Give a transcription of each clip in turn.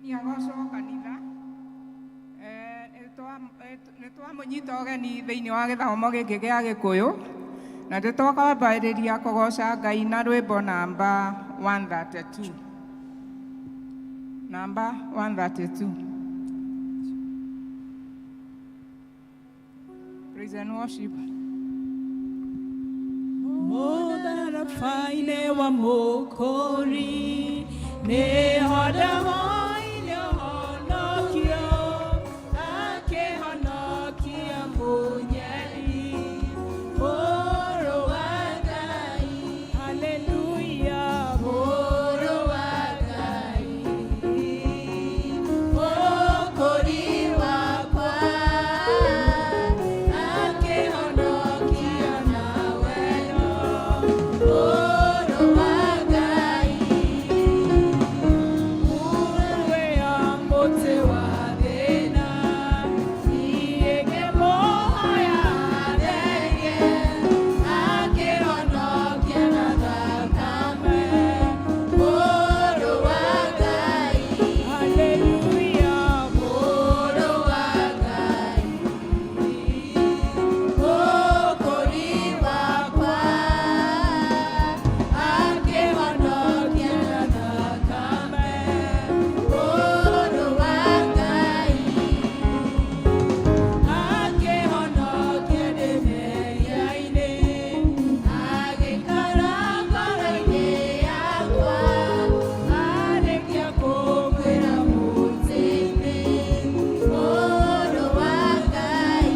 Nĩ agocwo kanitha. Nĩ twamũnyita ũgeni thĩinĩ wa gĩthomo gĩkĩ gĩa Gĩkũyũ na nĩ twakwambĩrĩria kũgoca Ngai na rwĩmbo namba 132. Namba 132. Praise and worship. Mũtharaba-inĩ wa Mũkũri nĩho ndahoire ũhonokio, akĩhonokia mũnyeri, Mũrũ wa Ngai. Haleluya, Mũrũ wa Ngai, Mũkũri wakwa, akĩhonokia na wendo, Mũrũ wa Ngai. Nguruwe ya mũtĩ wa thĩna, niĩ ngĩmũhoya atherie, akĩhonokia na thakame, Mũrũ wa Ngai. Haleluya, Mũrũ wa Ngai, Mũkũri wakwa, akĩhonokia na thakame, Mũrũ wa Ngai. Akĩhonokia ndĩ mehia-inĩ, agĩikara ngoro-inĩ yakwa, arĩkia kũnguĩra mũtĩ-inĩ, Mũrũ wa Ngai,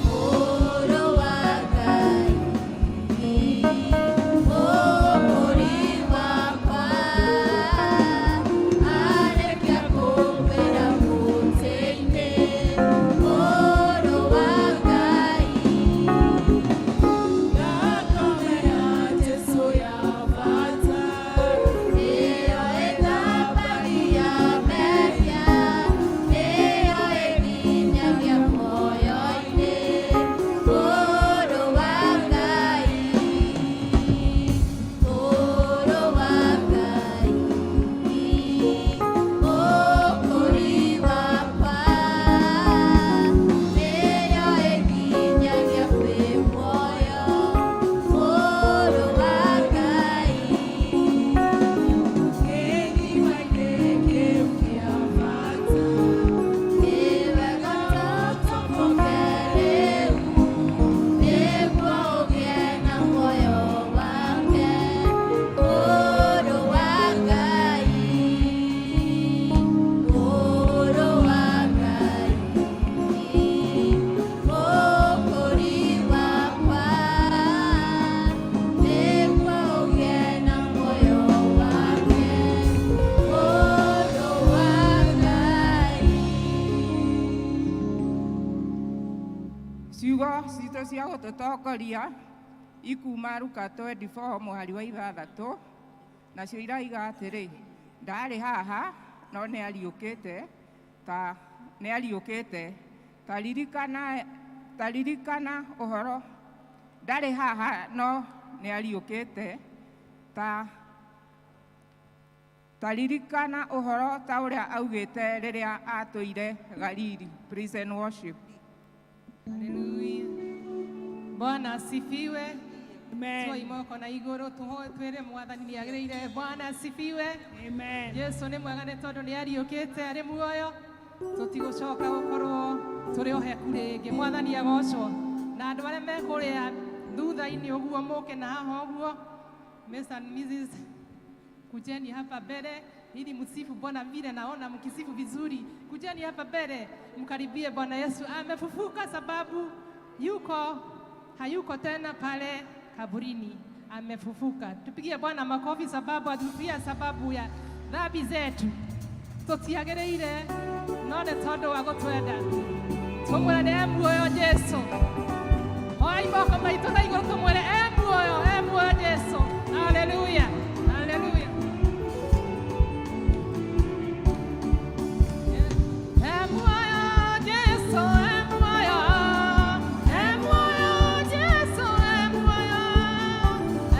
Mũrũ wa Ngai, Mũkũri wakwa, arĩkia kũnguĩra mũtĩ-inĩ, Mũrũ wa Ngai. Thakame ya Jesũ ya bata, nĩyo ĩthambagia mehia, nĩyo ĩnginyagia muoyo-inĩ, Mũrũ wa Ngai, Mũrũ wa Ngai, Mũkũri wakwa, nĩyo ĩnginyagia kwĩ muoyo, Mũrũ wa Ngai. Gĩthima-inĩ kĩu kĩa bata, nĩ wega tũtoboke rĩu, nĩguo ũgĩe na muoyo wake, Mũrũ wa Ngai, Mũrũ wa Ngai, Mũkũri wakwa, nĩguo ũgĩe na muoyo wake, Mũrũ wa Ngai. Ciugo citũ cia gũtũtongoria ikuma Luka 24 mũhari wa 6, nacio iraiga atĩrĩ, ndarĩ haha no nĩ ariũkĩte, ta nĩ ariũkĩte, ta ririkana ũhoro, ndarĩ haha no nĩ ariũkĩte, ta ririkana ũhoro ta ũrĩa augĩte rĩrĩa atũire Galili. Praise and worship. Haleluya. Bwana asifiwe. Amen. Tuoe moko na igũrũ tũhoe twĩre Mwathani nĩ agĩrĩire. Bwana asifiwe. Amen. Jesu nĩ mwega nĩ tondũ nĩ ariũkĩte arĩ muoyo. Tũtigũcoka gũkorwo tũrĩ oheku rĩngĩ. Mwathani agocwo. Na andũ arĩa me kũrĩa thutha-inĩ ũguo mũke na haha ũguo. Mr. and Mrs. Kujeni hapa mbele ili msifu Bwana vile naona mkisifu vizuri. Kujeni hapa mbele mkaribie Bwana Yesu. Amefufuka sababu yuko hayuko tena pale kaburini, amefufuka. Tupigie Bwana makofi sababu atufia sababu ya dhambi zetu. Tũtiagĩrĩire no nĩ tondũ wa gũtwenda. Tũmwĩre nĩ e muoyo Jesu. Oai moko maitũ na igũrũ tũmwĩre e muoyo, e muoyo Jesu. Haleluya, haleluya. E muoyo Jesu, e muoyo, e muoyo Jesu, e muoyo,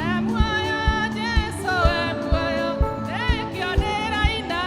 e muoyo Jesu, e muoyo. Nĩkĩo ndĩraina.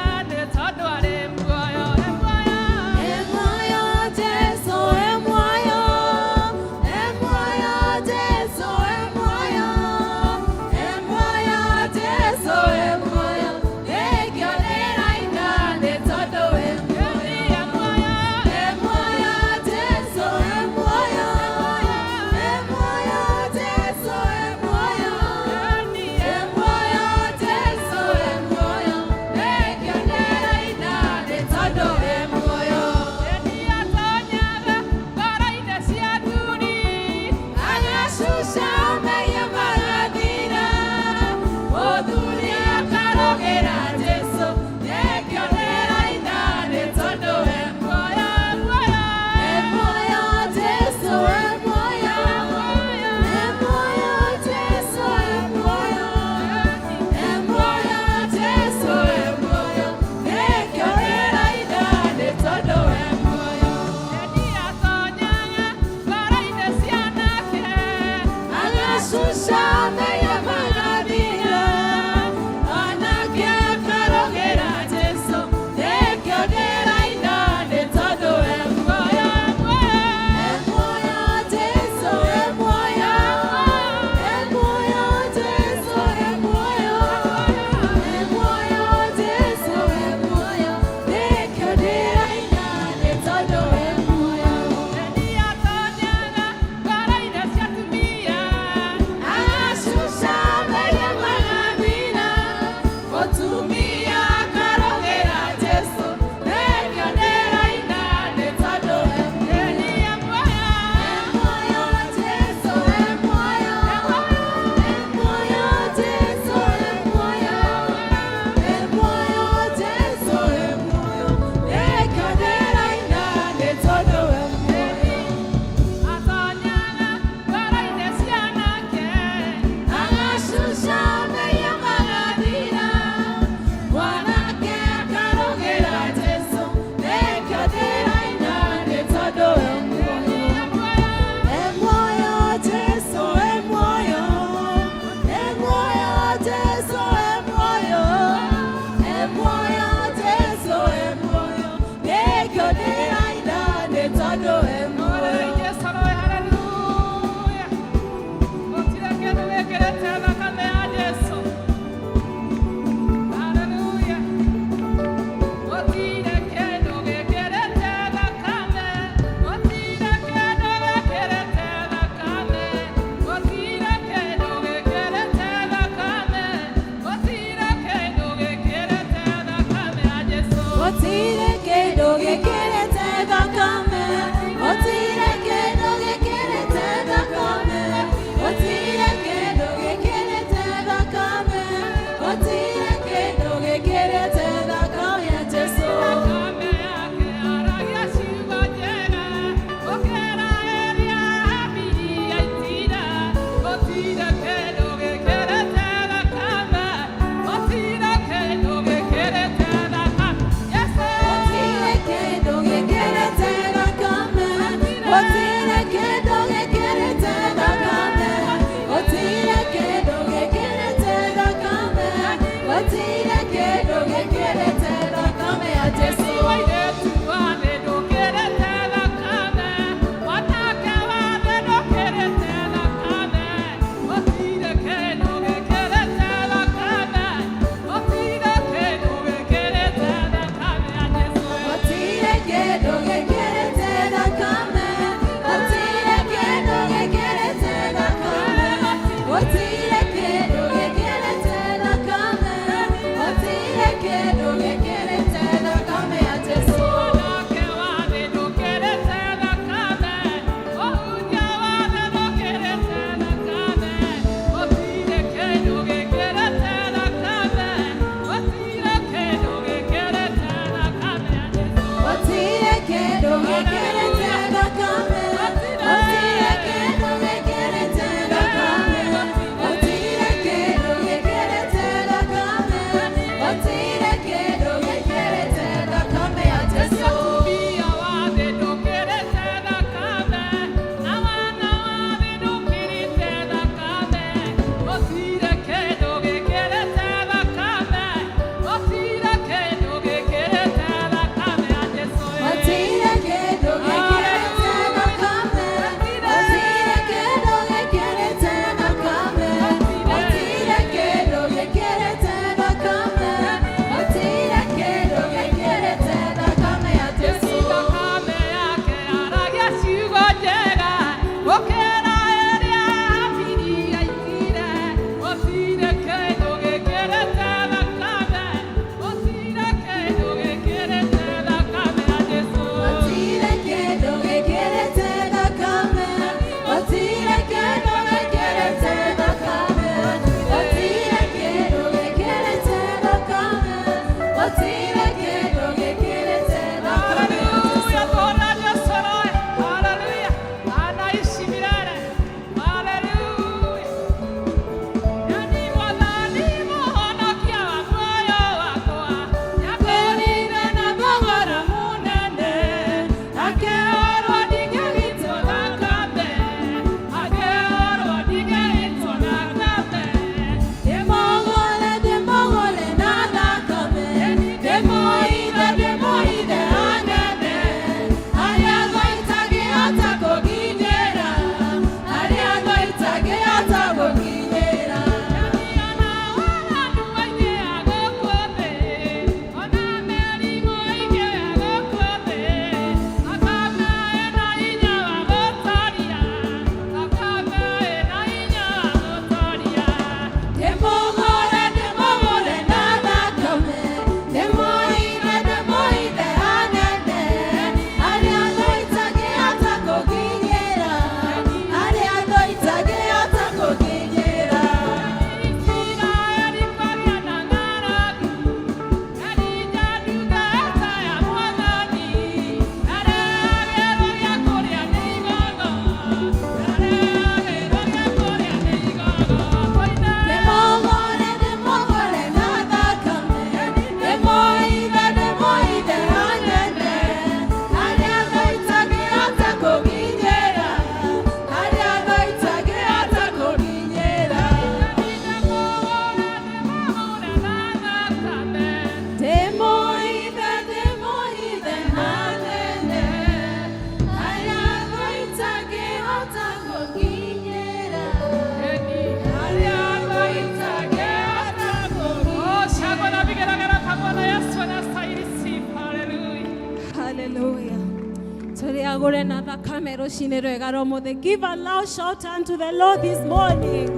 Tũrĩagũre na thakame rũcinĩ rwega rwa ũmũthĩ. Give a loud shout unto the Lord this morning.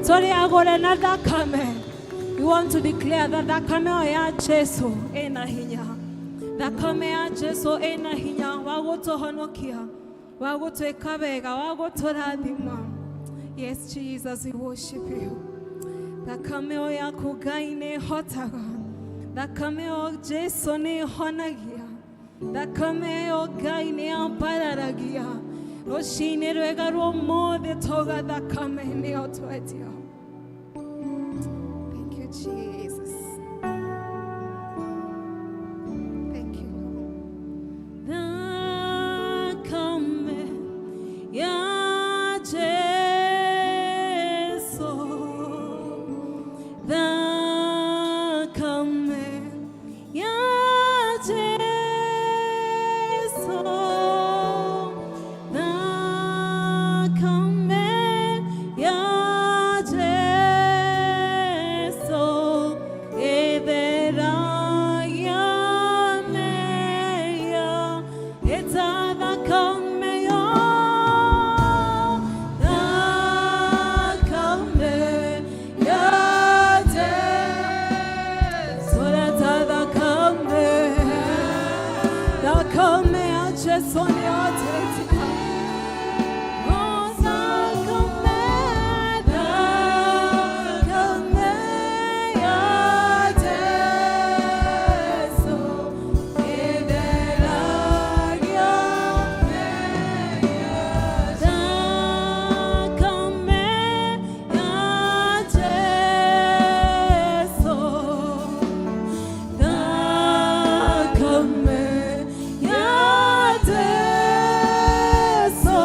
Tũrĩagũre na thakame. We want to declare that thakame ĩyo ya Jesu ĩna hinya. Thakame ya Jesu ĩna hinya wa gũtũhonokia, wa gũtwĩka wega, wa gũtũrathima. Yes, Jesus, we worship you. Thakame ĩyo yaku Ngai nĩ ĩhotaga. Thakame ĩyo Jesu nĩ ĩhonagia. Thakame ĩyo Ngai nĩ yambararagia. Rũcinĩ rwega rwa ũmũthĩ tauga thakame nĩyo twetia. Thank you, Jesus. Thank you, Lord. Thakame ya Jesu. Thakame ya Jesu. Thakame ya Jesu. Ĩtheragia mehia, ĩta thakame yo. Thakame ya Jesu. Reta thakame. Thakame ya Jesu nĩyo twetia. Oh, thakame, thakame ya Jesu, ĩtheragia mehia. Thakame ya Jesu. Thakame ya Jesu.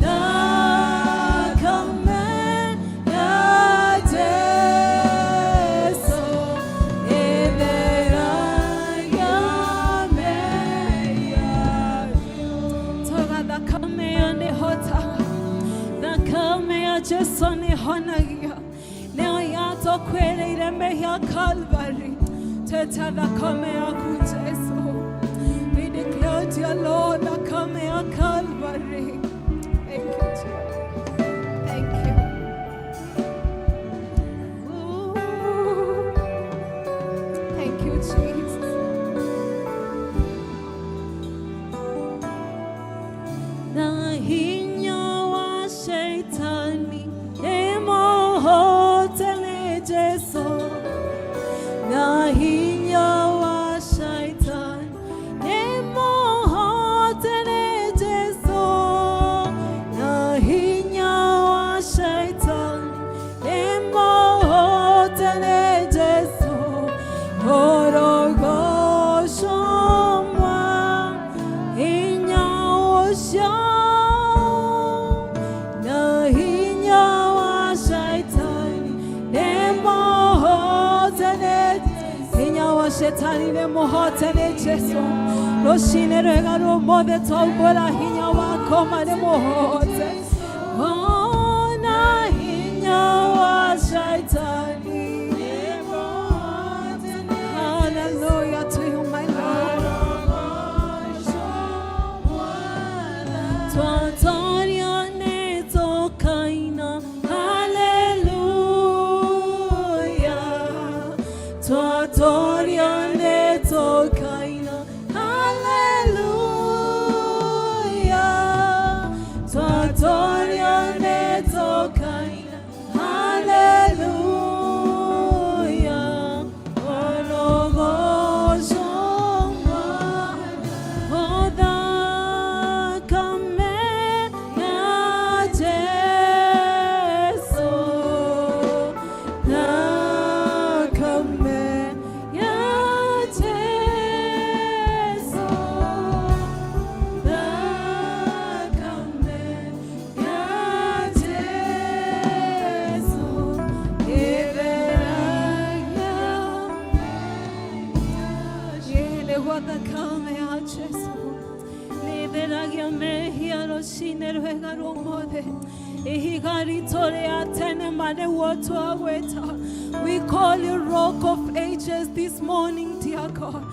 Thakame ya Jesu. Ĩtheragia mehia. Tauga thakame ĩyo nĩhotaga. Thakame ya Jesu nĩhonagia. Nĩyo yatũkuĩrĩire mehia Calvary. Teta thakame yaku Jesu. We declare to your Lord thakame ya Calvary. Thank you, Jesus. Thank you. Ooh. Thank you, Jesus. Na hinya wa Shaitani nĩmũhote nĩ Jesu. Na hinya wa Shaitani nĩmũhote nĩ Jesu. Na hinya wa Shaitani nĩmũhote nĩ Jesu. Ũrogocwo hinya ũcio na hinya wa Shaitani nĩmũhote nĩ hinya wa Shetani nĩmũhote nĩ Jesu. Rũcinĩ rwega rwa ũmũthĩ twaumbũra hinya wa koma nĩmũhote. Oh, na hinya wa Shaitani. Hallelujah to you, my Lord. Twatoria nĩ tũkaina, hallelujah. Twatoria nĩ tũkaina, hallelujah. Twatoria nĩ tũkaina, hallelujah. Ũrogocwo Oh, thakame ya Jesu. Thakame ya Jesu. Thakame ya Jesu. Ĩtheragia nĩguo thakame ya Jesu nĩtheragia mehia rũcinĩ rwega rwa ũmũthĩ. Ihiga ritũ rĩa tene ma nĩguo twagwĩta. We call you Rock of Ages this morning, dear God.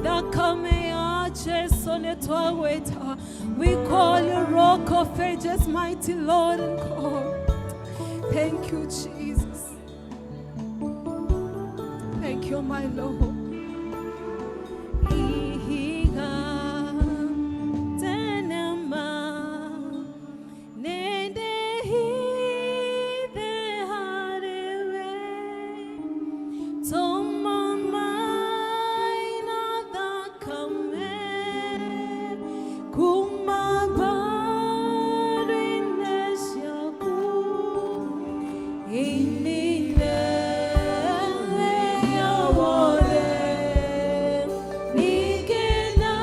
Thakame ya Jesu nĩ twagwĩta. We call you Rock of Ages, mighty Lord and God. Thank you, Jesus. Thank you, my Lord. Ihiga tenema nende hithe harĩwe tũma maĩ na thakame kuma mbaru-inĩ ciaku inine wothe ningĩ na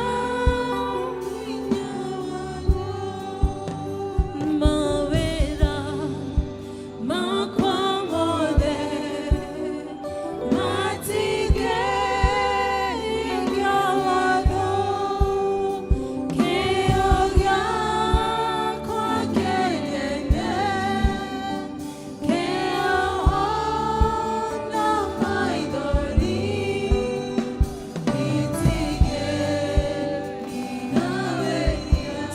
hinya mawĩra makwa mothe matingĩhingia watho kĩo gĩakwa kĩnene kĩo na maithori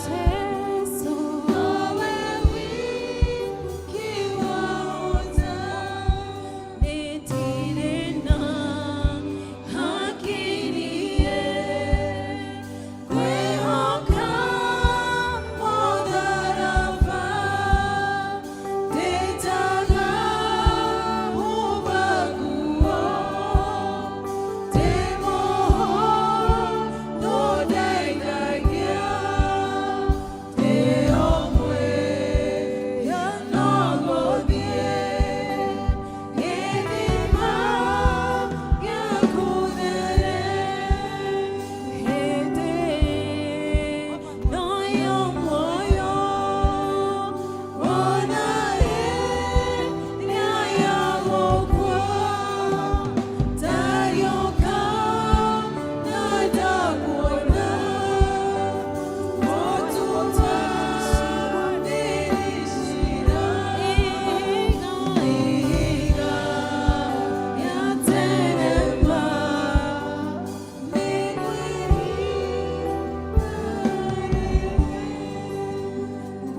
Jesu nowe wiki wahota nĩndirĩ na hakiriĩ kwĩhoka mũtharaba ndĩtaga humba nguo ndĩ mũhũthũ ndeithagia ndĩ o mwĩhia no gũthiĩ gĩthima gĩaku there hĩndĩ ĩno ya muoyo ona ĩrĩa ya gũkua ndariũka na ndakuona mũtuanĩri ciira ihiga rĩa tene ma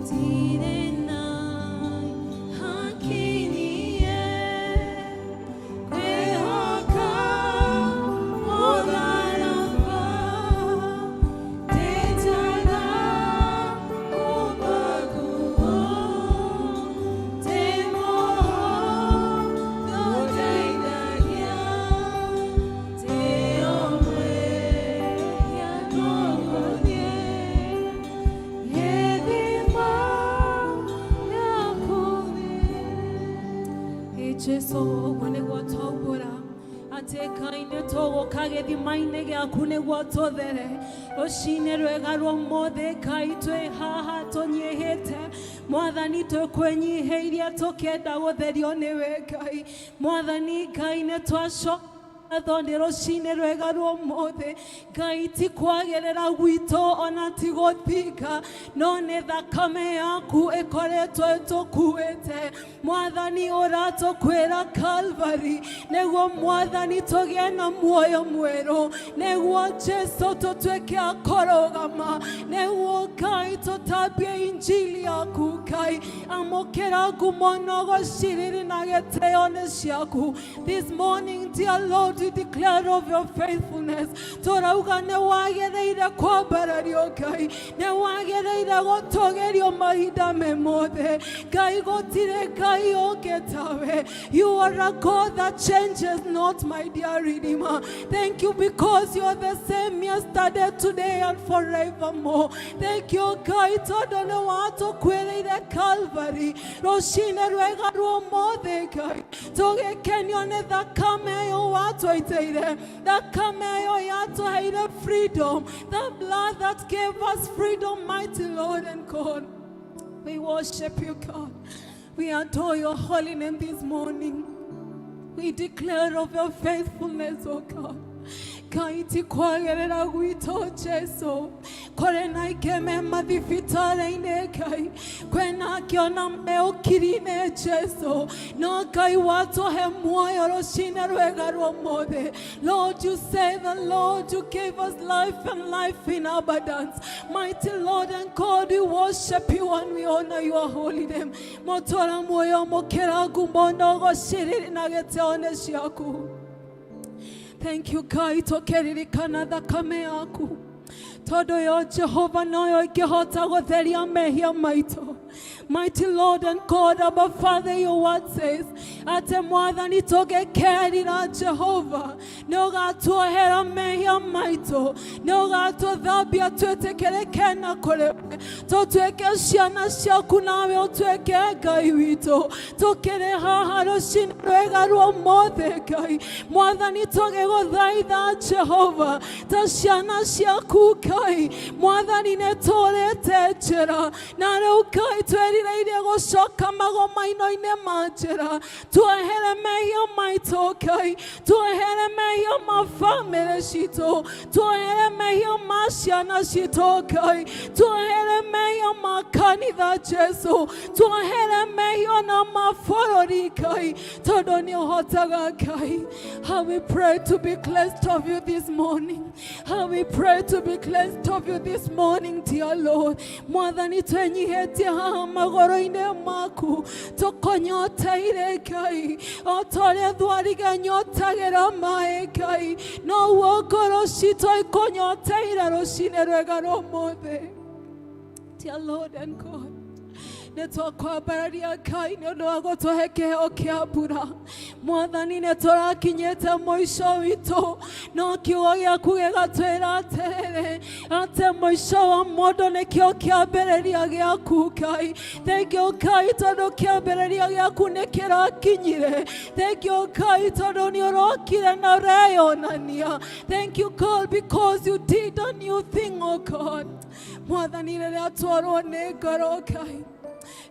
ndirĩ na hakiriĩ kwĩhoka mũtharaba ndĩtaga humba nguo ndĩ mũhũthũ ndeithagia ndĩ o mwĩhia no gũthiĩ gĩthima gĩaku Ĩ Jesu ũguo nĩguo twaugũra atĩ Ngai nĩ tũgũka gĩthima-inĩ gĩaku nĩguo tũthere rũcinĩ rwega rwa ũmũthĩ. Ngai, twĩ haha tũnyihĩte, Mwathani, twĩkwĩnyihĩirie tũkĩenda gũtherio nĩwe. Ngai, Mwathani Ngai, nĩ twacoka ngatho nĩ rũcinĩ rwega rwa ũmũthĩ. Ngai, ti kwagĩrĩra gwitũ ona ti gũthinga, no nĩ thakame yaku ĩkoretwo ĩtũkuĩte, Mwathani, ũratũkwĩra Calvary nĩguo, Mwathani, tũgĩe na muoyo mwerũ, nĩguo Jesu tũtuĩke a kũrũgama, nĩguo Ngai tũtambie injili yaku. Ngai, amũkĩra ngumo na gũciriri na gĩtĩo nĩ ciaku. This morning, dear Lord, we declare of your faithfulness. Tũrauga nĩ wagĩrĩire kwambarario. Ngai, nĩ wagĩrĩire gũtũgĩrio mahinda me mothe. Ngai, gũtirĩ Ngai ũngĩ tawe. You are a God that changes not, my dear Redeemer. Thank you because you are the same yesterday, today and forevermore. Thank you, Ngai, tondũ nĩ watũkuĩrĩire Calvary. Rũcinĩ rwega rwa ũmũthĩ, Ngai, tũgĩkenio nĩ thakame ĩyo watwaitĩire, thakame ĩyo yatũheire freedom, the blood that gave us freedom. Mighty Lord and God, we worship you. God, we adore your holy name this morning. We declare of your faithfulness, oh God. Ngai ti kwagĩrĩra gwitũ Jesu, kũrĩ na aingĩ me mathibitarĩ-inĩ Ngai, kwĩna angĩ ona me ũkiri-inĩ Jesu, no Ngai watũhe muoyo rũcinĩ rwega rwa ũmũthĩ. Lord, you say the Lord, you gave us life and life in abundance. Mighty Lord and God, we worship you and we honor your holy name. Mũtũra muoyo mũkĩra ngumo na ũgocĩrĩri na gĩtĩo nĩ ciaku. Thank you Ngai, tũkĩririkana thakame yaku, tondũ yo Jehova noyo ĩngĩhota gũtheria mehia maitũ. Mighty Lord and God, our Father, your word says atĩ Mwathani, tũngĩkerira Jehova, nĩ ũgatuohera mehia maitũ, nĩ ũgatũthambia twĩtĩkĩrĩke na kũrĩ we, tũtuĩke ciana ciaku nawe ũtuĩke Ngai witũ. Tũkĩrĩ haha rũcinĩ rwega rwa ũmũthĩ Ngai Mwathani, tũgĩgũthaitha Jehova ta ciana ciaku Ngai Mwathani, nĩ tũrĩte njĩra na rĩu Ngai twĩrirĩirie gũcoka magoma-inĩ ma njĩra. Tuohere mehia maitũ Ngai, tuohere mehia ma bamĩrĩ citũ, tuohere mehia ma ciana citũ Ngai, tuohere mehia ma kanitha Jesu, tuohere mehia na ma bũrũri Ngai, tondũ nĩ ũhotaga Ngai. How we pray to be cleansed of you this morning. How we pray to be cleansed of you this morning, dear Lord. Mwathani, twenyihĩtie haha magũrũ-inĩ maku, tũkũnyoteire Ngai, o ta ũrĩa thwariga nyotagĩra maĩ Ngai, noguo ngoro citũ ikũnyoteire rũcinĩ rwega rwa ũmũthĩ. Dear Lord and God, nĩ twakwambararia Ngai nĩ ũndũ wa gũtũhe kĩheo kĩa mbura. Mwathani, nĩ tũrakinyĩte mũico witũ, no kiugo gĩaku gĩgatwĩra atĩrĩrĩ, atĩ mũico wa mũndũ nĩkĩo kĩambĩrĩria gĩaku Ngai. Thank you Ngai, tondũ kĩambĩrĩria gĩaku nĩ kĩrakinyire. Thank you Ngai, tondũ nĩ ũrokire na ũreyonania. Thank you God, because you did a new thing, oh God. Mwathani, rĩrĩa twarwo nĩ ngoro Ngai,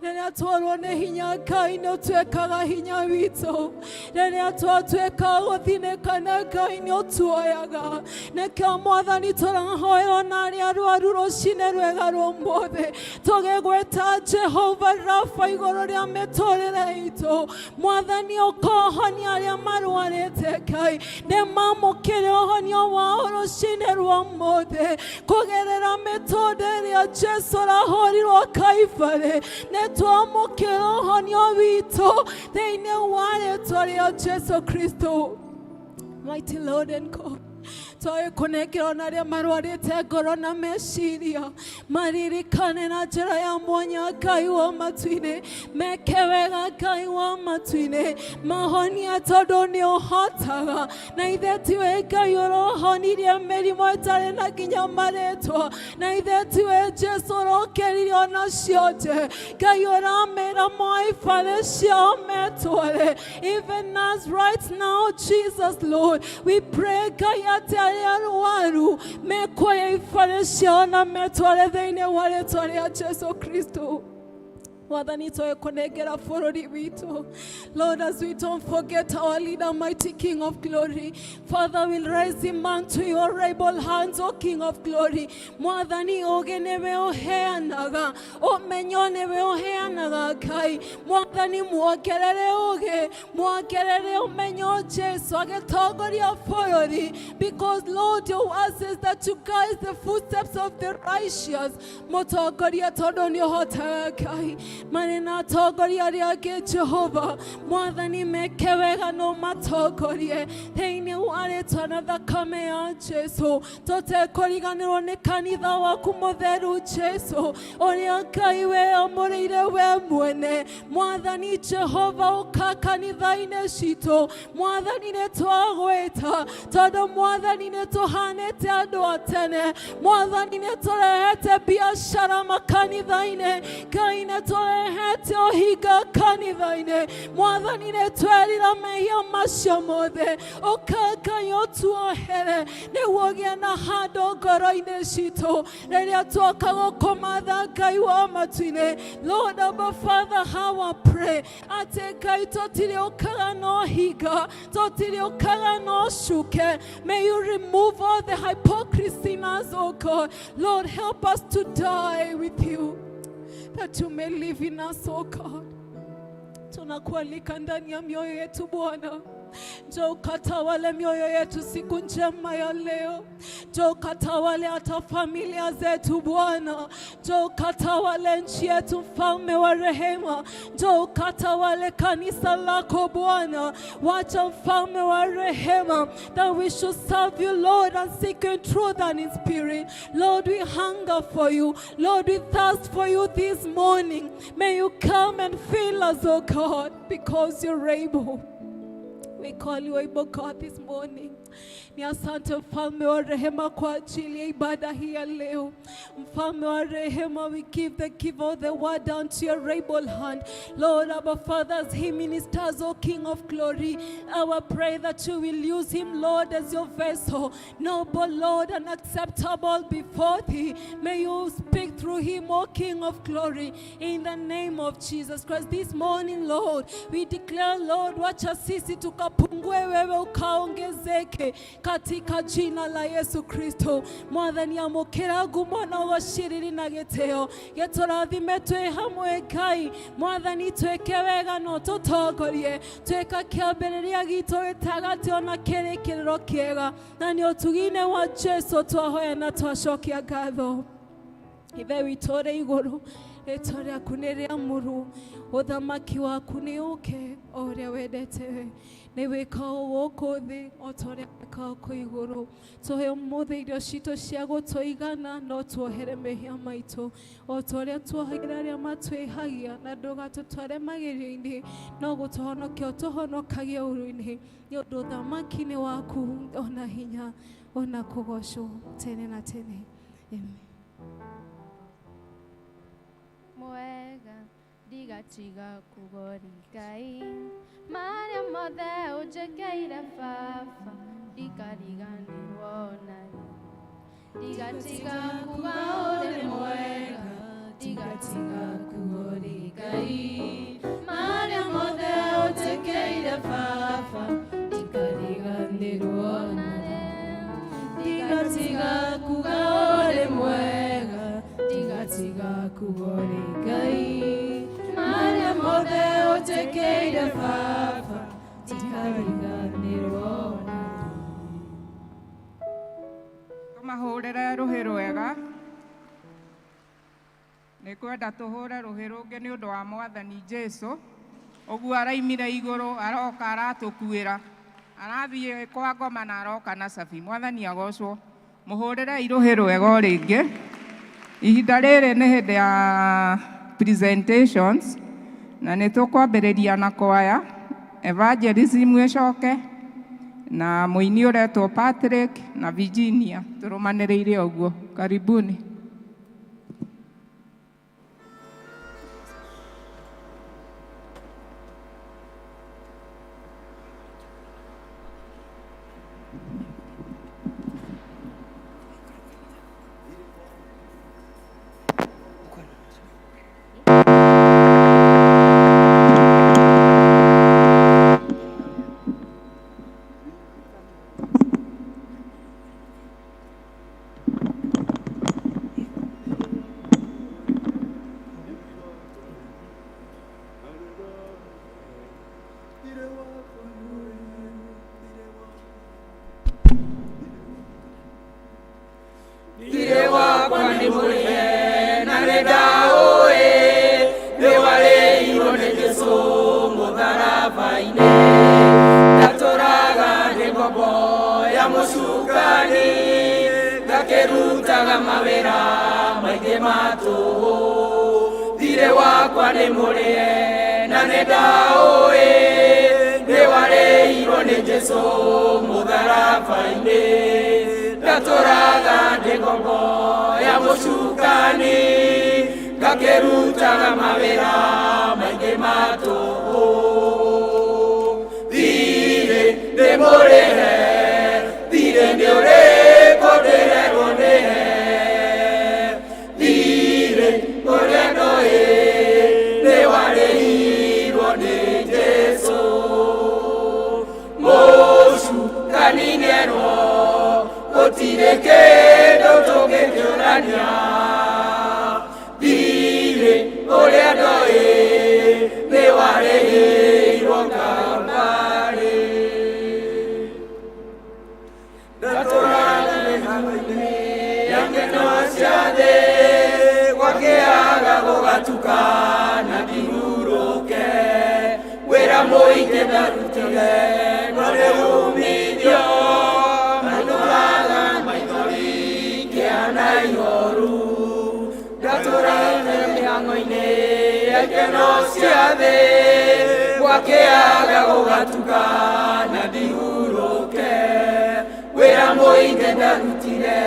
rĩrĩa twarwo nĩ hinya Ngai, nĩ ũtuĩkaga hinya witũ. Rĩrĩa twatuĩka gũthinĩkana Ngai, nĩ ũtuoyaga. Nĩkĩo Mwathani tũrahoerwo na arĩa arwaru rũcinĩ rwega rwa ũmũthĩ, tũgĩgwĩta Jehova Rafa igũrũ rĩa mĩtũrĩre itũ. Mwathani, ũkohonia arĩa marwarĩte Ngai, nĩ mamũkĩre ũhonio wao rũcinĩ rwa ũmũthĩ kũgerera mĩtũndũ ĩrĩa Jesu arahũrirwo Kaibarĩ. Nĩ twamũkĩra ũhonio witũ thĩinĩ wa rĩtwa rĩa Jesu Kristo. Mighty Lord and God, twaĩ kũnengera ona arĩa marwarĩte ngoro na meciria, maririkane na njĩra ya mwanya Ngai wa matu-inĩ, meke wega Ngai wa matu-inĩ, mahonia tondũ nĩ ũhotaga, na ithe tiwe Ngai ũrohonirie mĩrimũ ĩtarĩ na nginya marĩtwa, na ithe tiwe Jesu ũrokĩrire ona cionje Ngai, ũramĩra moe ibarĩ ciao metware. Even as right now, Jesus Lord, we pray Ngai atĩ arĩa arwaru mekuoya ibarĩ ciao na metware thĩinĩ wa rĩtwa rĩa Jesu Kristo. Mwathani, twekũnengera bũrũri witũ. Lord, as we don't forget our leader, mighty King of glory, Father, we'll raise him unto your able hands, O King of glory. Mwathani, ũũgĩ nĩwe ũheanaga, ũmenyo nĩwe ũheanaga Ngai. Mwathani, muongerere ũũgĩ, muongerere ũmenyo Jesu agĩtongoria bũrũri, because Lord, your word says that you guide the footsteps of the righteous. Mũtongoria tondũ nĩ ũhotaga Ngai, marĩ na atongoria arĩa angĩ Jehova Mwathani, meke wega no matongorie thĩinĩ wa rĩtwa na thakame ya Jesu. Tũtekũriganĩrwo nĩ kanitha waku mũtheru Jesu, ũrĩa Ngai weyamũrĩire we mwene. Mwathani Jehova, ũka kanitha-inĩ citũ. Mwathani, nĩ twagwĩta tondũ Mwathani nĩ tũhanĩte andũ a tene. Mwathani, nĩ tũrehete biacara makanitha-inĩ Ngai, nĩ tũrehete Tũrehete ũhinga kanitha-inĩ. Mwathani nĩ twerira mehia macio mothe. Ũka Ngai ũtuohere nĩguo ũgĩe na handũ ngoro-inĩ citũ rĩrĩa tuoka gũkũmatha Ngai wa matu-inĩ. Lord our Father, how I pray atĩ Ngai tũtirĩũkaga na ũhinga, tũtirĩũkaga na ũcuke. May you remove all the hypocrisy in us, oh God. Lord, help us to die with you that you may live in us, oh God. Tunakualika ndani ya mioyo yetu Bwana. Njoo ukatawale mioyo yetu siku njema ya leo. Njoo ukatawale hata familia zetu Bwana. Njoo ukatawale nchi yetu, mfalme wa rehema. Njoo ukatawale kanisa lako Bwana. Wacha mfalme wa rehema, that we should serve you Lord and seek in truth and in spirit. Lord, we hunger for you. Lord, we thirst for you this morning. May you come and fill us, oh God, because you're able. We call you able God this morning. Ni asante mfalme wa rehema kwa ajili ya ibada hii ya leo. Mfalme wa rehema, we give the give all the word unto your able hand. Lord, our Father, as he ministers, O King of glory, I pray that you will use him, Lord, as your vessel, noble Lord and acceptable before thee. May you speak through him, O King of glory, in the name of Jesus Christ. This morning, Lord, we declare, Lord, wacha sisi tukapungue, wewe ukaongezeke katika jina la Yesu Kristo. Mwathani amũkĩra ngumo na ũgociriri na gĩtĩo gĩtũrathime twĩ hamwe Ngai. Mwathani twĩke wega na ũtũtongorie, twĩka kĩambĩrĩria gitũ gĩtagatĩ ona kĩrĩkĩrĩro kĩega, na nĩ ũtugi-inĩ wa Jesu twahoya na twacokia ngatho. Ithe witũ ũrĩ igũrũ, rĩtwa rĩaku nĩ rĩamũrwo, ũthamaki waku nĩ ũke o ũrĩa wendete we, nĩ wĩkagwo gũkũ thĩ o ta ũrĩa wĩkagwo kũu igũrũ. Tũhe ũmũthĩ irio citũ cia gũtũigana, no tuohere mehia maitũ o ta ũrĩa tuohagĩra arĩa matwĩhagia, na ndũgatũtware magerio-inĩ, no gũtũhonokia ũtũhonokagie ũũru-inĩ, nĩ ũndũ ũthamaki nĩ waku, ona hinya, ona kũgocwo tene na tene. Amen. Mwega ndigatiga kũgori Ngai marĩa mothe ũnjĩkĩire baba ndikariganĩrwo narĩ ndigatiga kuga ũrĩ mwega ndigatiga kũgori Ngai marĩa mothe ũnjĩkĩire baba ndikariganĩrwo narĩ ndigatiga kuga ũrĩ mwega ndigatiga kũgori Ngai marĩa mothe ũnjĩkĩire baba ndikariganĩrwo narĩ. Tũmahũrĩre rũhĩ rwega. Nĩ kwenda tũhũre rũhĩ rũngĩ nĩ ũndũ wa Mwathani Jesu. Ũguo araimire igũrũ aroka aratũkuĩra, arathiĩ kwa ngoma na aroka na cabi. Mwathani agocwo. Mũhũrĩrei rũhĩ rwega o rĩngĩ. Ihinda rĩrĩ nĩ hĩndĩ ya presentations na nĩ tũkwambĩrĩria na kwaya evangelism ĩcoke na mũini ũretwo Patrick na Virginia tũrũmanĩrĩire ũguo. Karibuni. Thirĩ wakwa nĩ mũrĩhe na nĩ ndaũĩ nĩ warĩirwo nĩ Jesũ mũtharaba-inĩ ndatũraga ndĩ ngombo ya mũcukani ngakĩrutaga mawĩra maingĩ ma tũhũ thirĩ wakwa nĩ mũrĩhe na nĩ ndaũĩ nĩ warĩirwo nĩ Jesũ mũtharaba-inĩ ndatũraga ndĩ ngombo ya mũcukani. Ngakĩrutaga mawĩra maingĩ ma tũhũ. Thirĩ ndĩmũrĩhe, thirĩ nĩ ũrĩkũ ndĩrerwo ndĩhe. Thirĩ ũrĩa ndoĩ nĩ warĩhirwo nĩ Jesũ. Mũcukani nĩerwo gũtirĩ kĩndũ tũngĩkĩũrania. Thirĩ ũrĩa ndoĩ nĩ warĩhirwo Kalvarĩ. Ndatũraga mĩhang'o-inĩ ya ngeno cia thĩ, gwakĩaga gũgatuka na ndihurũke. Wĩra mũingĩ ndarutire no nĩ umithio, mainũkaga maithori kĩeha na ihoru. Ndatũraga mĩhang'o-inĩ ya ikeno cia thĩ, gwakĩaga gũgatuka na ndihurũke. Wĩra mũingĩ ndarutire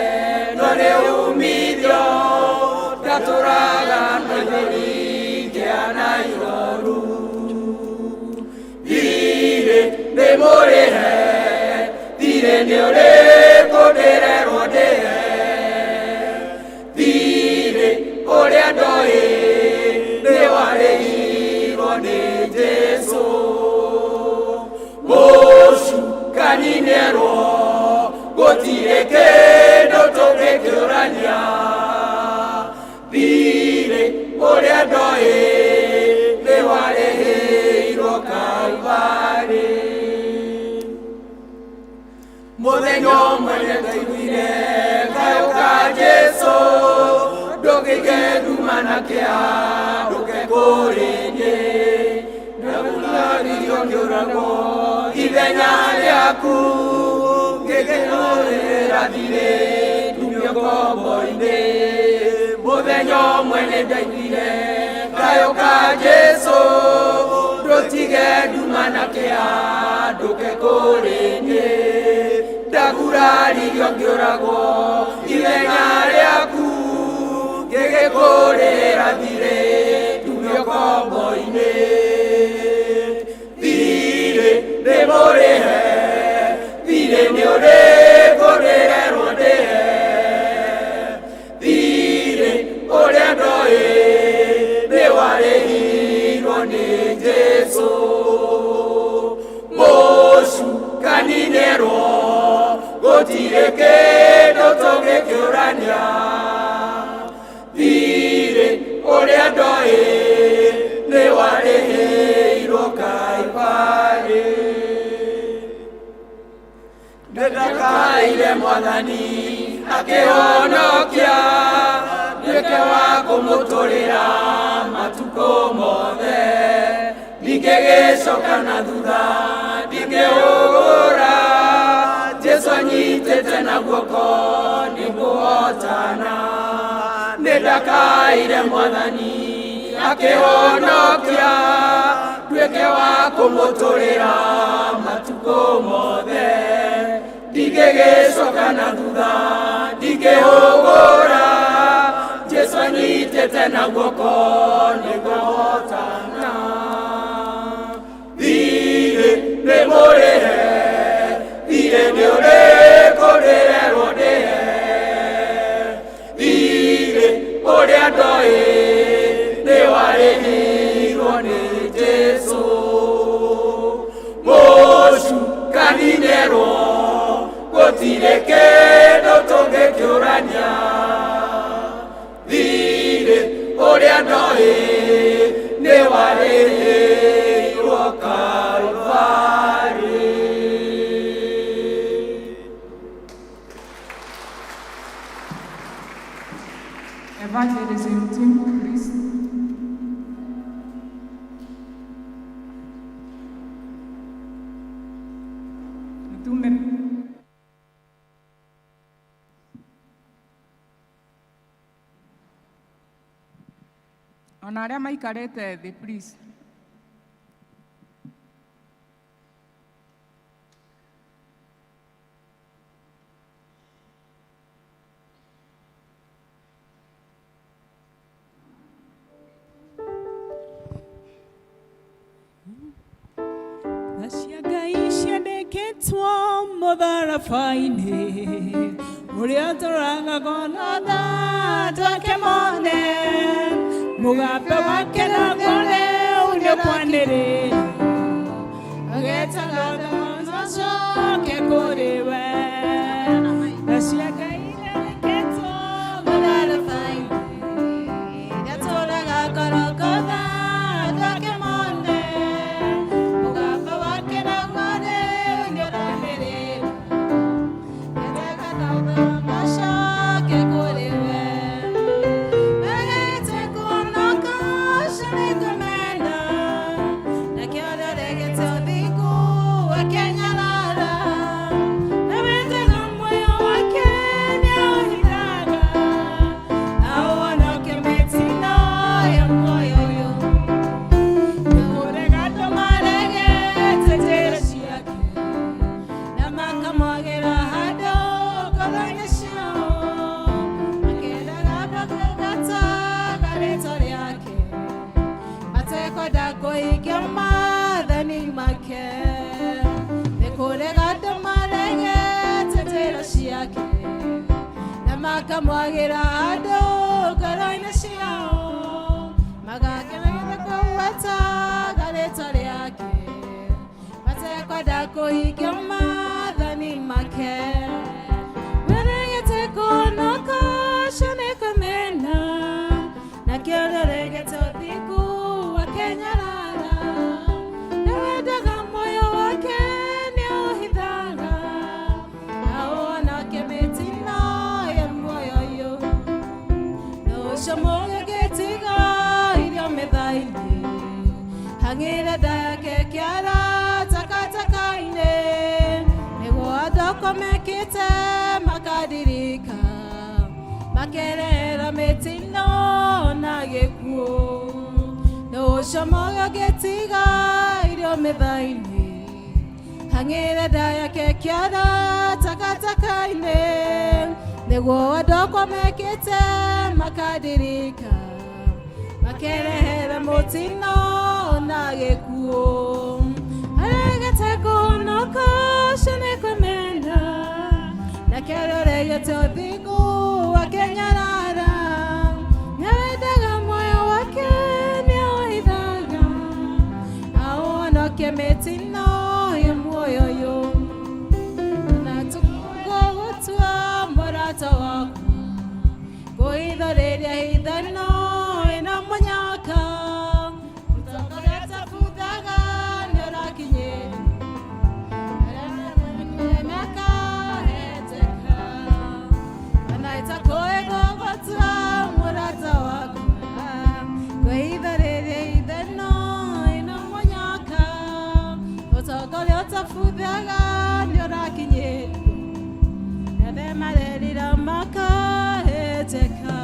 no nĩ umithio, ndatũraga maithori kĩeha na ihoru. Thirĩ ndĩmũrĩhe, thirĩ nĩ ũrĩkũ ndĩrerwo ndĩhe. Thirĩ ũrĩa ndoĩ nĩ warĩhirwo nĩ Jesũ. Mũcukani nĩerwo gũtirĩ kĩndũ tũngĩkĩũrania. Thirĩ ũrĩa ndoĩ nĩ warĩhĩirwo Kalvarĩ. Mũthenya ũmwe nĩndaiguire kayũ ka Jesũ, ndũngĩige nduma na kĩeha ndũke kũrĩ niĩ. Ndaguraririo ngĩũragwo ithenya rĩaku, ngĩkĩhũrĩra thirĩ ndumio ngombo-inĩ. Mũthenya ũmwe nĩndaiguire kayũ ka Jesũ, ndũtige nduma na kĩeha ndũke kũrĩ niĩ. Ndaguraririo ngĩũragwo ithenya rĩaku, ngĩgĩkũrĩra thirĩ ndumio ngombo-inĩ. Thirĩ ndĩmũrĩhe, thirĩ nĩ ũrĩkũ ndĩrerwo ndĩhe. Thirĩ ũrĩa ndoĩ nĩ warĩhirwo nĩ Jesũ. Mũcukani nĩerwo gũtirĩ kĩndũ tũngĩkĩũrania. Thirĩ ũrĩa ndoĩ nĩ warĩhĩirwo Kalvarĩ. Nĩndakaire Mwathani akĩhonokia, nduĩke wa kũmũtũrĩra matukũ mothe. Ndingĩgĩcoka na thutha, ndingĩhũgũra, Jesũ anyitĩte na guoko nĩngũhotana. Nĩndakaire Mwathani akĩhonokia, nduĩke wa kũmũtũrĩra matukũ mothe. Ndingĩgĩcoka na thutha, ndingĩhũgũra, Jesũ anyitĩte na guoko nĩngũhotana. Thirĩ ndĩmũrĩhe, thirĩ nĩ ũrĩkũ ndĩrerwo ndĩhe. Thirĩ ũrĩa ndoĩ nĩ warĩhirwo nĩ Jesũ. Mũcukani nĩerwo gũtirĩ kĩndũ tũngĩkĩũrania. Thirĩ ũrĩa ndoĩ nĩ warĩhĩirwo Kalvarĩ. Evangelism team, please. Mtume ona arĩa maikarĩte thĩ, please. Rĩrĩkĩtwo mũtharaba-inĩ ũrĩa tũrangagwo na tha twake mothe mũgambo wake naguo rĩu nĩũkwanĩrĩra agetaga acoke kũrĩ we tha cia Ngai irĩrĩkĩtwo mũtharaba-inĩ Gatũraga korokotha twake mothe mũgambo wake naguo rĩu nĩũranĩrĩra agetaga macoke kũrĩ we Regete kuonoka ũcio nĩngũmenda nakĩo rĩregete ũthingu akenyarara na wendaga muoyo wake nĩaũhithaga aũhonokie mĩtino ya muoyo ũyũ nĩkũrega andũ maregete njĩra ciake na makamwagĩra handũ ngoro-inĩ ciao makendaga makagataga rĩtwa rĩake matekwenda kũhingia maathani make nĩkũrega andũ maregete njĩra ciake na makamwagĩra handũ ngoro-inĩ ciao magakenagĩra kũgwetaga rĩtwa rĩake matekwenda kũhingia maathani make Weregete kuonoka ũcio nĩkũmena nakĩo rĩregete ũthingu akenyarara nĩwendaga muoyo wake nĩũhithaga aũhonokie mĩtino ya muoyo ũyũ ũcio mũgĩgĩtiga irio metha-inĩ hang'ĩre nda yake kĩara takataka-inĩ nĩguo andũ akwa mekĩte makadirika makerera mĩtino na gĩkuũ ũcio mũgĩgĩtiga irio metha-inĩ hang'ĩre nda yake kĩara takataka-inĩ nĩguo andũ akwa mekĩte makadirika makerehera mũtino na gĩkuũ aregete kũhonoka ũcio nĩkũmenda nakĩo rĩregete ũthingu akenyarara nĩwendaga muoyo wake nĩaũhithaga aũhonokie mĩtino ya muoyo ũyũ na tũgũgũtua mũrata waku kũhithũrĩria hithano ĩno mũnyaka mũtongoria tabuthaga nĩũrakinyĩra mĩaka heteka ona ĩtakũĩ gũgũtua mũrata waku kwĩhithũrĩria hithano ĩno mũnyaka mũtongoria ũtabuthaga nĩũrakinyĩra Nathemarerira makaheteka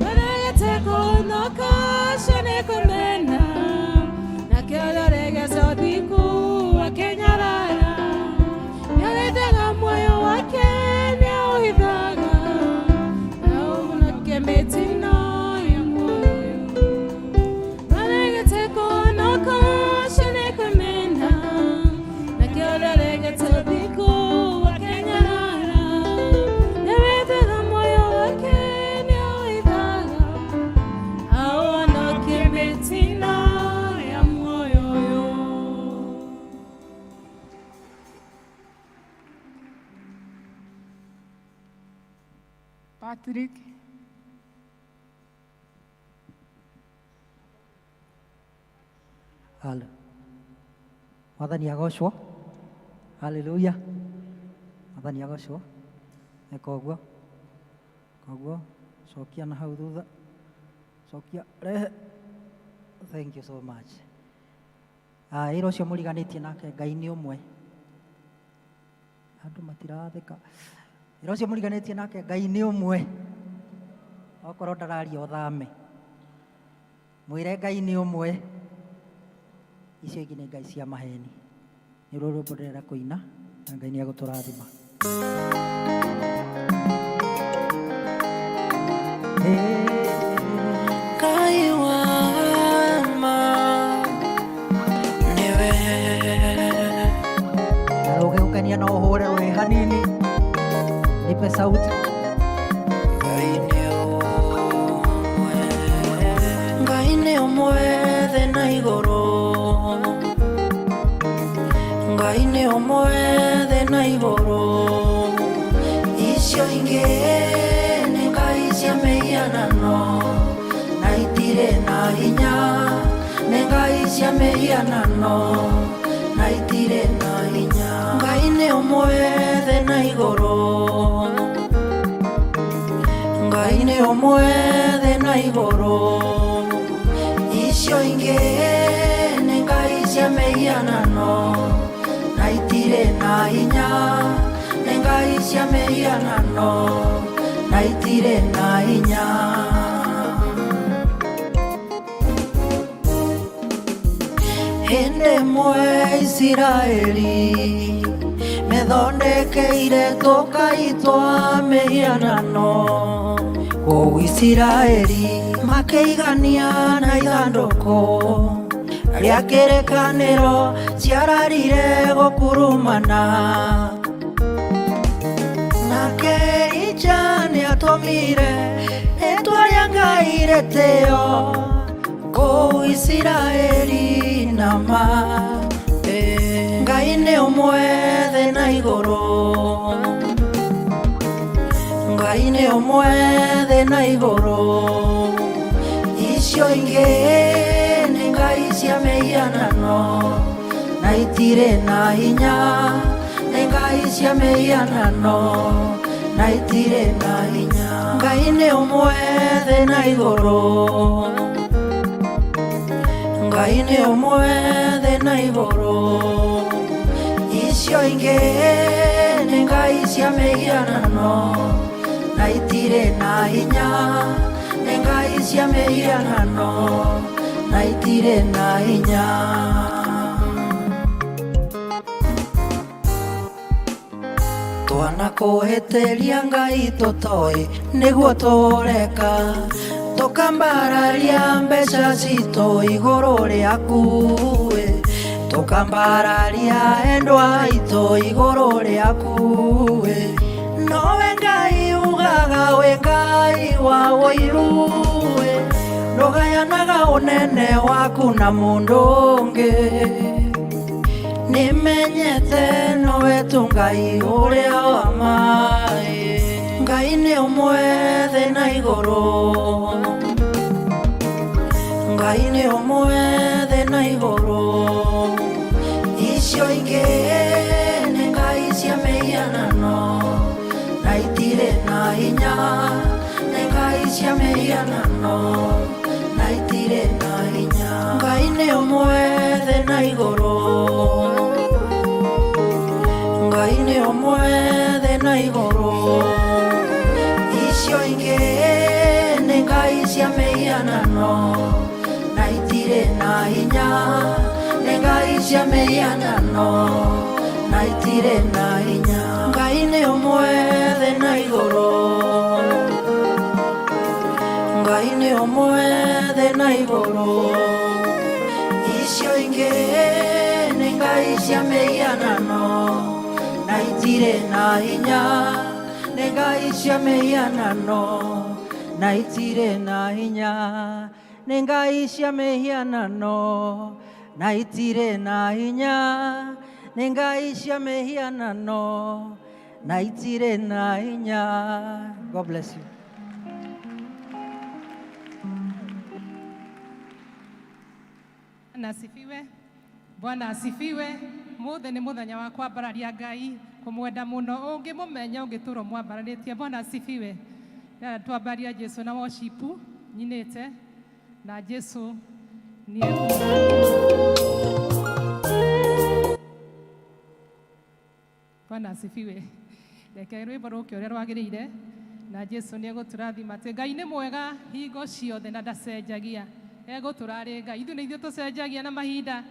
Weregete kũhonoka ũcio nĩkũmena nakĩo rĩregete ũthingu akenyarara nĩawendaga muoyo wake nĩaũhithaga aũhonokie mĩtino ya muoyo Weregete kũhonoka ũcio nĩkũmena nakĩo rĩregete ũthingu akenyarara nĩwendaga muoyo wake nĩaũhithaga aũhonokie mĩtino ya muoyo ũyũ. Patrick. Halo. Mwathani agocwo. Haleluya. Mwathani agocwo. Eka ũguo. Koguo cokia na hau thutha. Cokia rehe. Thank you so much. Ah, ĩra ũcio mũriganĩtie nake Ngai nĩ ũmwe. Andũ matirathĩka. Ĩra ũcio mũriganĩtie nake Ngai nĩ ũmwe. Okorwo ndararia ũthame. Mwĩre Ngai nĩ ũmwe. Icio ingĩ nĩ Ngai cia maheni. Nĩ ruo rwĩmbo ndĩrenda kũina na Ngai nĩ egũtũrathima. Ngai wa ma nĩwe. Hanini, nipe sauti. Ngai nĩ ũmwe thĩ na igũrũ, Ngai nĩ ũmwe thĩ na igũrũ, icio ingĩ nĩ ngai cia mĩhianano na itirĩ na hinya, nĩ ngai cia mĩhianano na itirĩ na hinya. Ngai nĩ ũmwe thĩ na igũrũ, Ngai nĩ ũmwe thĩ na igũrũ, icio ingĩ nĩ ngai cia mĩhianano na itirĩ na hinya, nĩ ngai cia mĩhianano na itirĩ na hinya. Hĩndĩ ĩmwe Isiraeli methondekeire tũkai twa mĩhianano kũu Isiraeli makĩigania na ithandũkũ rĩa kĩrĩkanĩro ciararire gũkurumana. Nake Elija nĩatũmire rĩtwa rĩa Ngai rĩtĩo kũu Isiraeli nama. Ngai nĩ ũmwe thĩ na igũrũ, Ngai nĩ ũmwe thĩ na igũrũ, icio ingĩ nĩ ngai cia mĩhianano na itirĩ na hinya, nĩ ngai cia mĩhianano na itirĩ na hinya. Ngai nĩ ũmwe thĩ na igũrũ, Ngai nĩ ũmwe thĩ na igũrũ, icio ingĩ nĩ ngai cia mĩhianano na itirĩ na hinya, nĩ ngai cia mĩhianano na itirĩ na hinya. Twanakũhĩtĩria Ngai tũtoĩ nĩguo tũreka, tũkambararia mbeca citũ igũrũ rĩaku, tũkambararia endwa aitũ igũrũ rĩaku. Nowe Ngai ugaga wĩ Ngai wa ũiru, ndũgayanaga ũnene waku na mũndũ ũngĩ. Nĩmenyete nowe tu Ngai ũrĩa wa ma. Ngai nĩ ũmwe thĩ na igũrũ, Ngai nĩ ũmwe thĩ na igũrũ, icio ingĩ nĩ ngai cia mĩhianano na itirĩ na hinya, nĩ ngai cia mĩhianano na itirĩ na hinya. Ngai nĩ ũmwe thĩ na igũrũ, Ngai nĩ ũmwe thĩ na igũrũ, icio ingĩ nĩ ngai cia mĩhianano na itirĩ na hinya, nĩ ngai cia mĩhianano na itirĩ na hinya. Ngai nĩ ũmwe thĩ na igũrũ, Ngai nĩ ũmwe thĩ na igũrũ, icio ingĩ nĩ ngai cia mĩhianano na itirĩ na hinya, nĩ ngai cia mĩhianano na itirĩ na hinya, nĩ ngai cia mĩhianano na itirĩ na hinya, nĩ ngai cia mĩhianano na itirĩ na hinya. God bless you. Bwana asifiwe. Bwana asifiwe. Muthe nĩ mũthenya wa kwambararia Ngai, kũmwenda mũno, ũngĩmũmenya ũngĩtũra ũmwambararĩtie. Bwana asifiwe. Na twambaria Jesu na worship nyinĩte na Jesu nĩ. Bwana asifiwe. Reke rwĩmbo rũke ũrĩa rwagĩrĩire na Jesu nĩ egũtũrathima atĩ Ngai nĩ mwega hingo ciothe na ndacenjagia. Egũtũra arĩ Ngai. Ithuĩ nĩ ithuĩ tũcenjagia na mahinda,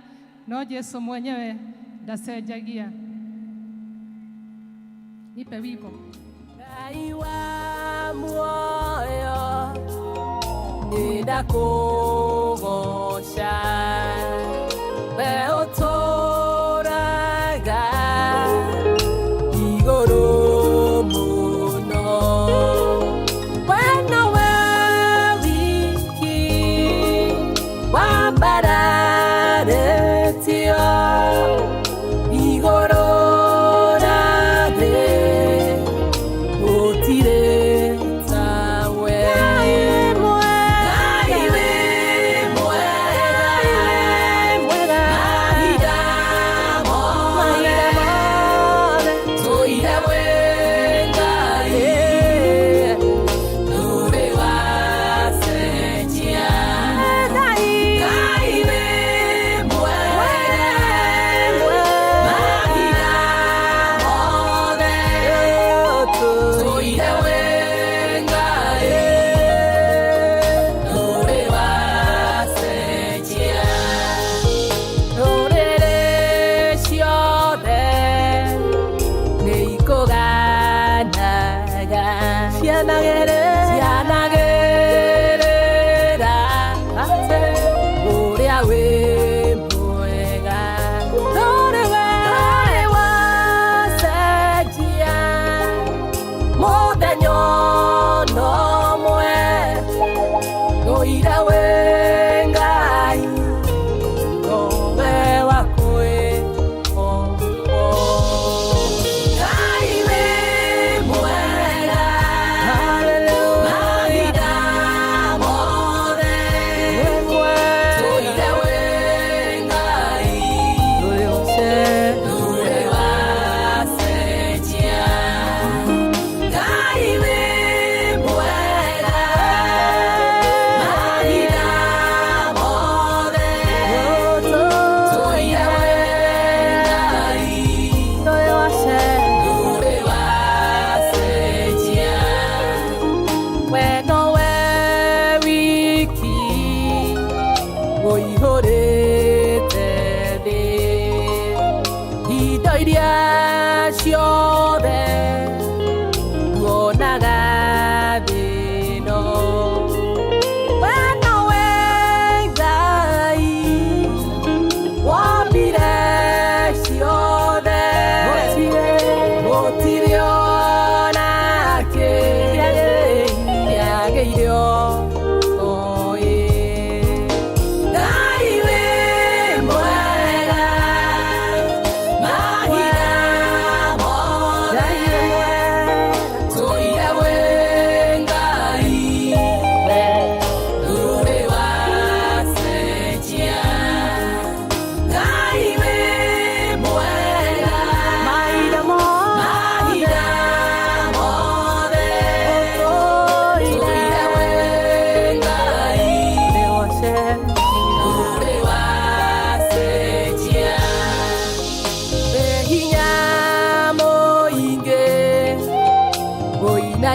no Jesu mwenyewe ndacenjagia. Nipe wimbo. Ngai wa muoyo nĩndakũgoca, we ũtũũraga igũrũ.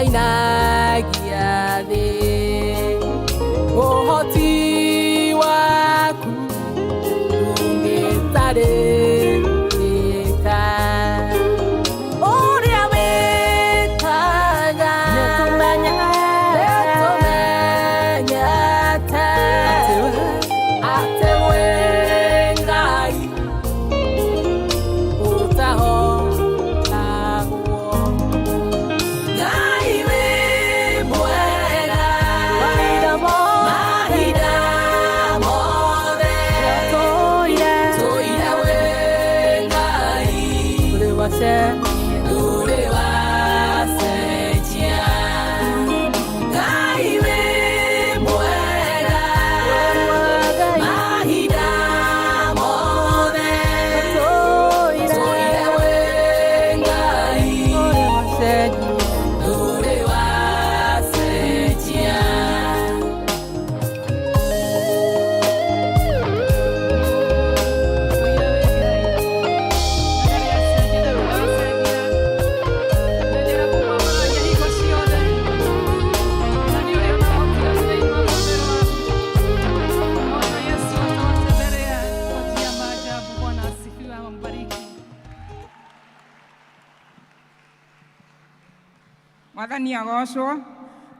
Wainainagia thĩ. Ũhoti waku ndũngĩtarĩrĩka. Ũrĩa wĩkaga nĩtũmenyete atĩ wĩ Ngai ũtahotagwo. Ngai wĩ mwega mahinda mothe, tũire wĩ Ngai ndũrĩ wacenjia. Ngai wĩ mwega mahinda mothe, tũire wĩ Ngai ndũrĩ wacenjia. Bwana asifiwe, ambariki. Mwathani agocwo.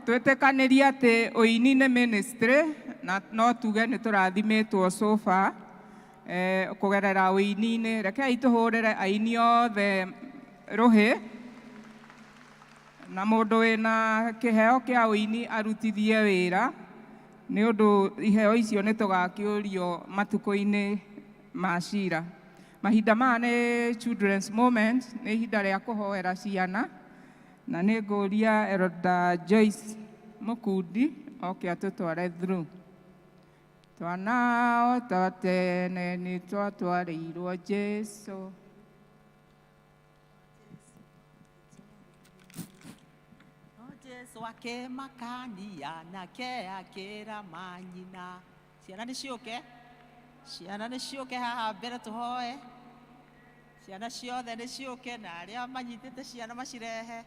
Twĩtĩkanĩrie atĩ ũini nĩ ministry na no tuge nĩ tũrathimĩtwo so far kũgerera ũini-inĩ. Rekei tũhũrĩre aini othe rũhĩ, na mũndũ wĩna kĩheo kĩa ũini arutithie wĩra, nĩ ũndũ iheo icio nĩ tũgakĩũrio matukũ-inĩ ma cira. Mahinda maya nĩ children's moment, nĩ ihinda rĩa kũhoera ciana, na nĩ ngũria Elder Joyce Mũkundi oke atũtware through. Twana o ta tene nĩ twatwarĩirwo Jesu. No Jesu akĩmakania nake akĩra manyina. Ciana nĩ ciũke, ciana nĩ ciũke haha mbere tũhoe. Ciana ciothe nĩ ciũke, na arĩa manyitĩte ciana macirehe.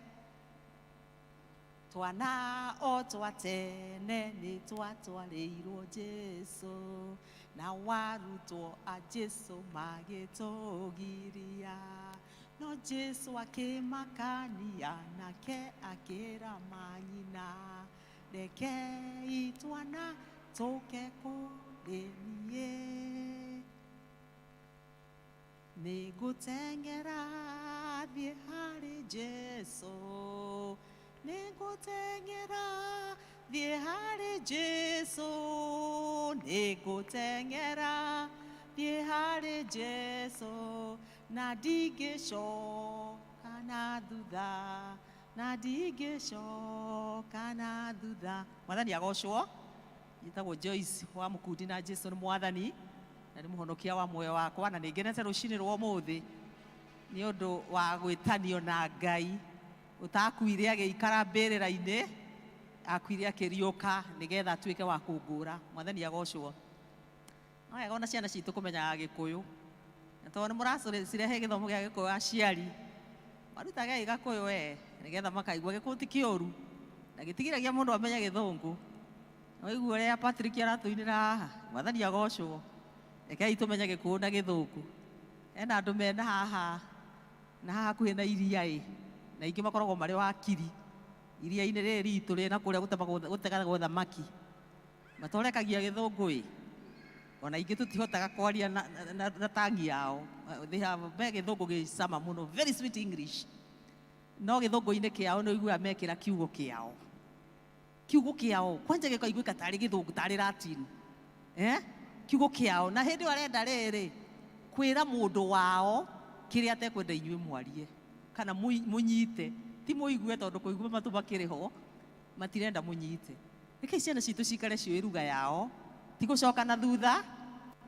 Twana o twa tene nĩ twatwarĩirwo Jesu, na warutwo a Jesu magĩtũgiria. No Jesu akĩmakania nake akĩra manyina, rekei twana tũke kũrĩ niĩ. Nĩngũteng'era thiĩ harĩ Jesu, nĩngũteng'era thiĩ harĩ Jesu, nĩngũteng'era thiĩ harĩ Jesu, na ndingĩcoka na thutha, na ndingĩcoka na thutha. Mwathani agocwo. Njĩtagwo Joyce wa Mũkundi, na Jesu nĩ Mwathani na nĩ mũhonokia wa muoyo wakwa, na nĩ ngenete rũcinĩ rwa ũmũthĩ nĩ ũndũ wa gwĩtanio na Ngai ũtakuire agĩikara mbĩrĩra-inĩ, akuire akĩriũka nĩgetha atuĩke wa kũngũra. Mwathani agocwo. No wega ona ciana citũ kũmenyaga Gĩkũyũ, na tondũ nĩ mũracirehe gĩthomo gĩa Gĩkũyũ, aciari marutage Gĩkũyũ we, nĩgetha makaigua Gĩkũyũ ti kĩũru na gĩtigiragia mũndũ amenye Gĩthũngũ. Waigua ũrĩa Patrick aratũinĩra haha? Mwathani agocwo. Rekei tũmenye Gĩkũyũ na Gĩthũngũ. Hena andũ mena haha na haha hakuhĩ na iria ĩ, na aingĩ makoragwo marĩ wakiri iria-inĩ rĩrĩ ritũ rĩ na kũrĩa gũtegagwo thamaki, matorekagia Gĩthũngũ ĩ, ona ingĩ tũtihotaga kwaria na tangi yao. They have me Gĩthũngũ gĩ cama mũno, very sweet English, no Gĩthũngũ-inĩ kĩao nĩ ũiguaga mekĩra kiugo kĩao, kiugo kĩao kwanja gĩkaiguĩka tarĩ Gĩthũngũ, tarĩ Latin, eh? Kiugo kĩao, na hĩndĩ ĩyo arenda rĩrĩ kwĩra mũndũ wao kĩrĩa atekwenda inyuĩ mwarie kana mũnyite, ti mũigue, tondũ kũigua matũ makĩrĩ ho, matirenda mũnyite. Rekei ciana citũ cikare ciũĩ ruga yao, ti gũcoka na thutha.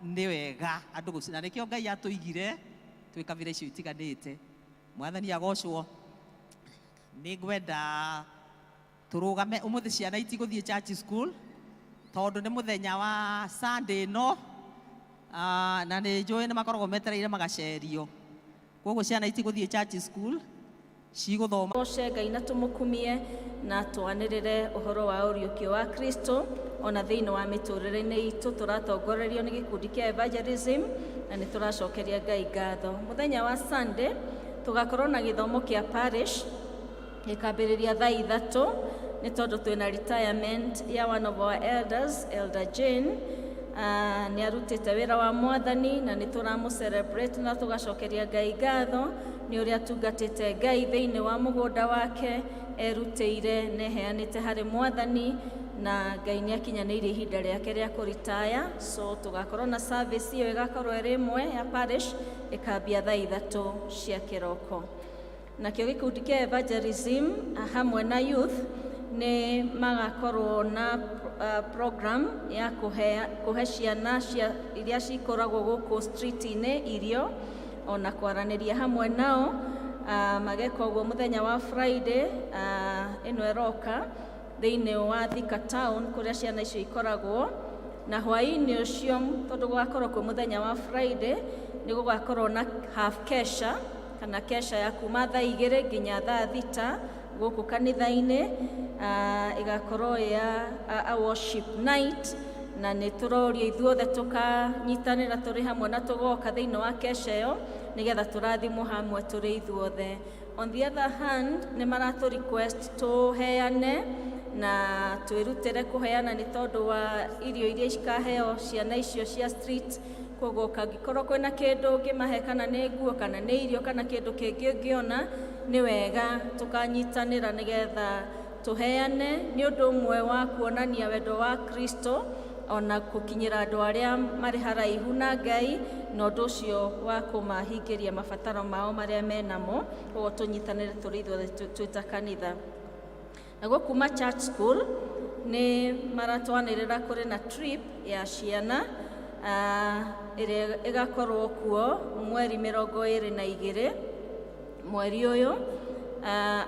Nĩ wega andũ na nĩkĩo Ngai atũigire twĩ kabira icio itiganĩte. Mwathani agocwo. Nĩ ngwenda tũrũgame ũmũthĩ. Ciana itigũthiĩ church school tondũ nĩ mũthenya wa Sunday ĩno. Na nĩ njũĩ nĩ makoragwo metereire magacerio, koguo ciana itigũthiĩ church school. Cigũthoma. Goce Ngai na tũmũkumie na twanĩrĩre ũhoro wa ũriũkio wa Kristo ona thĩinĩ wa mĩtũrĩre-inĩ itũ. Tũratongorerio nĩ gĩkundi kĩa evangelism na nĩ tũracokeria Ngai ngatho. Mũthenya wa Sunday tũgakorwo na gĩthomo kĩa parish gĩkambĩrĩria thaa 3, nĩ tondũ twĩna retirement ya one of our elders, Elder Jane. Nĩ arutĩte wĩra wa Mwathani na nĩ tũramũ celebrate na tũgacokeria Ngai ngatho nĩ ũrĩa atungatĩte Ngai thĩinĩ wa mũgũnda wake, erutĩire na eheanĩte harĩ Mwathani, na Ngai nĩ akinyanĩirie ihinda rĩake rĩa kũritaya. So tũgakorwo na service ĩyo, ĩgakorwo ĩrĩ ĩmwe ya parish, ĩkambia thaa 3 cia kĩroko. Nakĩo gĩkundi kĩa evangelism hamwe na youth nĩ magakorwo na program ya kũhe ciana cia iria cikoragwo gũkũ street-inĩ irio ona kwaranĩria hamwe nao. Mageka ũguo mũthenya wa Friday ĩno ĩroka thĩinĩ wa Thika Town, kũrĩa ciana icio ikoragwo. Na hwaĩ-inĩ ũcio, tondũ gũgakorwo kwĩ mũthenya wa Friday, nĩ gũgakorwo na half kesha kana kesha ya kuma thaa 2 nginya thaa 6 gũkũ kanitha-inĩ. Ĩgakorwo ya a worship night, na nĩ tũrorio ithuothe tũkanyitanĩra tũrĩ hamwe na tũgoka thĩinĩ wa kesha ĩyo, nĩgetha tũrathimwo hamwe tũrĩ ithuothe. On the other hand, nĩ maratũ request tũheane na twĩrutĩre kũheana nĩ tondũ wa irio iria cikaheo ciana icio cia street. Koguo kangĩkorwo kwĩna kĩndũ ũngĩmahe, kana nĩ nguo, kana nĩ irio, kana kĩndũ kĩngĩ ũngĩona nĩ wega, tũkanyitanĩra nĩgetha tũheane, nĩ ũndũ ũmwe wa kuonania wendo wa Kristo ona gũkinyĩra andũ arĩa marĩ haraihu na Ngai, na ũndũ ũcio wa kũmahingĩria mabataro mao marĩa menamo. Koguo tũnyitanĩre tũrĩ ithuothe twĩ ta kanitha. Naguo kuma church school nĩ maratwanĩrĩra kũrĩ na trip ya ciana ĩrĩa ĩgakorwo kuo mweri 22 mweri ũyũ.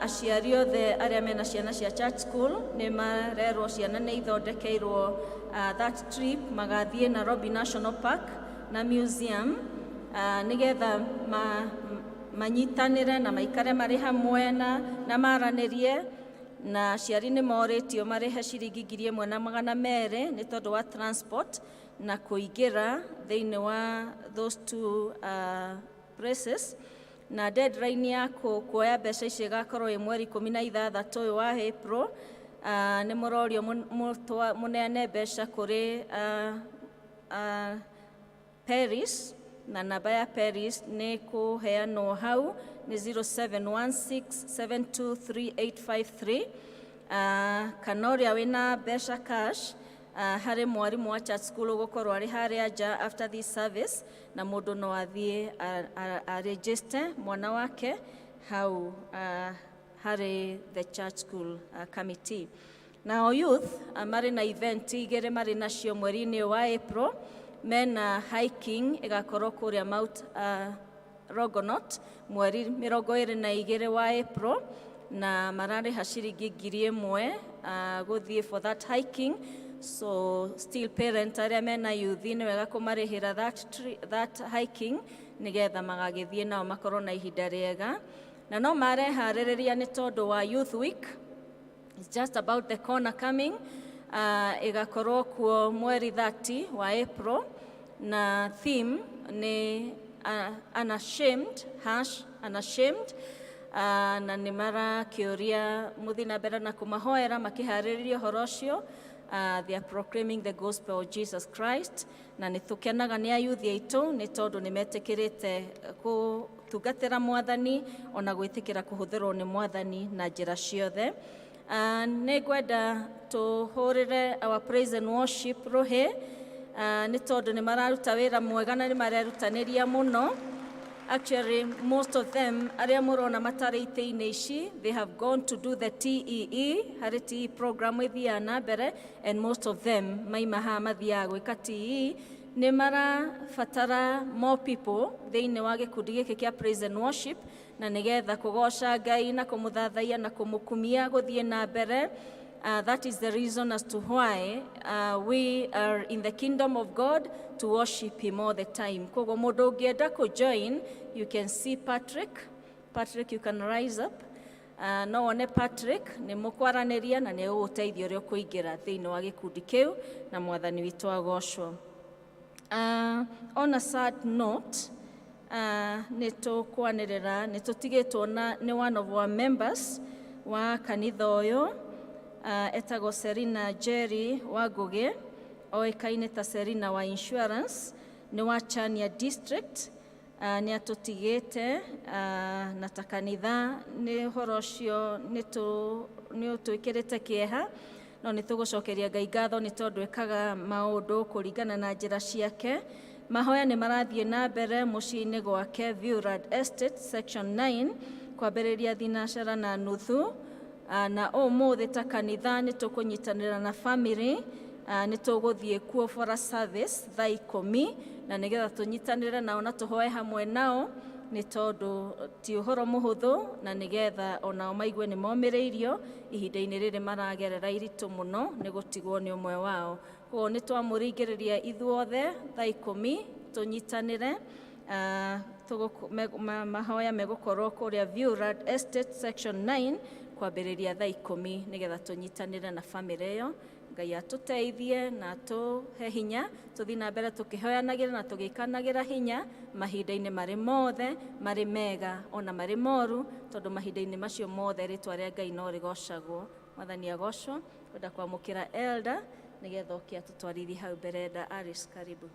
Aciari othe arĩa mena ciana cia church school nĩ marerwo ciana nĩ ithondekeirwo that trip, magathiĩ Nairobi National Park na museum, nĩgetha manyitanĩre na maikare marĩ hamwe na maranĩrie. Na aciari nĩ morĩtio marĩhe ciringi 1,200 nĩ tondũ wa transport na kũingĩra thĩinĩ wa those two places. Na deadline ya kuoya mbeca icio ĩgakorwo ĩ mweri 16 ũyũ wa April. Nĩ mũrorio mũneane mbeca kũrĩ Paris, na namba ya Paris nĩ kũheanwo hau, nĩ 0716723853. Kana ũrĩa wĩna mbeca cash, harĩ mwarimũ wa church school ũgũkorwo arĩ harĩa nja after this service, na mũndũ no athiĩ a register mwana wake hau harĩ the church school committee. Nao youth marĩ na event igĩrĩ marĩ nacio mweri-inĩ ũyũ wa April. Mena hiking ĩgakorwo kũrĩa Mount Longonot mweri 22 wa April, na mararĩha ciringi 1,000 gũthiĩ for that hiking. So still, parent arĩa mena youth, nĩ wega kũmarĩhĩra that hiking, nĩgetha magagĩthiĩ nao makorwo na ihinda rĩega. Na no mareharĩrĩria nĩ tondũ wa Youth Week. It's just about the corner coming. Ĩgakorwo kuo mweri 30 wa April, na theme nĩ unashamed, #unashamed. Na nĩ marakĩũria mũthiĩ na mbere na kũmahoera makĩharĩrĩria ũhoro ũcio. They are proclaiming the gospel of Jesus Christ, na nĩ tũkenaga nĩ ayuthi aitũ nĩ tondũ nĩ metĩkĩrĩte gũtungatĩra Mwathani ona gwĩtĩkĩra kũhũthĩrwo nĩ Mwathani na njĩra ciothe. Nĩ ngwenda tũhũrĩre our praise and worship rũhĩ, nĩ tondũ nĩ mararuta wĩra mwega na nĩ marerutanĩria mũno. Actually, most of them arĩa mũrona matarĩ itĩ-inĩ ici, they have gone to do the TEE. Harĩ TEE program ĩthiaga na mbere, and most of them maima haha mathiaga gwĩka TEE. Nĩ marabatara more people thĩinĩ wa gĩkundi gĩkĩ kĩa praise and worship, na nĩgetha kũgoca Ngai na kũmũthathaiya na kũmũkumia gũthiĩ na mbere. That is the reason as to why we are in the kingdom of God, to worship him all the time. Koguo mũndũ ũngĩenda kũ join, you can see Patrick. Patrick, you can rise up. No wone Patrick nĩ mũkwaranĩria na nĩ egũgũteithia ũrĩa ũkũingĩra thĩinĩ wa gĩkundi kĩu na mwathani witũ agocwo. On a sad note, nĩ tũkwanĩrĩra nĩ tũtigĩtwo na nĩ one of our members wa kanitha ũyũ, etagwo Serina Jerry wa Ngũgĩ, oĩkaine ta Serina wa Insurance, nĩ wa Chania District. Nĩ atũtigĩte, na ta kanitha nĩ ũhoro ũcio nĩ ũtwĩkĩrĩte kĩeha, no nĩ tũgũcokeria Ngai ngatho nĩ tondũ ekaga maũndũ kũringana na njĩra ciake. Mahoya nĩ marathiĩ na mbere mũciĩ-inĩ gwake Viewrad Estate Section 9 kwambĩrĩria 9:30, na ũmũthĩ ta kanitha nĩ tũkũnyitanĩra na family, nĩ tũgũthiĩ kuo for a service thaa 10, na nĩgetha tũnyitanĩre nao na tũhoe hamwe nao, nĩ tondũ ti ũhoro mũhũthũ, na nĩgetha onao maigue nĩ momĩrĩirio ihinda-inĩ rĩrĩ maragerera iritũ mũno nĩ gũtigwo nĩ ũmwe wao. Koguo nĩ twamũringĩrĩria ithuothe thaa 10 tũnyitanĩre. Mahoya megũkorwo kũrĩa Viewrad Estate Section 9 kwambĩrĩria thaa 10, nĩgetha tũnyitanĩre na famĩlĩ ĩyo. Ngai atũteithie na atũhe hinya tũthiĩ na mbere tũkĩhoyanagĩra na tũgĩkanagĩra hinya mahinda-inĩ marĩ mothe, marĩ mega ona marĩ moru, tondũ mahinda-inĩ macio mothe rĩtwa rĩa Ngai no rĩgocagwo. Mwathani agocwo. Kwenda kwamũkĩra elder nĩgetha oke atũtwarithie hau mbere. Elder Aris, karibu.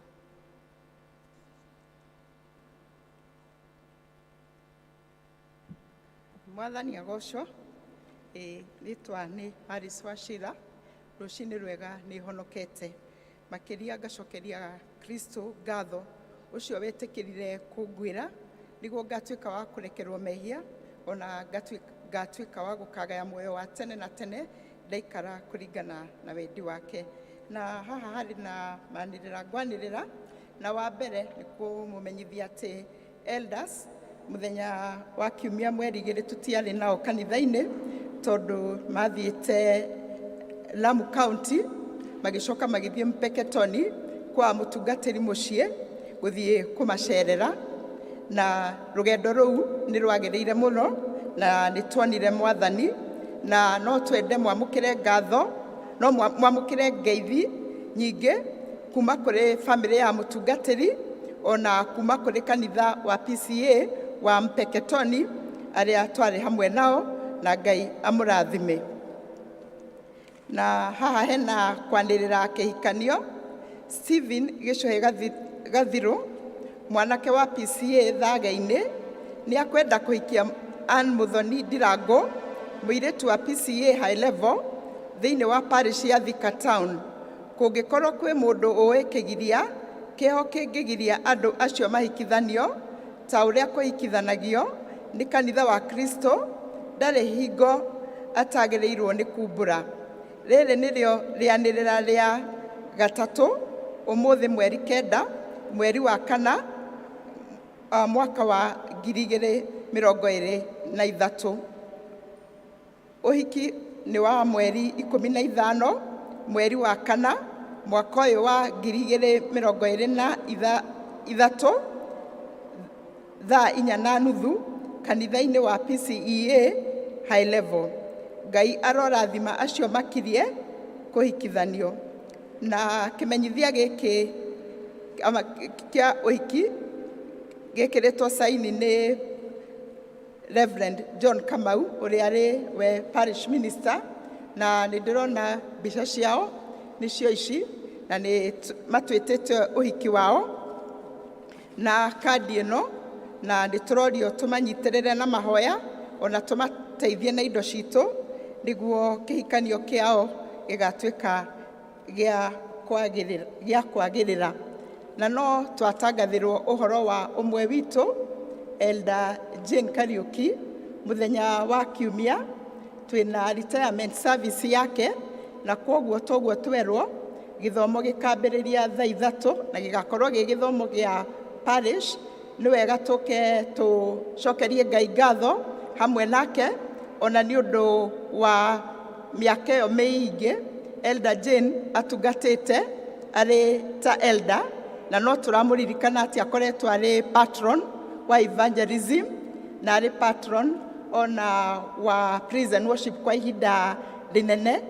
Mwathani agocwo. Ĩ rĩtwa nĩ Alice Wachira. Rũcinĩ rwega. Nĩ honokete makĩria, ngacokeria Kristo ngatho ũcio wetĩkĩrire kũnguĩra nĩguo ngatuĩka wa kũrekerwo mehia, ona ngatuĩka wa gũkagaya muoyo wa tene na tene ndaikara kũringana na wendi wake. Na haha harĩ na manĩrĩra ngwanĩrĩra, na wa mbere nĩ kũmũmenyithia atĩ elders mũthenya wa kiumia mweri 2 tũtiarĩ nao kanitha-inĩ, tondũ mathiĩte Lamu County, magĩcoka magĩthiĩ Mpeketoni kwa mũtungatĩri mũciĩ gũthiĩ kũmacerera, na rũgendo rũu nĩ rwagĩrĩire mũno na nĩ tuonire mwathani. Na no twende mwamũkĩre ngatho, no mwamũkĩre ngeithi nyingĩ kuma kũrĩ bamĩrĩ ya mũtungatĩri, ona kuma kũrĩ kanitha wa PCA wa Mpeketoni arĩa twarĩ hamwe nao, na Ngai amũrathime. Na haha hena kwanĩrĩra kĩhikanio. Stephen Gĩcũhĩ Gathirũ, mwanake wa PCA Thage-inĩ, nĩ akwenda kũhikia Ann Muthoni Ndirango, mũirĩtu wa PCA High Level thĩinĩ wa parish ya Thika Town. Kũngĩkorwo kwĩ mũndũ ũĩ kĩgiria kĩho kĩngĩgiria andũ acio mahikithanio ta ũrĩa kũhikithanagio nĩ kanitha wa Kristo, ndarĩ hingo atagĩrĩirwo nĩ kumbũra. Rĩrĩ nĩrĩo rĩanĩrĩra rĩa gatatũ ũmũthĩ mweri 9 mweri wa kana, mwaka wa 2023. Ũhiki nĩ wa mweri 15 mweri wa kana mwaka ũyũ wa 2023, thaa 4:30 kanitha-inĩ wa PCEA High Level. Ngai arorathima acio makirie kũhikithanio. Na kĩmenyithia gĩkĩ kĩa ũhiki gĩkĩrĩtwo saini nĩ Reverend John Kamau, ũrĩa arĩ we parish minister, na nĩ ndĩrona mbica ciao nĩcio ici, na nĩ matwĩtĩte ũhiki wao na kandi ĩno, na nĩ tũrorio tũmanyitĩrĩre na mahoya ona tũmateithie na indo citũ nĩguo kĩhikanio kĩao gĩgatuĩka gĩa kwagĩrĩra. Na no twatangathĩrwo ũhoro wa ũmwe witũ, Elder Jane Kariuki, mũthenya wa kiumia twĩna retirement service yake, na kwoguo toguo twerwo gĩthomo gĩkambĩrĩria thaa 3 na gĩgakorwo gĩ gĩthomo gĩa parish. Nĩ wega tũke tũcokerie Ngai ngatho hamwe nake, ona nĩ ũndũ wa mĩaka ĩyo mĩingĩ Elder Jane atungatĩte arĩ ta elder, na no tũramũririkana atĩ akoretwo arĩ patron wa evangelism na arĩ patron ona wa praise and worship kwa ihinda rĩnene.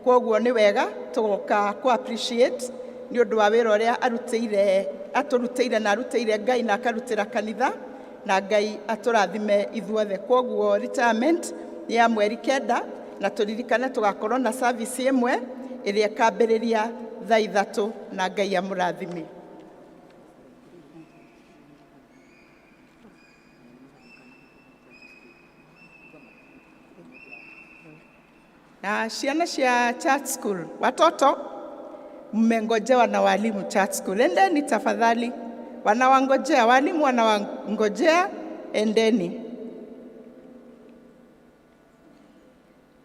Kwoguo nĩ wega tũgoka kũ appreciate nĩ ũndũ wa wĩra ũrĩa arutĩire, atũrutĩire na arutĩire Ngai na akarutĩra kanitha, na Ngai atũrathime ithuothe. Kwoguo retirement nĩ ya mweri 9, na tũririkane tũgakorwo na service ĩmwe ĩrĩa ĩkambĩrĩria thaa 3, na Ngai amũrathime. Na ciana cia church school, watoto mmengojewa na walimu church school, endeni tafadhali, wanawangojea, walimu wanawangojea, endeni.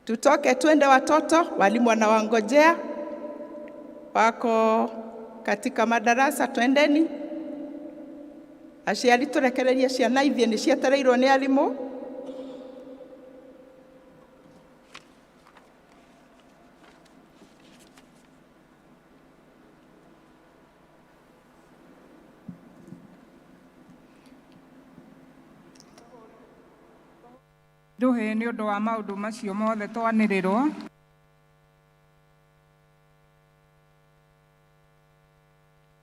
Tutoke twende watoto, walimu wanawangojea, wako katika madarasa, twendeni. Aciari tũrekererie ciana ithiĩ, nĩ cietereirwo nĩ arimũ. Ndũhĩ nĩ ũndũ wa maũndũ macio mothe twanĩrĩrwo.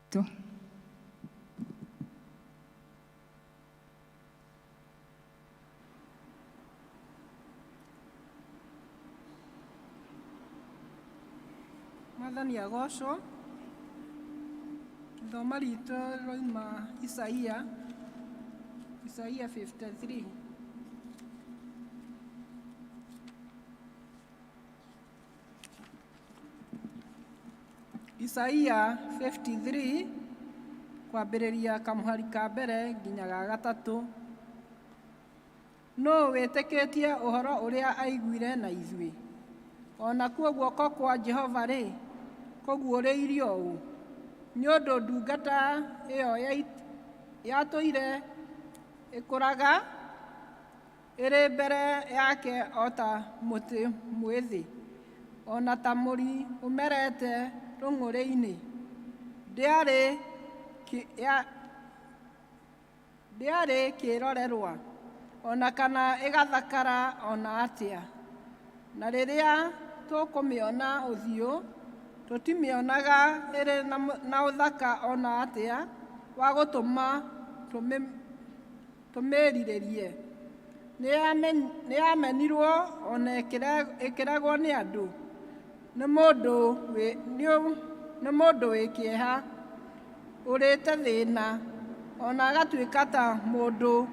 Tu. Mwathani agocwo. Ithoma ritũ rĩroima Isaia, Isaia 53. Isaia 53 kwambĩrĩria kamũhari ka mbere nginya ga gatatũ. Nũ wĩtĩkĩtie ũhoro ũrĩa aiguire na ithuĩ? O nakuo guoko kwa Jehova-rĩ, kũguũrĩirio ũ? Nĩ ũndũ ndungata ĩyo yatũire ĩkũraga ĩrĩ mbere yake o ta mũtĩ mwĩthĩ, o na ta mũri ũmerete rũng'ũrĩ-inĩ. Ndĩarĩ kĩrorerwa, o na kana ĩgathakara o na atĩa. Na rĩrĩa tũkũmĩona ũthiũ, tũtimĩonaga ĩrĩ na ũthaka o na atĩa wa gũtũma tũmĩrirĩrie. Nĩyamenirwo o na ĩkĩregwo nĩ andũ, nĩ mũndũ wĩ kĩeha, ũrĩte thĩna, o na agatuĩka ta mũndũ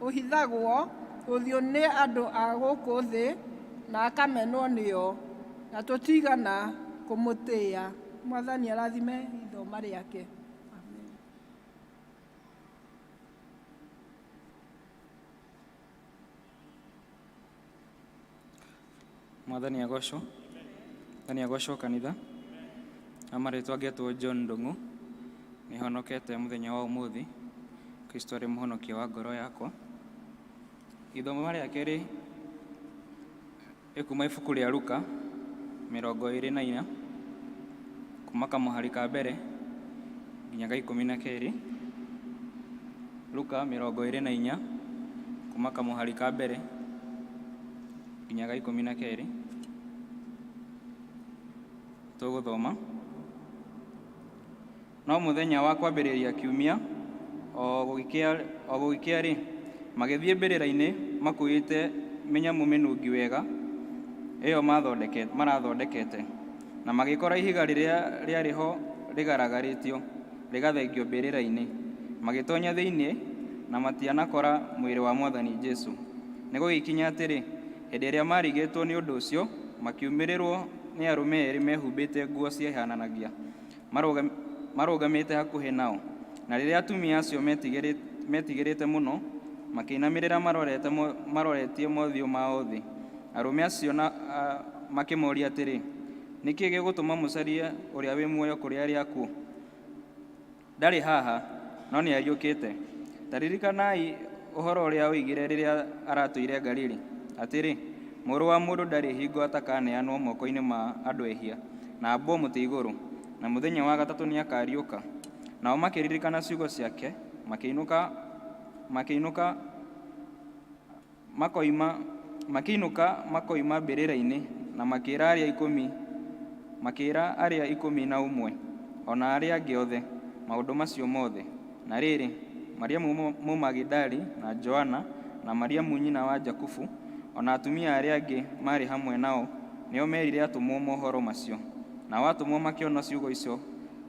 ũhithagwo ũthiũ nĩ andũ a gũkũ thĩ na akamenwo nĩo, na tũtigana kũmũtĩĩa. Mwathani arathime ithoma rĩake. Amen. Mwathani agocwo. Mwathani agocwo kanitha. Na marĩtwa ngetwo John Ndung'u. Nĩhonokete mũthenya wa ũmũthĩ. Kristo arĩ mũhonokia wa ngoro yakwa. Ithomo rĩa kerĩ ĩkuma ibuku rĩa Luka 24 kuma kamũhari ka mbere nginya ga 12. Luka 24 kuma kamũhari ka mbere nginya ga 12. Tũgũthoma. No mũthenya wa kwambĩrĩria kiumia o gũgĩkĩa-rĩ, magĩthiĩ mbĩrĩra-inĩ makuĩte mĩnyamũ mĩnungi wega ĩyo marathondekete, na magĩkora ihiga rĩrĩa rĩarĩ ho rĩgaragarĩtio rĩgathengio mbĩrĩra-inĩ. Magĩtonya thĩinĩ na matianakora mwĩrĩ wa Mwathani Jesũ. Nĩ gũgĩkinya atĩrĩ, hĩndĩ ĩrĩa maarigĩtwo nĩ ũndũ ũcio, makiumĩrĩrwo nĩ arũme erĩ mehumbĩte nguo ciahaananagia, marũgamĩte hakuhĩ nao. Na rĩrĩa atumia acio metigĩrĩte mũno, makĩinamĩrĩra maroretie mothiũ mao thĩ. Arũme acio makĩmoria atĩrĩ, nĩ kĩĩ gĩgũtũma mũcarie ũrĩa wĩ muoyo kũrĩ arĩa akuũ? Ndarĩ haha, no nĩariũkĩte. Ta ririkanai ũhoro ũrĩa oigire rĩrĩa aratũire Galili, atĩrĩ, Mũrũ wa mũndũ ndarĩ hingo atakaneanwo moko-inĩ ma andũ ehia, na ambwo mũtĩ igũrũ, na mũthenya wa gatatũ nĩakariũka. Nao makĩririkana ciugo ciake, makĩinũka makĩinũka makoima makĩinũka makoima mbĩrĩra-inĩ na makĩĩra arĩa ikũmi makĩĩra arĩa ikũmi na ũmwe o na arĩa angĩ othe maũndũ macio mothe. Na rĩrĩ, Mariamu Mũmagidali na Joana na Mariamu nyina wa Jakubu o na atumia arĩa angĩ maarĩ hamwe nao nĩo meerire atũmwo mohoro macio. Nao atũmwo makĩona ciugo icio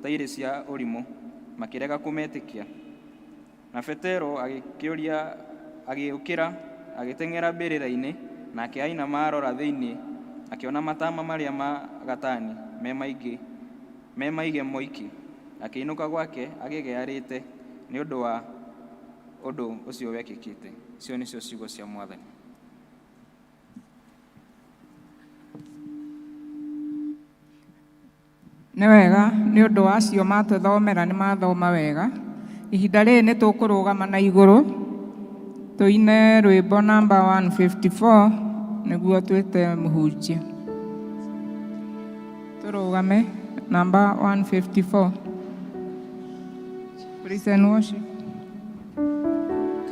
ta irĩ cia ũrimũ, makĩrega kũmetĩkia. Na Petero agĩkĩũria agĩũkĩra agĩteng'era mbĩrĩra-inĩ, nake ainama arora thĩinĩ akĩona matama marĩa ma gatani me maingĩ me maige moiki. Akĩinũka gwake agegearĩte nĩ ũndũ wa ũndũ ũcio wekĩkĩte. Icio nĩcio ciugo cia Mwathani. Nĩ wega nĩ ũndũ wa acio matũthomera nĩ mathoma wega. Ihinda rĩrĩ nĩ tũkũrũgama na igũrũ tũine rwĩmbo namba 154 nĩguo twĩte mũhunjia. Tũrũgame namba 154. Praise and worship.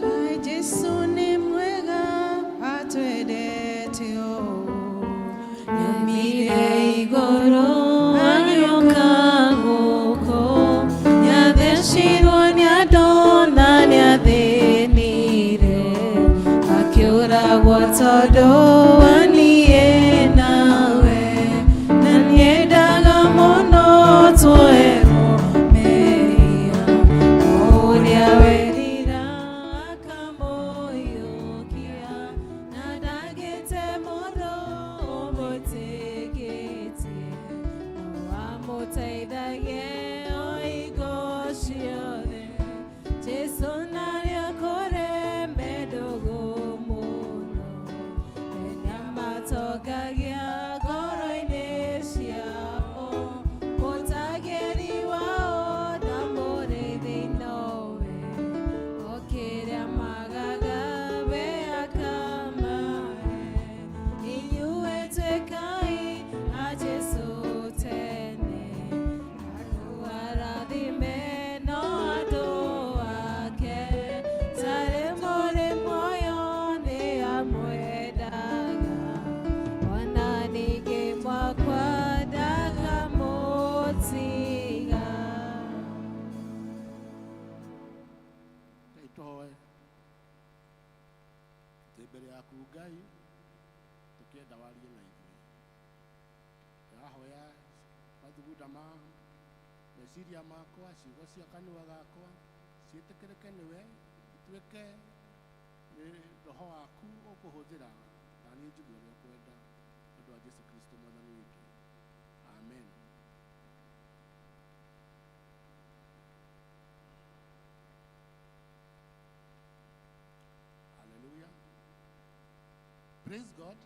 Kaĩ Jesũ nĩ mwega atwendete ũũ, nĩaumire igũrũ agĩũka gũkũ, nĩathecirwo nĩ andũ na nĩathĩnire, akĩũragwo tondũ wa niĩ nawe, na nĩendaga mũno tuoherwo mehia, ũrĩa werira akamũiyũkia, na ndangĩte mũndũ ũmwĩtĩkĩtie, no amũteithagie o hingo ciothe. Jesũ narĩo kũrĩ mendũgũ mũno, nĩamatongagia ngoro-inĩ ciao, mũtangĩri wao na mũrĩithi nowe, o kĩrĩa magaga we akamahe. Inyuĩ tuĩkai a Jesũ tene, arathime no andũ ake, tarĩ mũrĩ muoyo nĩ amwendaga, ona ningĩ mwakwa ndakamũtiga. Ngai tũhoe twĩ mbere yaku Ngai tũkĩenda warie na ithuĩ. Ndĩrahoya mathugunda ma meciria makwa, ciugo cia kanua gakwa ciĩtĩkĩrĩke nĩwe, ituĩke nĩ roho waku ũkũhũthĩra na niĩ njigue ũrĩa ũkwenda nĩ ũndũ wa Jesu Kristo mwathani witũ. Amen. Hallelujah. Praise God.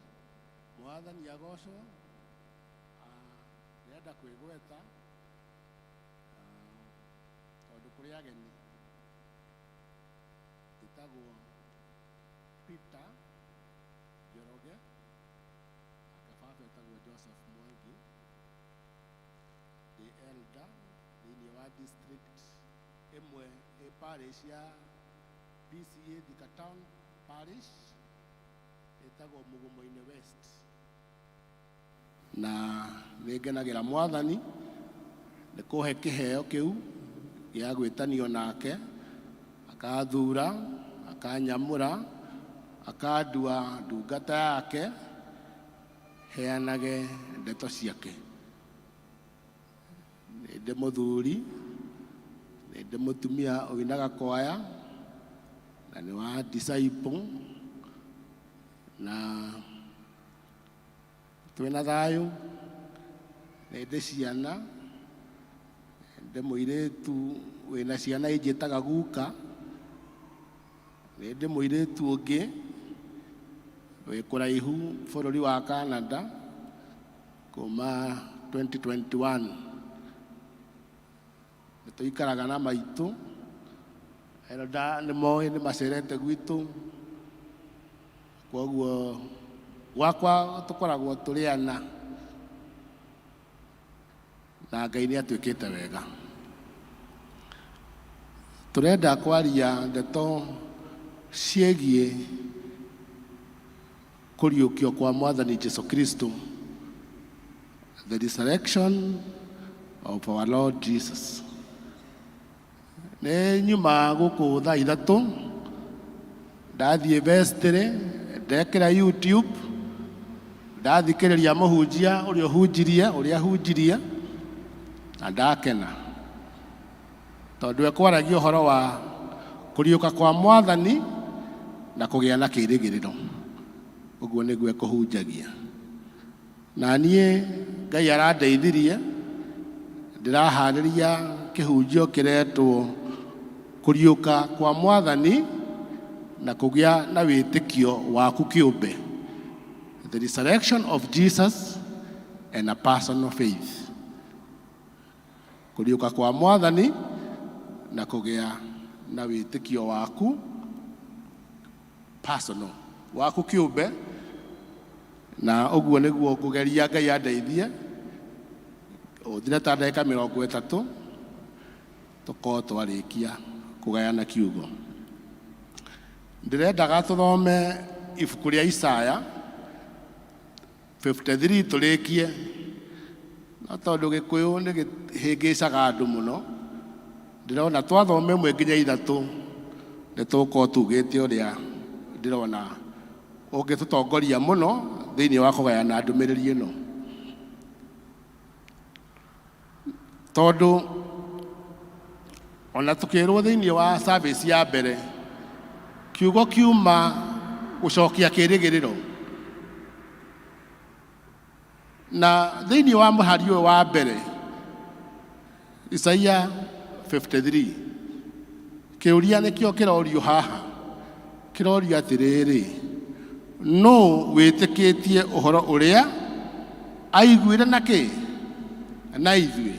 Mwathani agocwo. Ndĩrenda kwĩgweta tondũ kũrĩ ageni. Njĩtagwo Peter Njoroge, nake baba etagwo Joseph Mwangi. Ndĩ elder thĩinĩ wa district ĩmwe ĩ parish ya PCEA Thika Town Parish ĩtagwo Mugumo-inĩ West. Na nĩ ngenagĩra Mwathani nĩ kũhe kĩheo kĩu gĩa gwĩtanio nake, akathura, akanyamũra, akandua ndungata yake, heanage ndeto ciake. Nĩ ndĩ mũthuri, nĩ ndĩ mũtumia ũinaga kwaya, na nĩ wa disciple, na twĩna thayũ, nĩ ndĩ ciana, ndĩ mũirĩtu wĩna ciana injĩtaga guka, nĩ ndĩ mũirĩtu ũngĩ wĩ kũraihu bũrũri wa Canada kuma 2021. Nĩ tũikaraga na maitũ, elder nĩ moĩ nĩ macerete gwitũ, koguo gwakwa tũkoragwo tũrĩ ana na Ngai nĩ atuĩkĩte wega. Tũrenda kwaria ndeto Ciĩgiĩ kũriũkio kwa Mwathani Jesu Kristo, the resurrection of our Lord Jesus. Nĩ nyuma gũkũ thaa 3, ndathiĩ vestry, ndekĩra YouTube, ndathikĩrĩria mũhunjia ũrĩa ũhunjirie ũrĩa ahunjirie, na ndakena tondũ ekwaragia ũhoro wa kũriũka kwa Mwathani na kũgĩa na kĩĩrĩgĩrĩro. Ũguo nĩguo ekũhunjagia. Na niĩ Ngai arandeithirie, ndĩraharĩria kĩhunjio kĩretwo kũriũka kwa Mwathani na kũgĩa na wĩtĩkio waku kĩũmbe, the resurrection of Jesus and a personal faith. Kũriũka kwa Mwathani na kũgĩa na wĩtĩkio waku personal, waku kĩũmbe. Na ũguo nĩguo ngũgeria, Ngai andeithie, ũthire ta ndagĩka 30 tũkorwo twarĩkia kũgayana kiugo. Ndĩrendaga tũthome ibuku rĩa Isaya 53 tũrĩkie, no tondũ Gĩkũyũ nĩ kĩhĩngĩcaga andũ mũno, ndĩrona twathoma 1 nginya 3 nĩ tũgũkorwo tugĩte ũrĩa ndĩrona ũngĩtũtongoria mũno thĩinĩ wa kũgayana ndũmĩrĩri ĩno, tondũ ona tũkĩrwo thĩinĩ wa service ya mbere, kiugo kiuma gũcokia kĩĩrĩgĩrĩro. Na thĩinĩ wa mũhari ũyũ wa mbere, Isaia 53, kĩũria nĩkĩo kĩrorio haha. Kĩrorio atĩrĩrĩ, nũ wĩtĩkĩtie ũhoro ũrĩa aiguire na kĩ na ithuĩ?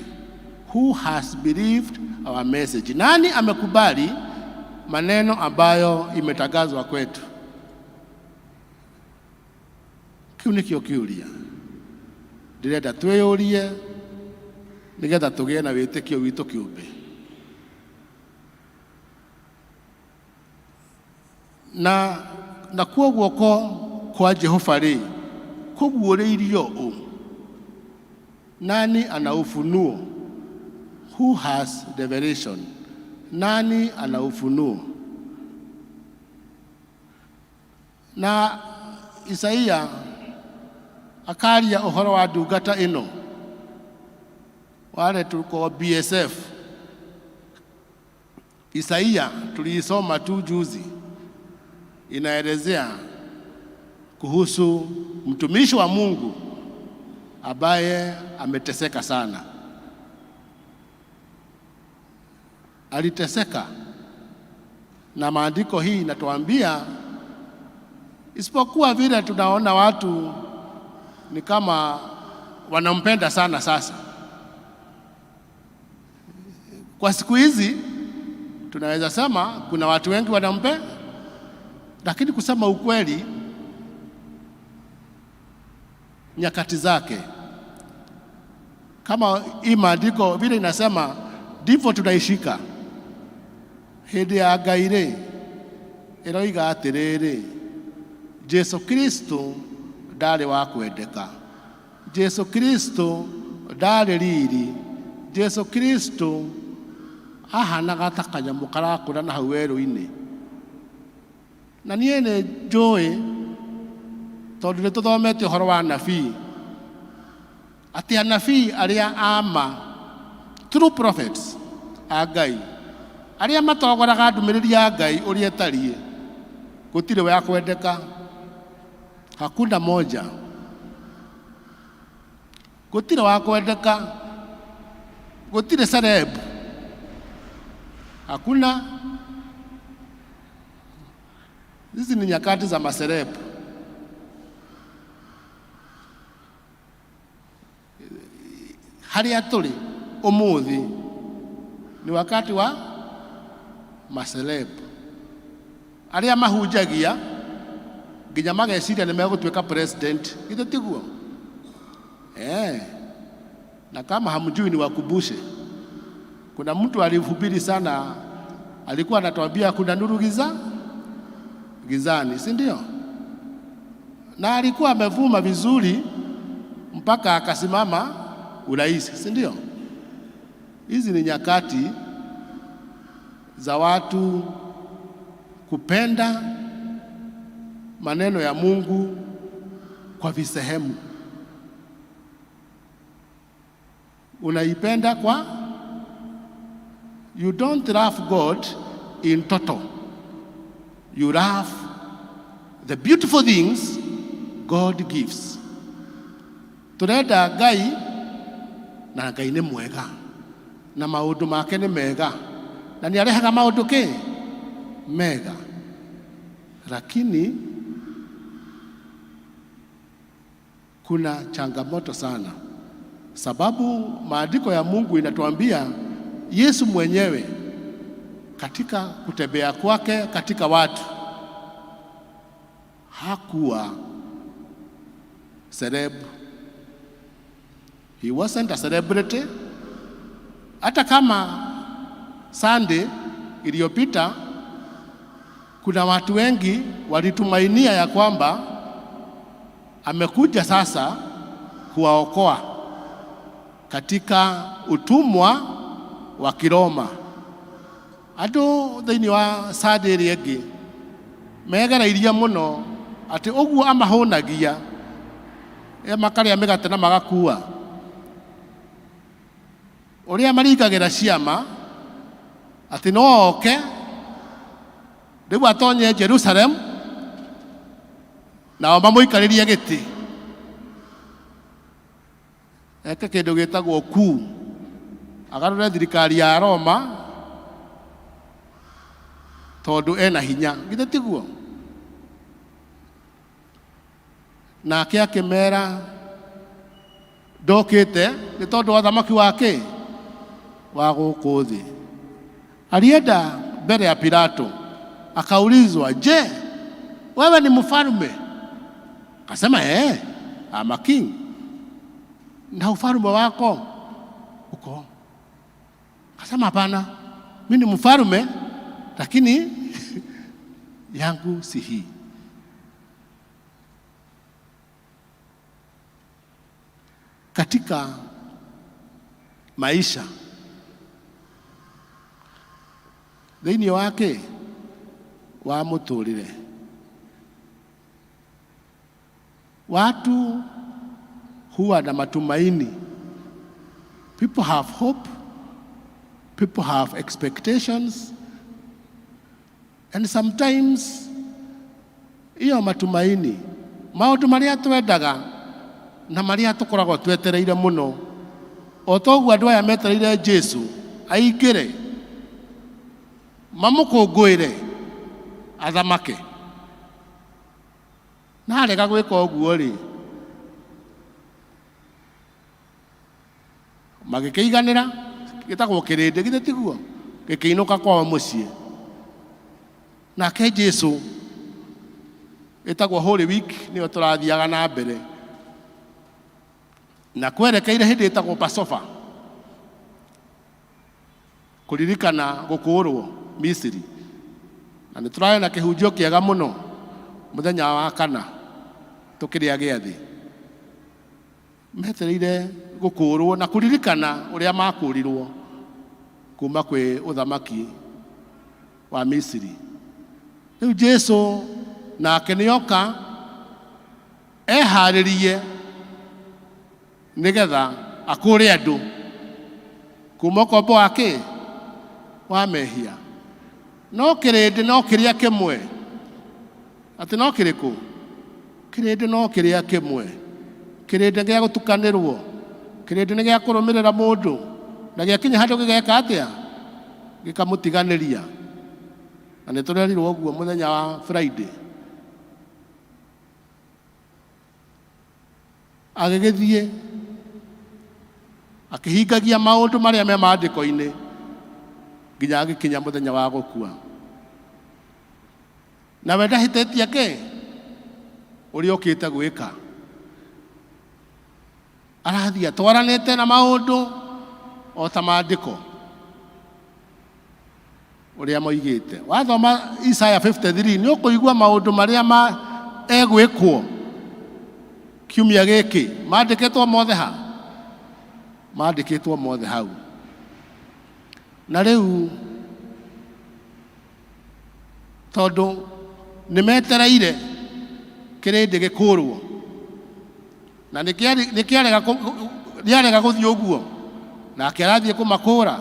Who has believed our message? Nani amekubali maneno ambayo imetangazwa kwetu? Kĩu nĩkĩo kĩũria ndĩrenda twĩyũrie nĩgetha tũgĩe na wĩtĩkio witũ kĩũmbe. Na nakuo guoko kwa Jehova rĩ, kũguũrĩirio ũ? Nani ana ufunuo? Who has revelation? Nani ana ufunuo? Na Isaia akaria ũhoro wa ndungata ĩno wale tuko BSF. Isaia tuliisoma tu juzi, inaelezea kuhusu mtumishi wa Mungu ambaye ameteseka sana. Aliteseka, na maandiko hii inatuambia, isipokuwa vile tunaona watu ni kama wanampenda sana sasa. Kwa siku hizi tunaweza sema kuna watu wengi wanampenda, lakini kusema ukweli, nyakati zake, kama hii maandiko vile inasema, ndivyo tunaishika. Hĩndĩ ya Ngai rĩ, ĩroiga atĩrĩrĩ, Jesu Kristo ndarĩ wa kwendeka, Jesu Kristo ndarĩ riri, Jesu Kristo ahanaga ta kanyamũ karakũra na hau werũ-inĩ. Na niĩ nĩ njũĩ, tondũ nĩ tũthomete ũhoro wa nabii, atĩ anabii arĩa ama, true prophets a Ngai, arĩa matongoraga ndũmĩrĩri ya Ngai ũrĩa ĩtariĩ, gũtirĩ wa kwendeka, hakuna moja, gũtirĩ wa kwendeka, gũtirĩ celeb, hakuna. Hizi ni nyakati za maceleb. Harĩa tũrĩ ũmũthĩ ni wakati wa maceleb, arĩa mahunjagia nginya mageciria nĩ megũtuĩka president. Githĩ tiguo? Eh. Na kama hamjui, ni wakumbushe, kuna mtu alihubiri sana, alikuwa anatuambia kuna nuru giza. gizani, si ndio? Na alikuwa amevuma vizuri mpaka akasimama urais, si ndio? Hizi ni nyakati za watu kupenda maneno ya Mungu kwa visehemu. Unaipenda kwa, you don't love God in total. You love the beautiful things God gives. Turenda Ngai na Ngai nĩ mwega na maũndũ make nĩ mega na nĩ arehaga maũndũ kĩ mega, lakini kuna changamoto sana, sababu maandiko ya Mungu inatuambia Yesu mwenyewe katika kutembea kwake katika watu hakuwa celeb. He wasn't a celebrity. Hata kama Sunday iliyopita kuna watu wengi walitumainia ya kwamba amekuja sasa kuwaokoa katika utumwa wa Kiroma. Andũ thĩinĩ wa Sunday ĩrĩa ĩngĩ megereirie mũno atĩ ũguo amahũnagia makarĩa mĩgate na magakua, ũrĩa maringagĩra ciama atĩ no oke rĩu atonye Jerusalem nao mamũikarĩrie gĩtĩ eke kĩndũ gĩtagwo kuu, agarũre thirikari ya Roma tondũ ena hinya, githĩ tiguo? Nake akĩmera ndokĩte nĩ tondũ wa thamaki wa kĩ wa gũkũ thĩ. Alienda mbele ya Pilato akaulizwa, je, wewe ni mfalme? Akasema eh, I'm a king. Na ufalme wako uko? Akasema hapana, mimi ni mfalme lakini yangu si hii. Katika maisha thĩinĩ wake wa mũtũrĩre, watu huwa na matumaini. People have hope, people have expectations, and sometimes iyo matumaini maũndũ marĩa twendaga na marĩa tũkoragwo twetereire mũno, o toguo andũ aya metereire Jesu aingĩre mamũkũngũĩre athamake, na arega gwĩka ũguo rĩ, magĩkĩiganĩra gĩtagwo kĩrĩndĩ, githĩ tiguo, gĩkĩinũka kwao mũciĩ. Nake Jesu ĩtagwo Holy Week nĩyo tũrathiaga na mbere na kwerekeire hĩndĩ ĩtagwo Passover, kũririkana gũkũũrwo Misiri, na nĩ tũrarĩ na kĩhunjio kĩega mũno mũthenya wa kana tũkĩrĩa gĩathĩ. Metereire gũkũũrwo na kũririkana ũrĩa makũũrirwo kuma kwĩ ũthamaki wa Misiri. Rĩu Jesu nake nĩoka eharĩrie nĩgetha akũũre andũ kuma ũkombo wa kĩ wa mehia. No kĩrĩndĩ no kĩrĩa kĩmwe, atĩ no kĩrĩkũ? Kĩrĩndĩ no kĩrĩa kĩmwe, kĩrĩndĩ gĩa gũtukanĩrwo, kĩrĩndĩ nĩ gĩa kũrũmĩrĩra mũndũ, na gĩakinya handũ gĩgeka atĩa? Gĩkamũtiganĩria. Na nĩ tũrerirwo ũguo mũthenya wa Friday. Agĩgĩthiĩ akĩhingagia maũndũ marĩa me maandĩko-inĩ nginya agĩkinya mũthenya wa gũkua. Nawe ndahĩtĩtie kĩ ũrĩa ũkĩte gwĩka, arathiĩ atwaranĩte na maũndũ o ta maandĩko. Ũrĩa moigĩte. Wathoma Isaya 53 nĩ ũkũigua maũndũ marĩa ma egwĩkwo kiumia gĩkĩ mandĩkĩtwo mothe ha mandĩkĩtwo mothe hau. Na rĩu tondũ nĩ metereire kĩrĩndĩ gĩkũrwo na nĩkĩarega rĩarega gũthiĩ ũguo nake arathiĩ kũmakũra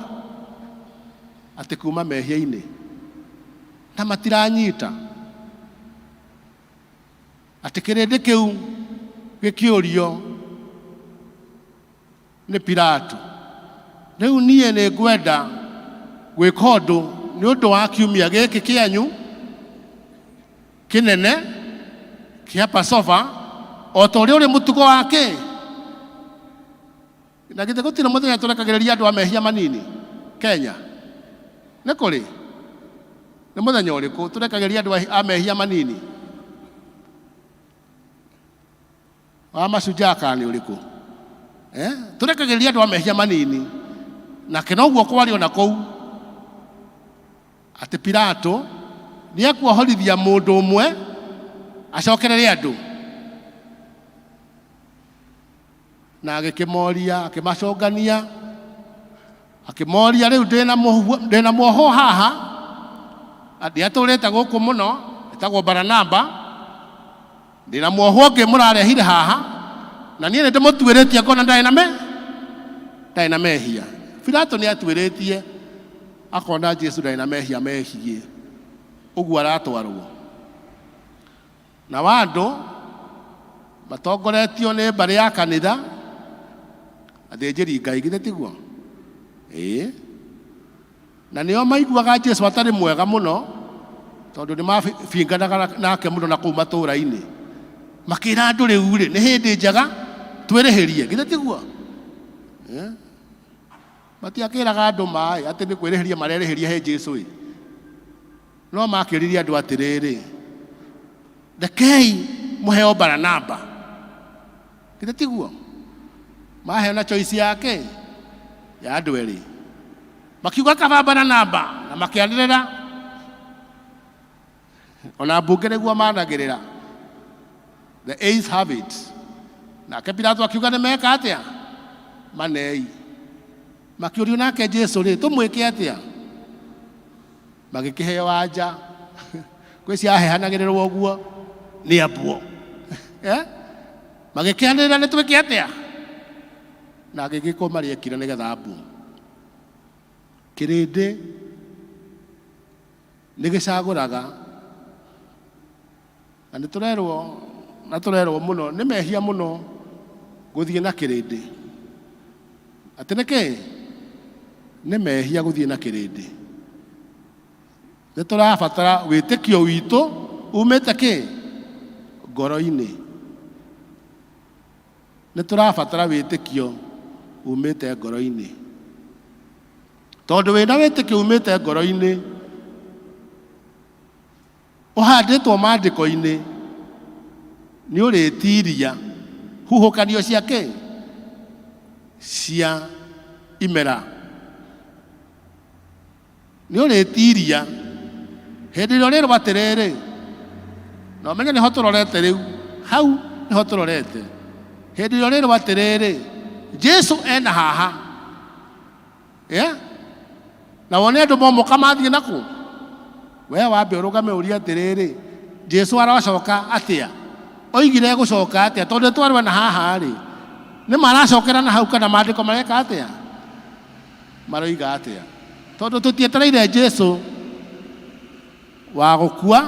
atĩ kuma mehia-inĩ na matiranyita atĩ kĩrĩndĩ kĩu gĩkĩũrio nĩ Pilato. Rĩu niĩ nĩ ngwenda gwĩka ũndũ nĩ ũndũ wa kiumia gĩkĩ kĩanyu kĩnene kĩa Pasova, o ta ũrĩa ũrĩ mũtugo wa kĩ. Na githĩ gũtirĩ mũthenya tũrekagĩrĩria andũ a mehia manini Kenya? Nĩ kũrĩ? Nĩ mũthenya ũrĩkũ tũrekagĩrĩria andũ a mehia manini? Wa mashujaa kana nĩ ũrĩkũ? Eh? Tũrekagĩrĩria andũ a mehia manini. Nake noguo kwarĩ ona kũu atĩ Pilato nĩ ekuohorithia mũndũ ũmwe acokerere andũ na agĩkĩmoria akĩmacũngania akĩmoria rĩu ndĩna muohwo haha ndiatũrĩte gũkũ mũno ĩtagwo Baranaba ndĩna muohwo ũngĩ mũrarehire haha na niĩ nĩ ndĩmũtuĩrĩtie ngona ndarĩ na me ndarĩ na mehia Pilato nĩ atuĩrĩtie akona Jesu ndarĩ na mehia mehiĩ ũguo aratwarwo na andũ matongoretio nĩ mbarĩ ya kanitha athĩnjĩri Ngai githĩ tiguo ĩĩ na nĩo maiguaga Jesu atarĩ mwega mũno tondũ nĩ mabinganaga nake mũno na kũu matũũra-inĩ makĩra andũ rĩu rĩ nĩ hĩndĩ njega twĩrĩhĩrie githĩ tiguo Eh? matiakĩraga andũ maĩ atĩ nĩ kwĩrĩhĩria marerĩhĩria he Jesu ĩ no makĩririe andũ atĩrĩrĩ rekei mũheo Baranaba githĩ tiguo maheo na choice yake ya andũ erĩ makiuga kaba Baranaba na makĩanĩrĩra ona mbunge nĩguo managĩrĩra the ayes have it nake Pilato akiuga nĩ meka atĩa manei makĩũrio nake Jesu rĩ tũmwĩke atĩa magĩkĩheo anja kwĩ ciahehanagĩrĩrwo ũguo nĩ ambwo eh? Magĩkĩanĩrĩra nĩ twĩke atĩa na agĩgĩkwo marĩekire nĩgetha ambwo kĩrĩndĩ nĩ gĩcagũraga na nĩ tũrerwo na tũrerwo mũno nĩ mehia mũno gũthiĩ na kĩrĩndĩ atĩ nĩkĩ nĩ mehia gũthiĩ na kĩrĩndĩ nĩ tũrabatara wĩtĩkio witũ umĩte kĩ ngoro-inĩ nĩ tũrabatara wĩtĩkio umĩte ngoro-inĩ tondũ wĩna wĩtĩkio umĩte ngoro-inĩ ũhandĩtwo maandĩko-inĩ nĩ ũrĩtiria huhũkanio cia kĩ cia imera nĩ ũrĩtiria hĩndĩ ĩrĩa ũrĩrwo atĩrĩrĩ na ũmenye nĩho tũrorete rĩu hau nĩho tũrorete hĩndĩ ĩrĩa ũrĩrwo atĩrĩrĩ Jesu ena haha yeah? Na wone andũ momoka mathiĩ nakũ we wambe ũrũgame ũrie atĩrĩrĩ Jesu aracoka atĩa oigire egũcoka atĩa tondũ nĩtwarũa na haha rĩ nĩ maracokera na hau kana maandĩko mareka atĩa maroiga atĩa tondũ tũtietereire Jesu wa gũkua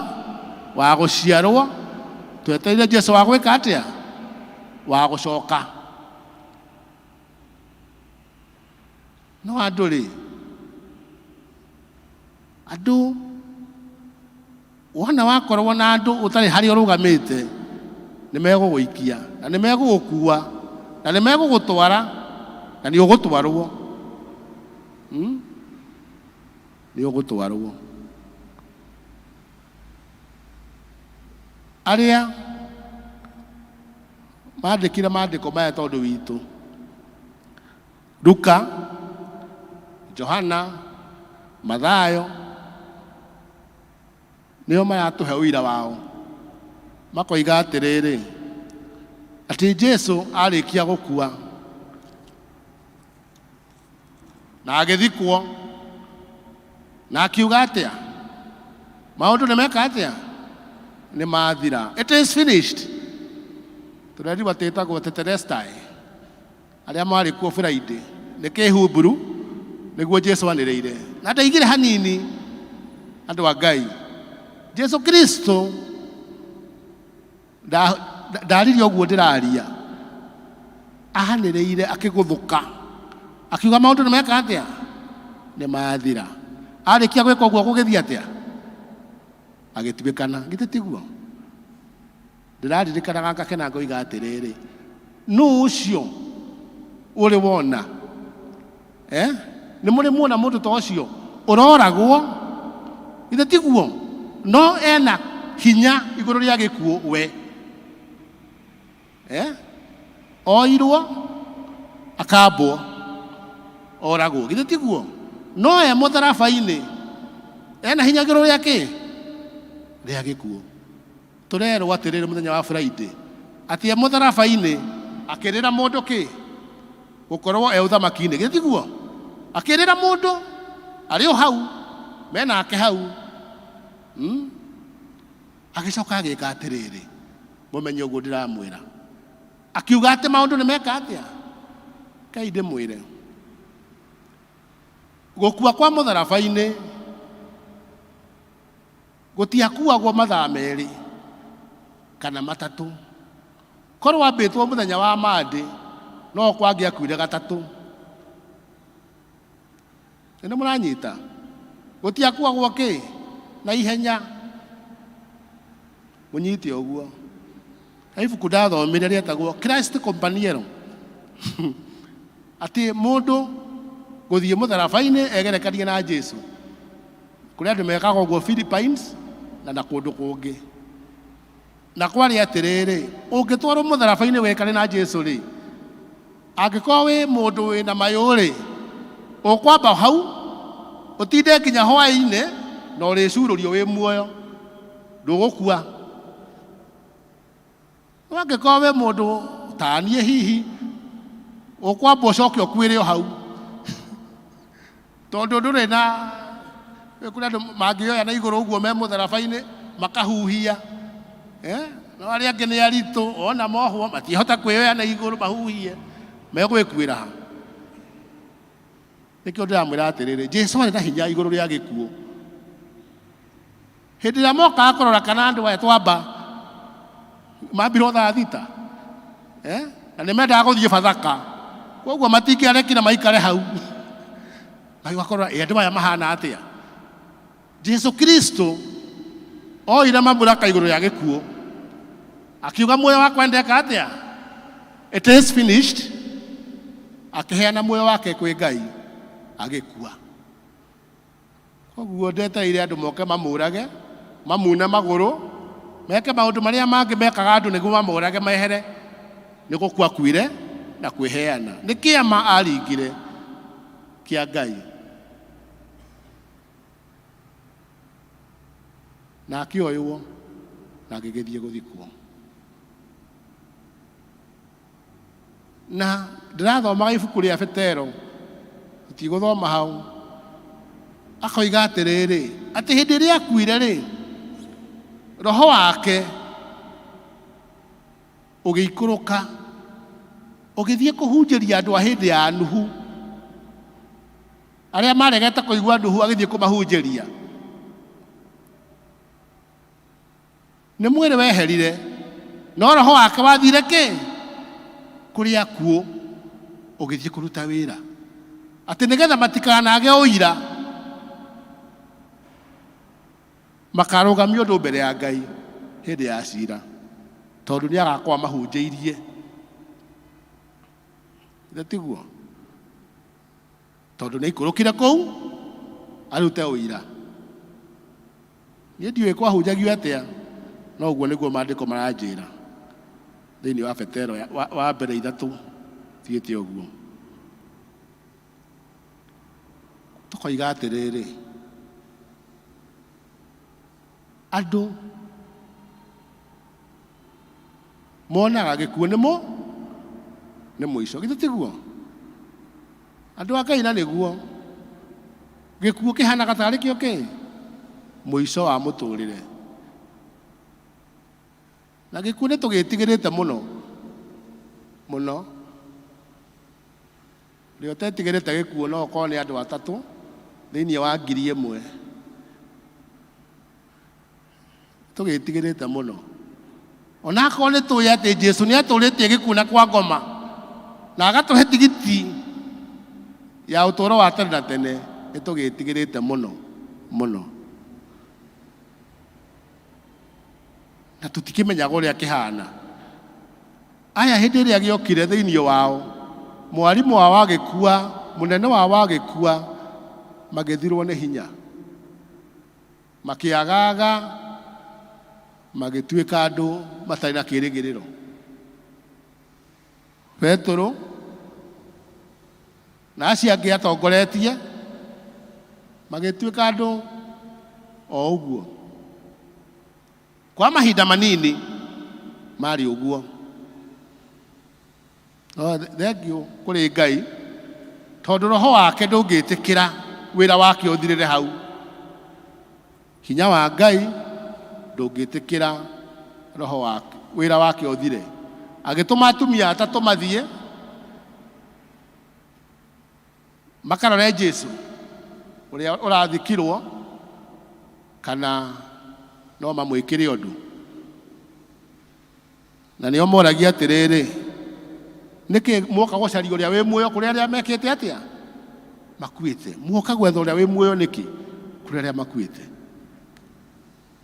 wa gũciarwo twetereire Jesu wa gwĩka atĩa wa gũcoka No andũ rĩ, andũ wona wakorwo na andũ ũtarĩ harĩa ũrũgamĩte nĩ megũgũikia na nĩ megũgũkua na nĩ megũgũtwara na nĩ ũgũtwarwo hmm? Nĩ ũgũtwarwo arĩa mandĩkire maandĩko maya tondũ witũ Luka, Johana, Mathayo Nĩo maratũhe ũira wao. Makoiga atĩrĩrĩ, atĩ Jesu arĩkia gũkua na agĩthikwo na akiuga atĩa, maũndũ nĩ meka atĩa, nĩ mathira. It is finished. Tũrerirwo atĩ ĩtagwo tetelestai. Arĩa maarĩ kuo Friday nĩ kĩhuburu nĩguo Jesu anĩrĩire na ndaigire hanini. Andũ a Ngai, Jesu Kristo ndaririe ũguo ndĩraria, ahanĩrĩire akĩgũthũka akiuga maũndũ nĩ meka atĩa, nĩ mathira. Arĩkia gwĩka ũguo gũgĩthiĩ atĩa? Agĩtuĩkana. Githĩ tiguo? Ndĩraririkanaga ngakena ngoiga atĩrĩrĩ, nũ ũcio ũrĩ wona? Eh? Nĩ mũrĩ muona mũndũ ta ũcio ũroragwo? Githĩ tiguo? No ena hinya igũrũ rĩa gĩkuũ we. Eh? Oirwo akambwo oragwo. Githĩ tiguo? No e mũtharaba-inĩ ena hinya igũrũ rĩa kĩ? Rĩa gĩkuũ. Tũrerwo atĩrĩrĩ mũthenya wa Friday atĩ e mũtharaba-inĩ akĩrĩra mũndũ kĩ? Gũkorwo e ũthamaki-inĩ. Githĩ tiguo? Akĩrĩra mũndũ arĩ o hau menake hau. Agĩcoka agĩka atĩrĩrĩ, mũmenye ũguo ndĩramwĩra. Akiuga atĩ maũndũ nĩ meka atĩa? Kai ndĩmwĩre. Gũkua kwa mũtharaba-inĩ gũtiakuagwo mathaa merĩ kana matatũ. Korwo ambĩtwo mũthenya wa Monday, no kwangĩakuire gatatũ. Nĩ mũranyita? Gũtiakuagwo kĩ? Na ihenya. Mũnyite ũguo. He ibuku ndathomire rĩetagwo Christ Companion. Atĩ mũndũ gũthiĩ mũtharaba-inĩ egerekanie na Jesu. Kũrĩ andũ mekaga ũguo Philippines na na kũndũ kũngĩ. Na kwarĩ atĩrĩrĩ, ũngĩtwarwo mũtharaba-inĩ wekane na Jesu rĩ, angĩkorwo wĩ mũndũ wĩna mayũ rĩ, ũkwamba hau ũtinde nginya hwaĩ-inĩ na ũrĩcurũrio wĩ muoyo, ndũgũkua. No angĩkorwo wĩ mũndũ ta niĩ hihi, ũkwamba ũcoke ũkuĩre o hau tondũ ndũrĩ na kũrĩ andũ mangĩoya na igũrũ ũguo me mũtharaba-inĩ makahuhia, eh? No arĩa angĩ nĩ aritũ ona mohwo matihota kwĩyoya na igũrũ mahuhie, megwĩkuĩra ha? Nĩkĩo ndĩramwĩra atĩrĩrĩ, Jesu arĩ na hinya igũrũ rĩa gĩkuũ. Hĩndĩ ĩrĩa mokaga kũrora kana andũ aya twamba mambirwo thaa thita, eh? Na nĩ mendaga gũthiĩ Bathaka, koguo matingĩarekire maikare hau magĩũka kũrora ĩ andũ aya mahana atĩa. Jesu Kristo oire mamlaka igũrũ rĩa gĩkuũ akiuga muoyo wakwa ndeka atĩa, it is finished, akĩheana muoyo wake kwĩ Ngai agĩkua. Koguo ndetereire andũ moke mamũrage, mamune magũrũ, meke maũndũ marĩa mangĩ mekaga andũ nĩguo mamũrage mehere. Nĩ gũkua akuire na kwĩheana. Nĩ kĩama aringire kĩa Ngai. Na akĩoywo na agĩgĩthiĩ gũthikwo. Na ndĩrathomaga ibuku rĩa Petero, tũtigũthoma hau, akoiga atĩrĩrĩ, atĩ hĩndĩ ĩrĩa akuire rĩ, roho wake ũgĩikũrũka ũgĩthiĩ kũhunjĩria andũ a hĩndĩ ya Nuhu, arĩa maregete kũigua Nuhu agĩthiĩ kũmahunjĩria. Nĩ mwĩrĩ weherire, no roho wake wathire kĩ? Kũrĩ akuũ, ũgĩthiĩ kũruta wĩra, atĩ nĩgetha matikanage ũira, makarũgamio ũndũ mbere ya Ngai hĩndĩ ya cira, tondũ nĩ agakorwo amahunjĩirie. Githĩ tiguo? Tondũ nĩ aikũrũkire kũu arute ũira. Niĩ ndiũĩ kwahunjagio atĩa, no ũguo nĩguo maandĩko maranjĩra thĩinĩ wa Petero wa mbere 3 thiĩte ũguo. Tũkoiga atĩrĩrĩ, Andũ monaga gĩkuũ nĩ mũ nĩ mũico, githĩ tiguo? Andũ a Ngai na nĩguo gĩkuũ kĩhanaga tarĩ kĩo kĩ mũico wa mũtũrĩre. Na gĩkuũ nĩ tũgĩtigĩrĩte mũno mũno. Ũrĩa ũtetigĩrĩte gĩkuũ no ũkorwo nĩ andũ atatũ thĩinĩ wa 1,000. Tũgĩtigĩrĩte mũno. Ona akorwo nĩ tũĩ atĩ Jesu nĩ atũrĩtie gĩkuũ na kwa ngoma na agatũhe tigiti ya ũtũũro wa tene na tene, nĩ tũgĩtigĩrĩte mũno mũno. Na tũtikĩmenyaga ũrĩa kĩhana. Aya hĩndĩ ĩrĩa gĩokire thĩinĩ wao, mwarimũ wao agĩkua, mũnene wao agĩkua, magĩthirwo nĩ hinya. Makĩagaga, magĩtuĩka andũ matarĩ na kĩĩrĩgĩrĩro. Petero na acio angĩ atongoretie magĩtuĩka andũ o ũguo. Kwa mahinda manini marĩ ũguo. No thengiũ kũrĩ Ngai tondũ roho wake ndũngĩtĩkĩra wĩra wake ũthirĩre hau. Hinya wa Ngai ndũngĩtĩkĩra roho wake wĩra wake ũthire. Agĩtũma atumia atatũ mathiĩ makarore Jesu ũrĩa ũrathikirwo kana no mamwĩkĩre ũndũ. Na nĩo moragia atĩrĩrĩ, nĩkĩ mwoka gũcaria ũrĩa wĩ muoyo kũrĩ arĩa mekĩte atĩa? Makuĩte. Mwoka gwetha ũrĩa wĩ muoyo nĩkĩ kũrĩ arĩa makuĩte?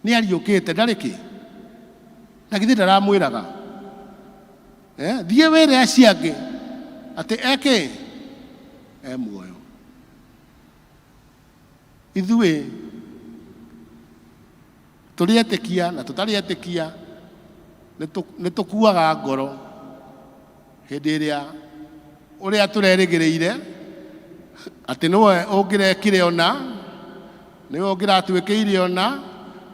Nĩ ariũkĩte, ndarĩ kĩ? Na githĩ ndaramwĩraga? Eh, thiĩ wĩre acio angĩ atĩ ekĩ e muoyo. Ithuĩ tũrĩ etĩkia na tũtarĩ etĩkia nĩ tũkuaga ngoro hĩndĩ ĩrĩa ũrĩa tũrerĩgĩrĩire atĩ nĩwe ũngĩrekire ũna, nĩwe ũngĩratwĩkĩire ũna,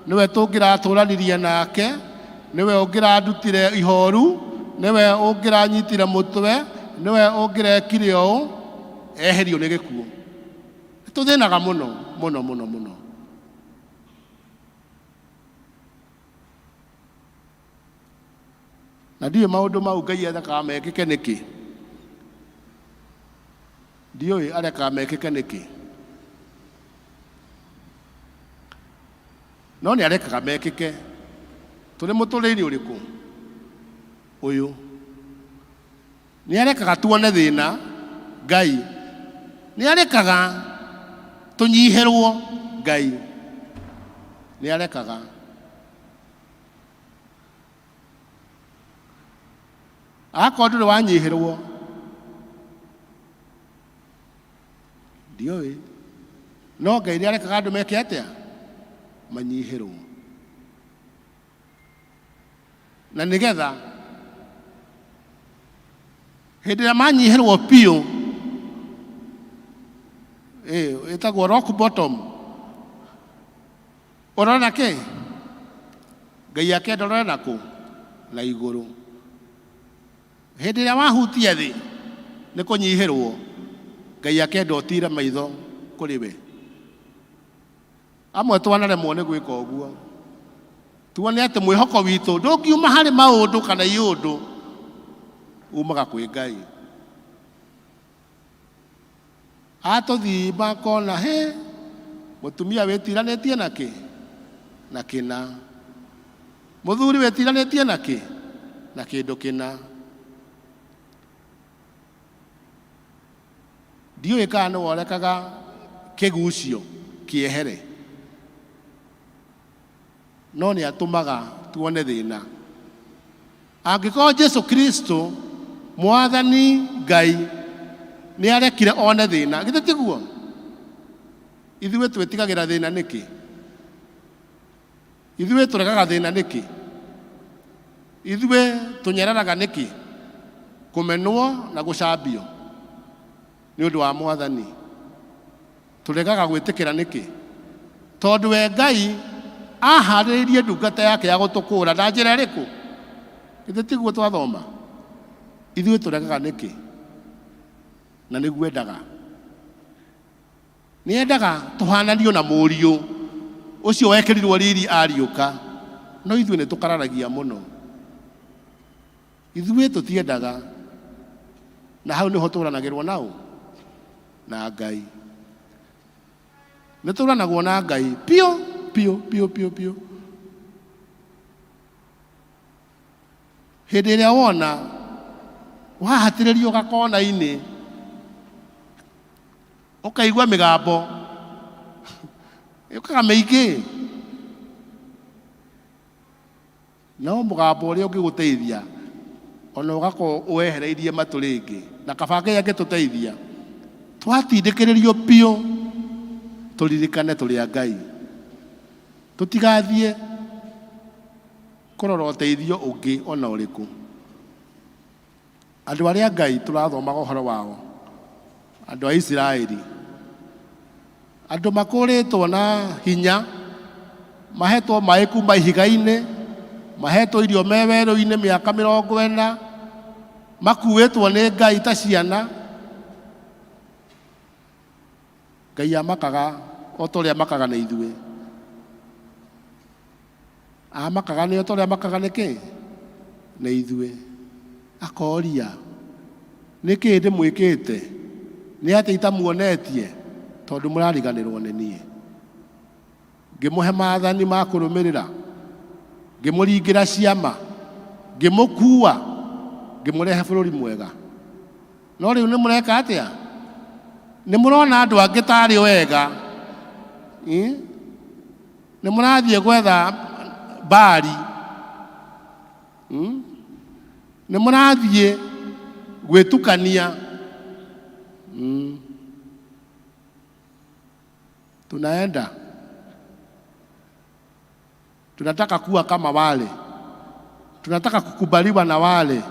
nĩwe tũngĩratũranirie nake, nĩwe ũngĩrandutire ihoru, nĩwe ũngĩranyitire mũtwe, nĩwe ũngĩrekire ũũ, eherio nĩ gĩkuũ. Nĩ tũthĩnaga mũno mũno mũno mũno. Na ndiũĩ maũndũ mau Ngai arekaga mekĩke nĩkĩ. Ndiũĩ arekaga mekĩke nĩkĩ. No nĩ arekaga mekĩke. Tũrĩ mũtũrĩre-inĩ ũrĩkũ? Ũyũ. Nĩ arekaga tuone thĩna Ngai. Nĩ arekaga tũnyihĩrwo Ngai. Nĩ arekaga. Akorwo ndũrĩ wanyihĩrwo, ndiũĩ. No Ngai nĩ arekaga andũ meke atĩa? Manyihĩrwo. Na nĩgetha hĩndĩ ĩrĩa manyihĩrwo biũ, ĩtagwo rock bottom, ũrore na kĩ? Ngai akenda ũrore na kũ? Na igũrũ. Hĩndĩ ĩrĩa wahutia thĩ nĩ kũnyihĩrwo, Ngai akenda ũtire maitho kũrĩ we. Amwe twanaremwo nĩ gwĩka ũguo. Tuone atĩ mwĩhoko witũ ndũngiuma harĩ maũndũ kana iũndũ, umaga kwĩ Ngai. Atũthimba akona he mũtumia wĩtiranĩtie na kĩ? Na kĩna. Mũthuri wĩtiranĩtie na kĩ? Na kĩndũ kĩna. Ndiũĩ kana nĩwe ũrekaga kĩgucio kĩehere, no nĩ atũmaga tuone thĩna. Angĩkorwo Jesu Kristo Mwathani Ngai nĩ arekire one thĩna, githĩ tiguo? Ithuĩ twĩtigagĩra thĩna nĩkĩ? Ithuĩ tũregaga thĩna nĩkĩ? Ithuĩ tũnyararaga nĩkĩ? Kũmenwo na gũcambio nĩ ũndũ wa Mwathani. Tũregaga gwĩtĩkĩra nĩkĩ? Tondũ we Ngai Aharĩrĩirie ndungata yake ya gũtũkũũra na njĩra ĩrĩkũ? Githĩ tiguo twathoma? Ithuĩ tũregaga nĩkĩ? Na nĩguo endaga. Nĩ endaga tũhananio na mũriũ ũcio wekĩrirwo riri ariũka, no ithuĩ nĩ tũkararagia mũno. Ithuĩ tũtiendaga, na hau nĩho tũranagĩrwo naũ na Ngai. Nĩ tũranagwo na Ngai piũ piũ piũ piũ piũ. Hĩndĩ ĩrĩa wona wahatĩrĩrio gakona-inĩ, ũkaigua mĩgambo yũkaga mĩingĩ, no mũgambo ũrĩa ũngĩgũteithia ona ũgakorwo ũwehereirie matũ rĩngĩ, na kaba Ngai angĩtũteithia twatindĩkĩrĩrio biũ tũririkane tũrĩ a Ngai, tũtigathiĩ kũrora ũteithio ũngĩ ona ũrĩkũ. Andũ arĩa Ngai tũrathomaga ũhoro wao, andũ a Isiraeli, andũ makũrĩtwo na hinya, mahetwo maĩ kuma ihiga-inĩ, mahetwo irio me werũ-inĩ mĩaka 40, makuĩtwo nĩ Ngai ta ciana. Ngai amakaga o ta ũrĩa amakaga nĩ ithuĩ. Amakaga nĩ o ta ũrĩa amakaga nĩ kĩ? Nĩ ithuĩ. Akoria, nĩ kĩĩ ndĩmwĩkĩte? Nĩ atĩa itamuonetie? Tondũ mũrariganĩrwo nĩ niĩ. Ngĩmũhe maathani ma kũrũmĩrĩra, ngĩmũringĩra ciama, ngĩmũkuua, ngĩmũrehe bũrũri mwega. No rĩu nĩ mũreka atĩa? Nĩ mũrona andũ angĩ tarĩ wega. Nĩ mũrathiĩ gwetha Baali. Nĩ mũrathiĩ gwĩtukania. Tunaenda. Tunataka kuwa kama wale. Tunataka kukubaliwa na wale.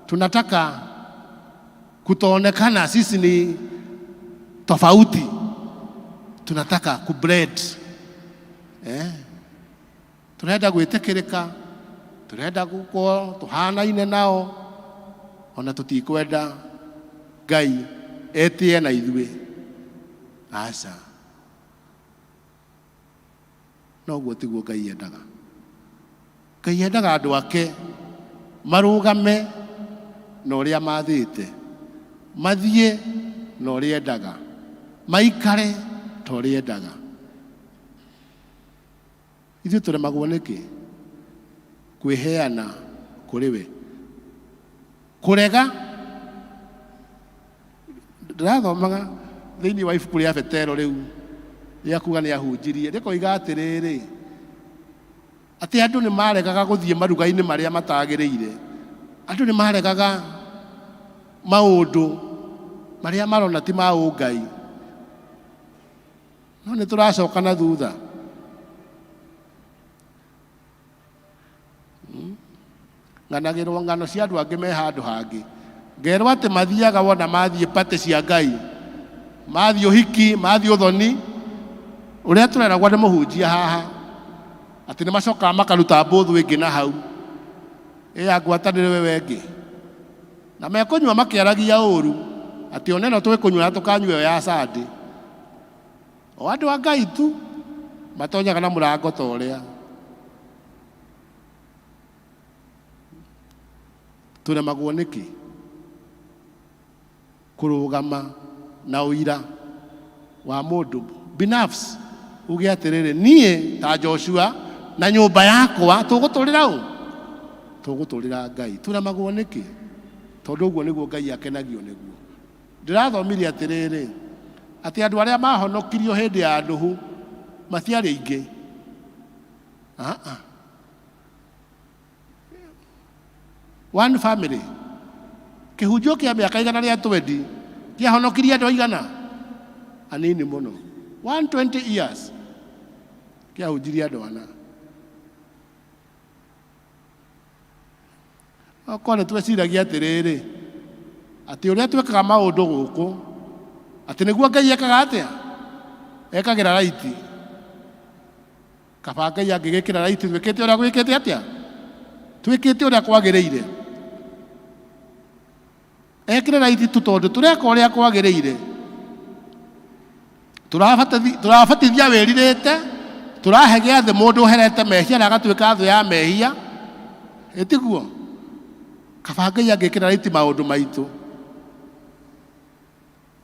Tunataka kutoonekana sisi ni tofauti. Tunataka kublend. Turenda gwĩtĩkĩrĩka, turenda gũkorwo tũhanaine nao, ona tũtikwenda Ngai etĩe na ithuĩ. Aca. No ũguo tiguo Ngai endaga. Ngai endaga andũ ake marũgame na ũrĩa mathĩte, mathiĩ na ũrĩa endaga, maikare ta ũrĩa endaga. Ithuĩ tũremagwo nĩkĩ? Kwĩheana kũrĩ we. Kũrega. Ndĩrathomaga thĩinĩ wa ibuku rĩa Petero rĩu rĩa kuga nĩ ahunjirie, rĩkoiga atĩrĩrĩ, atĩ andũ nĩ maregaga gũthiĩ maruga-inĩ marĩa matagĩrĩire, andũ nĩ maregaga maũndũ marĩa marona ti ma ũngai, no nĩ tũracoka na thutha. Ng'anagĩrwo ng'ano cia andũ angĩ me handũ hangĩ, ngerwo atĩ mathiaga wona mathiĩ patĩ cia Ngai, mathiĩ ũhiki, mathiĩ ũthoni, ũrĩa tũreragwo nĩ mũhunjia haha, atĩ nĩ macokaga makaruta mbũthũ ĩngĩ na hau, ĩ ya ngwatanĩro ĩyo ĩngĩ, na mekũnyua makĩaragia ũru, atĩ ona ĩno twĩkũnyua na tũkanyua ĩyo ya Sunday. O andũ a Ngai tu matonyaga na mũrango ta ũrĩa. Tũremagwo nĩkĩ kũrũgama na ũira wa mũndũ binafsi, uge atĩrĩrĩ, niĩ ta Joshua na nyũmba yakwa tũgũtũrĩra ũ? Tũgũtũrĩra Ngai. Tũremagwo nĩkĩ? Tondũ ũguo nĩguo Ngai akenagio nĩguo. Ndĩrathomire atĩrĩrĩ, atĩ andũ arĩa mahonokirio hĩndĩ ya Nuhu matiarĩ aingĩ. Aa. One family. Kĩhunjio kĩa mĩaka igana rĩa twendi kĩahonokirie andũ aigana? Anini mũno. 120 years kĩahunjirie andũ ana. Okorwo nĩ tweciragia atĩrĩrĩ, atĩ ũrĩa twĩkaga maũndũ gũkũ, atĩ nĩguo Ngai ekaga atĩa? Ekagĩra raiti. Kaba Ngai angĩgĩkĩra raiti twĩkĩte ũrĩa gwĩkĩte atĩa? Twĩkĩte ũrĩa kwagĩrĩire. Ekĩre raithi tu tondũ tũreka ũrĩa kwagĩrĩire. Tũrabatithia wĩrirĩte, tũrahe gĩathĩ mũndũ ũherete mehia na agatuĩka thũ ya mehia. Ĩtiguo? Kaba Ngai angĩkĩra raithi maũndũ maitũ.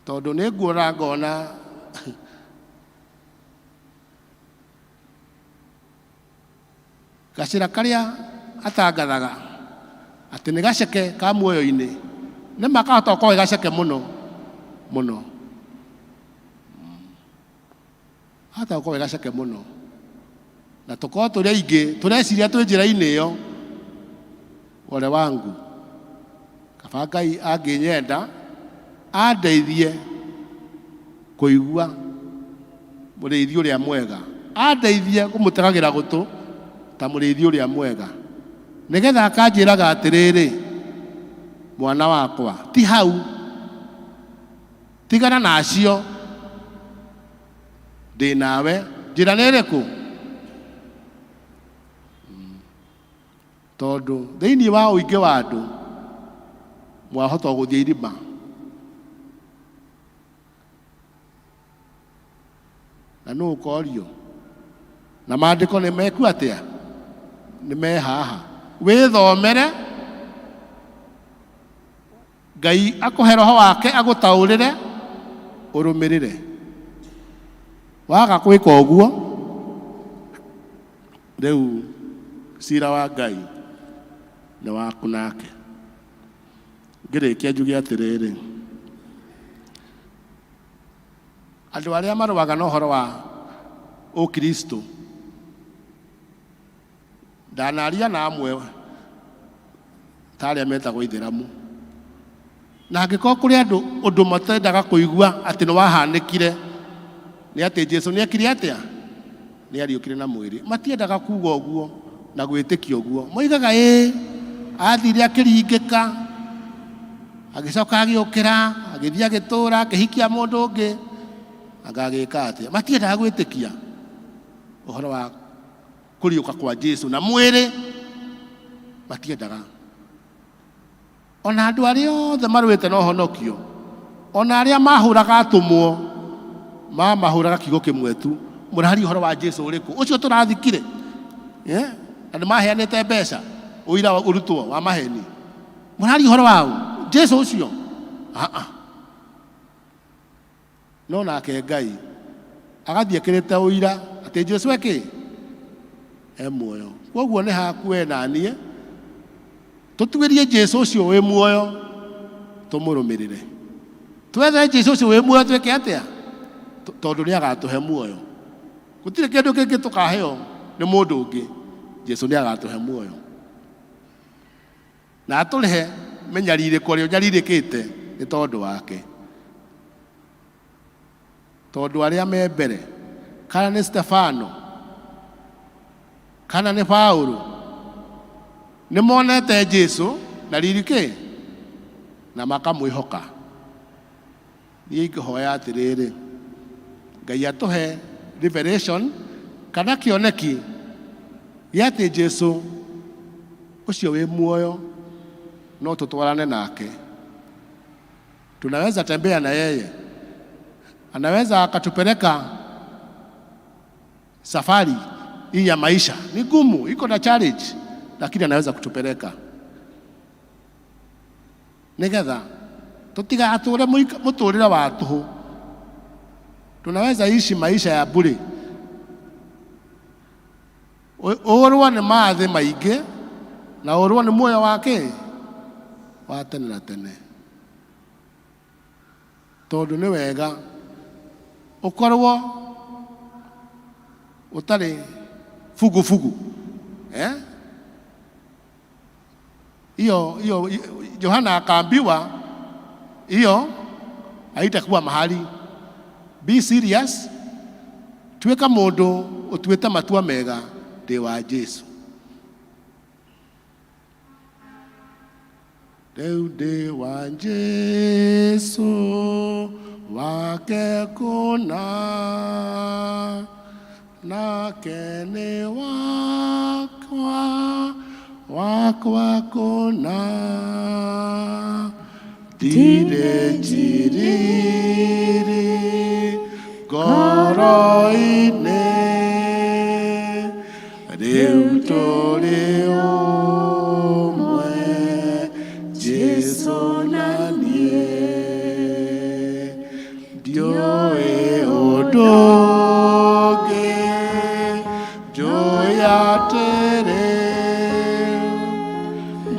Tondũ nĩ nguona ngona Gacĩra karĩa atangathaga atĩ nĩ gaceke ka muoyo-inĩ, nĩ ma kahota gũkorwo ge gaceke mũno mũno. Kahota gũkorwo ge gaceke mũno. Na tũkorwo tũrĩ aingĩ tũreciria twĩ njĩra-inĩ ĩyo, ole wangu. Kaba Ngai angĩnyenda andeithie kũigua mũrĩithi ũrĩa mwega, andeithie kũmũtegagĩra gũtũ ta mũrĩithi ũrĩa mwega, nĩgetha akanjĩraga atĩrĩrĩ, mwana wakwa, ti hau, tigana na acio, ndĩ nawe. Njĩra nĩ ĩrĩkũ? Tondũ thĩinĩ wa ũingĩ wa andũ mwahota gũthiĩ irima. Na nũ ũkorio? Na maandĩko nĩ meku atĩa? Nĩ me haha. Wĩthomere, Ngai akũhe roho wake agũtaũrĩre, ũrũmĩrĩre. Waga gwĩka ũguo, rĩu cira wa Ngai nĩ waku nake. Ngĩrĩkia njuge atĩrĩrĩ, andũ arĩa marũaga na ũhoro wa ũkristo, ndanaria na amwe ta arĩa metagwo ithĩramu, na angĩkorwo kũrĩ andũ ũndũ matendaga kũigua atĩ nĩ wahanĩkire, nĩ atĩ Jesu nĩ ekire atĩa? Nĩ ariũkire na mwĩrĩ. Matiendaga kuga ũguo na gwĩtĩkia ũguo. Moigaga ĩĩ, athire akĩringĩka, agĩcoka agĩũkĩra, agĩthiĩ agĩtũra, akĩhikia mũndũ ũngĩ, anga agĩka atĩa. Matiendaga gwĩtĩkia ũhoro wa kũriũka kwa Jesu na mwĩrĩ, matiendaga. Ona andũ arĩa othe marũĩte na ũhonokio, ona arĩa mahũraga atũmwo, mamahũraga kiugo kĩmwe tu, mũraria ũhoro wa Jesu ũrĩkũ? Ũcio tũrathikire? Eh? Na nĩ maheanĩte mbeca, ũira ũrutwo wa maheni. Mũraria ũhoro wa ũ? Jesu ũcio? Ah, ah. No nake Ngai agathiĩ ekĩrĩte ũira atĩ Jesu ekĩ? E muoyo. Kwoguo nĩ haku we na niĩ tũtuĩrie Jesu ũcio wĩ muoyo tũmũrũmĩrĩre. Twethe Jesu ũcio wĩ muoyo twĩke atĩa? Tondũ nĩ agatũhe muoyo. Gũtirĩ kĩndũ kĩngĩ tũkaheo nĩ mũndũ ũngĩ. Jesu nĩ agatũhe muoyo. Na atũrĩhe mĩnyarirĩko ĩrĩa ũnyarirĩkĩte nĩ tondũ wake. Tondũ arĩa me mbere, kana nĩ Stefano, kana nĩ Paulo, nĩ monete Jesu na riri kĩ? Na makamwĩhoka. Niĩ ingĩhoya atĩrĩrĩ, Ngai atũhe revelation kana kĩoneki gĩa atĩ Jesu ũcio wĩ muoyo no tũtwarane nake. Tunaweza tembea na yeye, anaweza akatupeleka safari hii ya maisha. Ni gumu, iko na challenge, lakini anaweza kutupeleka nigetha tutigatũre mũtũrĩre wa tũhũ. Tunaweza ishi maisha ya bure, ũrwo nĩ mathĩ maingĩ na ũrwo nĩ muoyo wake wa tene na tene. Tondũ nĩ wega ũkorwo ũtarĩ fugufugu, eh? Hiyo hiyo Yohana akaambiwa hiyo haitakuwa mahali. Be serious, tuĩka mũndũ ũtuĩte matua mega, ndĩ wa Jesu. Rĩu ndĩ wa Jesu wake kũna. Nake nĩ wakwa, wakwa kũna. Ndirĩ njiriri ngoro-inĩ, rĩu tũrĩ ũmwe, Jesũ na niĩ. Ndiũĩ ũndũ ũngĩ, njũĩ atĩrĩ,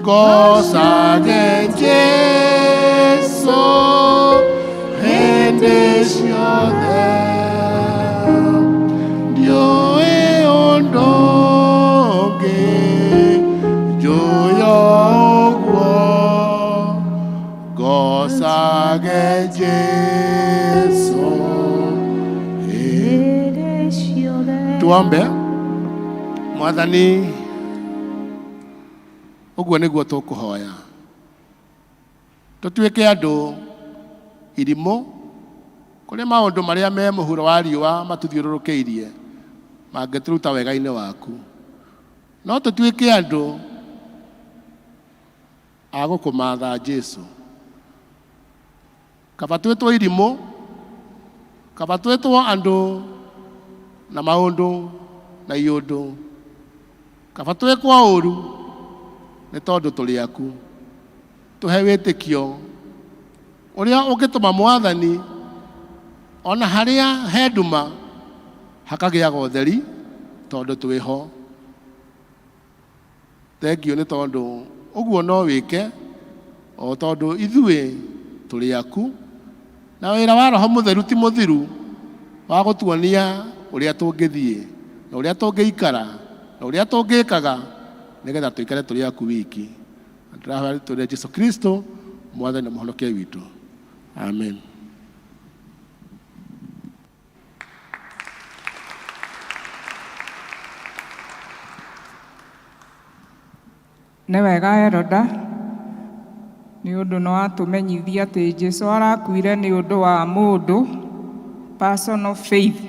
ngocage Jesũ hĩndĩ ciothe. Ndiũĩ ũndũ ũngĩ, njũĩ ũguo, ngocage Jesũ Hĩndĩ ciothe. Tuombe. Mwathani, ũguo nĩguo tũkũhoya, tũtuĩke andũ irimũ kũrĩ maũndũ marĩa me mũhuro wa riũa matũthiũrũrũkĩirie mangĩtũruta wega-inĩ waku, no tũtuĩke andũ a gũkũmatha Jesũ. Kaba twĩtwo irimũ, kaba twĩtwo andũ na maũndũ na iũndũ, kaba twĩkwo ũru nĩ tondũ tũrĩ aku. Tũhe wĩtĩkio ũrĩa ũngĩtũma Mwathani ona harĩa he nduma hakagĩaga ũtheri tondũ twĩho. Thengiũ nĩ tondũ ũguo no wĩke o tondũ ithuĩ tũrĩ aku, na wĩra wa Roho Mũtheru ti mũthiru wa gũtuonia ũrĩa tũngĩthiĩ na ũrĩa tũngĩikara na ũrĩa tũngĩkaga nĩgetha tũikare tũrĩ aku wiki. Na ndĩrahoya rĩtwa rĩa Jesu Kristo, Mwathani na Mũhonokia witũ. Amen. Nĩ wega Eroda, nĩ ũndũ nĩ watũmenyithia atĩ Jesu arakuire nĩ ũndũ wa mũndũ, personal faith,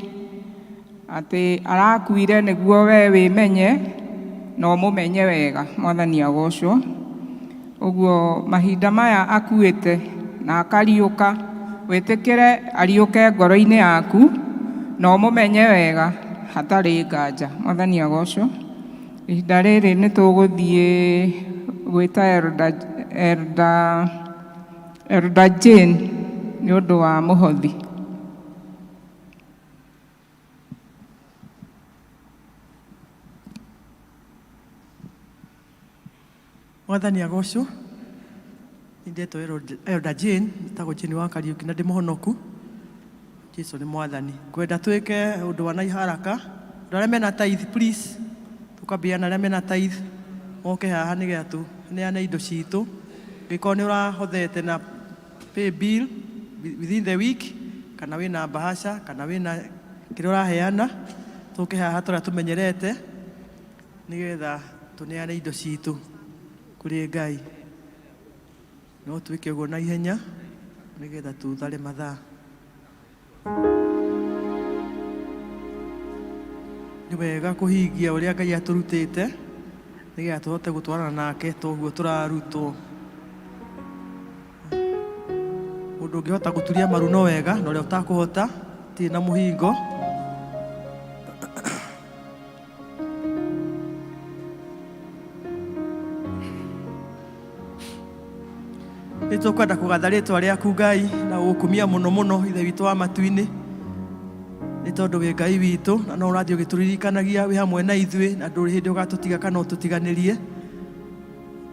atĩ arakuire nĩguo we wĩmenye na ũmũmenye wega. Mwathani agocwo. Ũguo mahinda maya akuĩte na akariũka, wĩtĩkĩre ariũke ngoro-inĩ yaku na ũmũmenye wega hatarĩ nganja. Mwathani agocwo. Ihinda rĩrĩ nĩ tũgũthiĩ gwĩta Elder Jane nĩ ũndũ wa mũhothi. Mwathani agocwo. Niĩ ndetwo Elder Jane, njĩtagwo Jane wa Kariũki na ndĩ mũhonoku. Jesu nĩ Mwathani. Ngwenda twĩke ũndũ wa na haraka. Andũ arĩa mena tithe please, tũkambia na arĩa mena tithe moke haha nĩgetha tũneane indo citũ. Angĩkorwo nĩ ũrahothete na pay bill within the week, kana wĩna bahasha, kana wĩna kĩrĩa ũraheana, tũke haha tũrĩa tũmenyerete nĩgetha tũneane indo citũ kũrĩ Ngai. No twĩke ũguo na ihenya nĩgetha tũthare mathaa. Nĩ wega kũhingia ũrĩa Ngai atũrutĩte nĩgetha tũhote gũtwarana nake toguo tũrarutwo. Mũndũ ũngĩhota gũturia maru no wega, na ũrĩa ũtakũhota tirĩ na mũhingo. Nĩ tũkwenda kũgatha rĩtwa rĩaku Ngai na gũgũkumia mũno mũno Ithe witũ wa matu-inĩ, nĩ tondũ wĩ Ngai witũ na no ũrathiĩ ũgĩtũririkanagia wĩ hamwe na ithuĩ na ndũrĩ hĩndĩ ũgatũtiga kana ũtũtiganĩrie,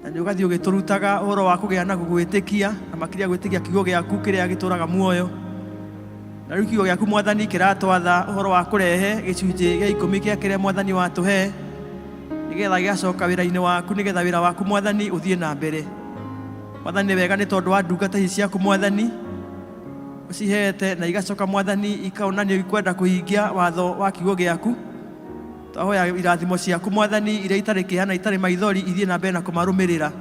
na nĩ ũgathiĩ ũgĩtũrutaga ũhoro wa kũgĩa na gũgwĩtĩkia na makĩria gwĩtĩkia kiugo gĩaku kĩrĩa gĩtũraga muoyo. Na rĩu kiugo gĩaku Mwathani kĩratwatha ũhoro wa kũrehe gĩcunjĩ gĩa ikũmi gĩa kĩrĩa Mwathani watũhe, nĩgetha gĩgacoka wĩra-inĩ waku, nĩgetha wĩra waku Mwathani ũthiĩ na mbere. Mwathani nĩ wega nĩ tondũ wa ndungata ici ciaku Mwathani ũcihete na igacoka Mwathani ikaona nĩ ikwenda kũhingia watho wa kiugo gĩaku. Twahoya irathimo ciaku Mwathani iria itarĩ kĩeha na itarĩ maithori ithiĩ na mbere na kũmarũmĩrĩra.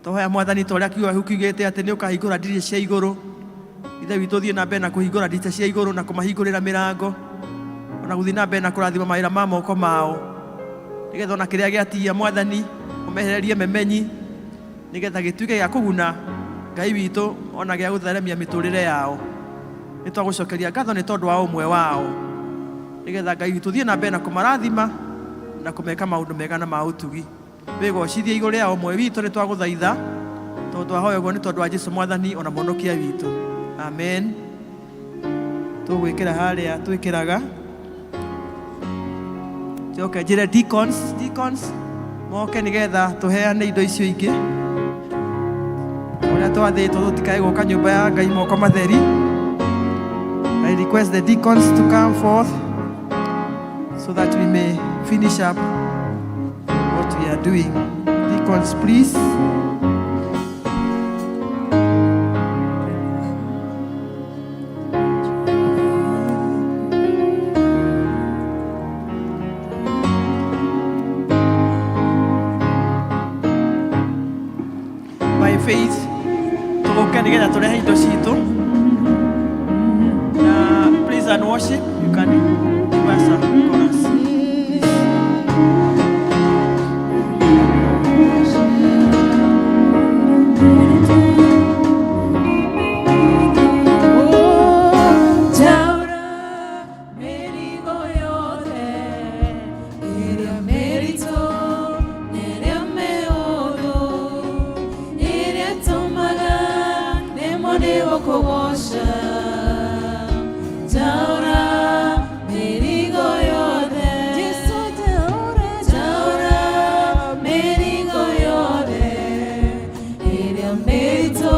Twahoya Mwathani ta ũrĩa kiugo gĩaku kiugĩte atĩ nĩ ũkahingũra ndirica cia igũrũ. Ithe witũ ũthiĩ na mbere na kũhingũra ndirica cia igũrũ na kũmahingũrĩra mĩrango. Ona Ona gũthiĩ na mbere na kũrathima mawĩra ma moko mao, nĩgetha ona kĩrĩa gĩatigia Mwathani ũmehererie memenyi, nĩgetha gĩtuĩke gĩa kũguna Ngai witũ ona gĩa gũtheremia mĩtũrĩre yao. Nĩ twagũcokeria ngatho nĩ tondũ wa ũmwe wao, nĩgetha Ngai witũ thiĩ na mbere na kũmarathima na kũmeka maũndũ mega na ma ũtugi. Wĩgocithie igũrũ rĩa ũmwe witũ, nĩ twagũthaitha tondũ twahoya ũguo nĩ tondũ wa Jesu Mwathani ona Mũhonokia witũ, amen. Tũgwĩkĩra harĩa twĩkĩraga, njoke njĩre deacons moke nĩgetha tũheane indo icio ingĩ ũrĩa twathĩtwo, tũtikae gũka nyũmba ya Ngai moko matheri. I request the deacons to come forth so that we may finish up what we are doing. Deacons, please. By faith tũgũke nĩgetha tũrehe indo citũ na praise and worship. You can give us a chorus, please. Njaũra mĩrigo yothe ĩrĩa mĩritũ ĩrĩa mĩhũthũ ĩrĩa ĩtũmaga nemwo nĩ gũkũgoca. Njaũra mĩrigo yothe, Jesũ, njaũra, njaũra mĩrigo yothe ĩrĩa mĩritũ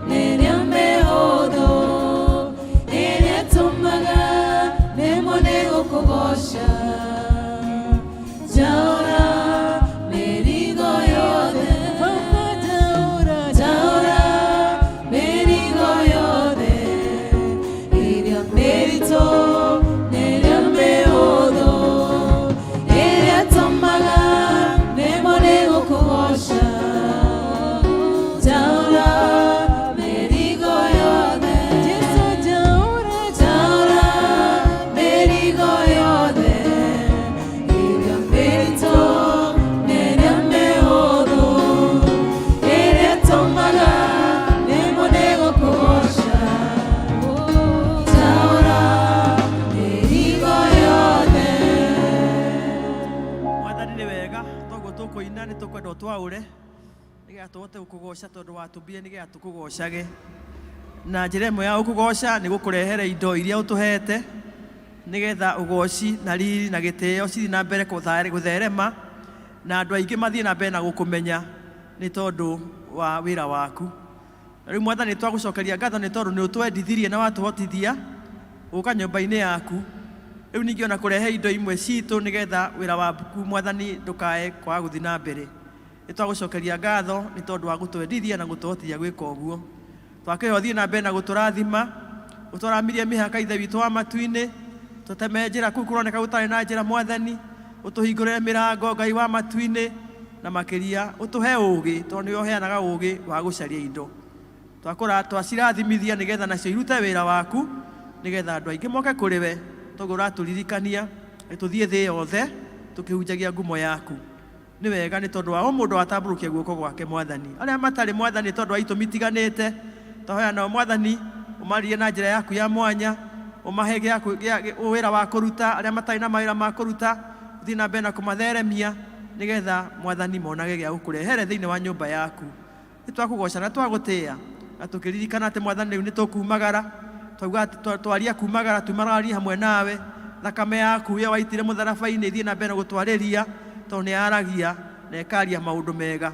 ĩrĩa mĩhũthũ ĩrĩa ĩtũmaga nemwo nĩ gũkũgoca. Njaũra mĩrigo yothe, Baba, njaũra, njaũra mĩrigo yothe ĩrĩa mĩritũ ĩrĩa mĩhũthũ ĩrĩa ĩtũmaga nemwo nĩ gũkũgoca. Njaũra mĩrigo yothe, Jesũ, njaũra, njaũra mĩrigo yothe ĩrĩa mĩritũ ĩrĩa mĩhũthũ ĩrĩa ĩtũmaga nemwo nĩ gũkũgoca. Njaũra mĩrigo yothe. Mwathani nĩ wega. Toguo tũkũina, nĩ tũkwenda ũtwaũre nĩgetha tũhote gũkũgoca, tondũ watũmbire nĩgetha tũkũgocage, na njĩra ĩmwe ya gũkũgoca nĩ gũkũrehere indo iria ũtũhete, nĩgetha ũgoci na riri na gĩtĩo cithiĩ na mbere gũtherema na andũ aingĩ mathiĩ na mbere na gũkũmenya nĩ tondũ wa wĩra waku. Na rĩu Mwathani, twagũcokeria ngatho nĩ tondũ nĩ ũtwendithirie na watũhotithia gũka nyũmba-inĩ yaku rĩu, ningĩ ona kũrehe indo imwe citũ nĩgetha wĩra waku Mwathani ndũkae kwaga gũthiĩ na mbere. Nĩ twagũcokeria ngatho nĩ tondũ wa gũtwendithia na gũtũhotithia gwĩka ũguo. Twakĩhoya ũthiĩ na mbere na gũtũrathima, ũtũramirie mĩhaka, Ithe witũ wa matu-inĩ, tũteme njĩra kũu kũroneka gũtarĩ na njĩra. Mwathani, ũtũhingũrĩre mĩrango, Ngai wa matu-inĩ, na makĩria ũtũhe ũũgĩ, tondũ nĩwe ũheanaga ũũgĩ wa gũcaria indo. Twakũra twacirathimithia nĩgetha nacio irute wĩra waku, nĩgetha andũ aingĩ moke kũrĩ we, toguo ũratũririkania tũthiĩ thĩ yothe tũkĩhunjagia ngumo yaku. Nĩ wega nĩ tondũ wa o mũndũ watambũrũkia guoko gwake. Mwathani, arĩa matarĩ, Mwathani, nĩ tondũ wa itũmi itiganĩte, twahoya nao Mwathani ũmaririe na njĩra yaku ya mwanya, ũmahe wĩra wa kũruta. Arĩa matarĩ na mawĩra ma kũruta, ũthiĩ na mbere na kũmatheremia, nĩgetha Mwathani monage gĩa gũkũrehere thĩinĩ wa nyũmba yaku. Nĩ twakũgoca na twagũtĩĩa na tũkĩririkana atĩ Mwathani rĩu nĩ tũkumagara. Twauga atĩ twaria kumagara, tumagarie hamwe nawe. Thakame yaku ĩyo waitire mũtharaba-inĩ ĩthiĩ na mbere na gũtwarĩria, tondũ nĩ yaragia na ĩkaria maũndũ mega.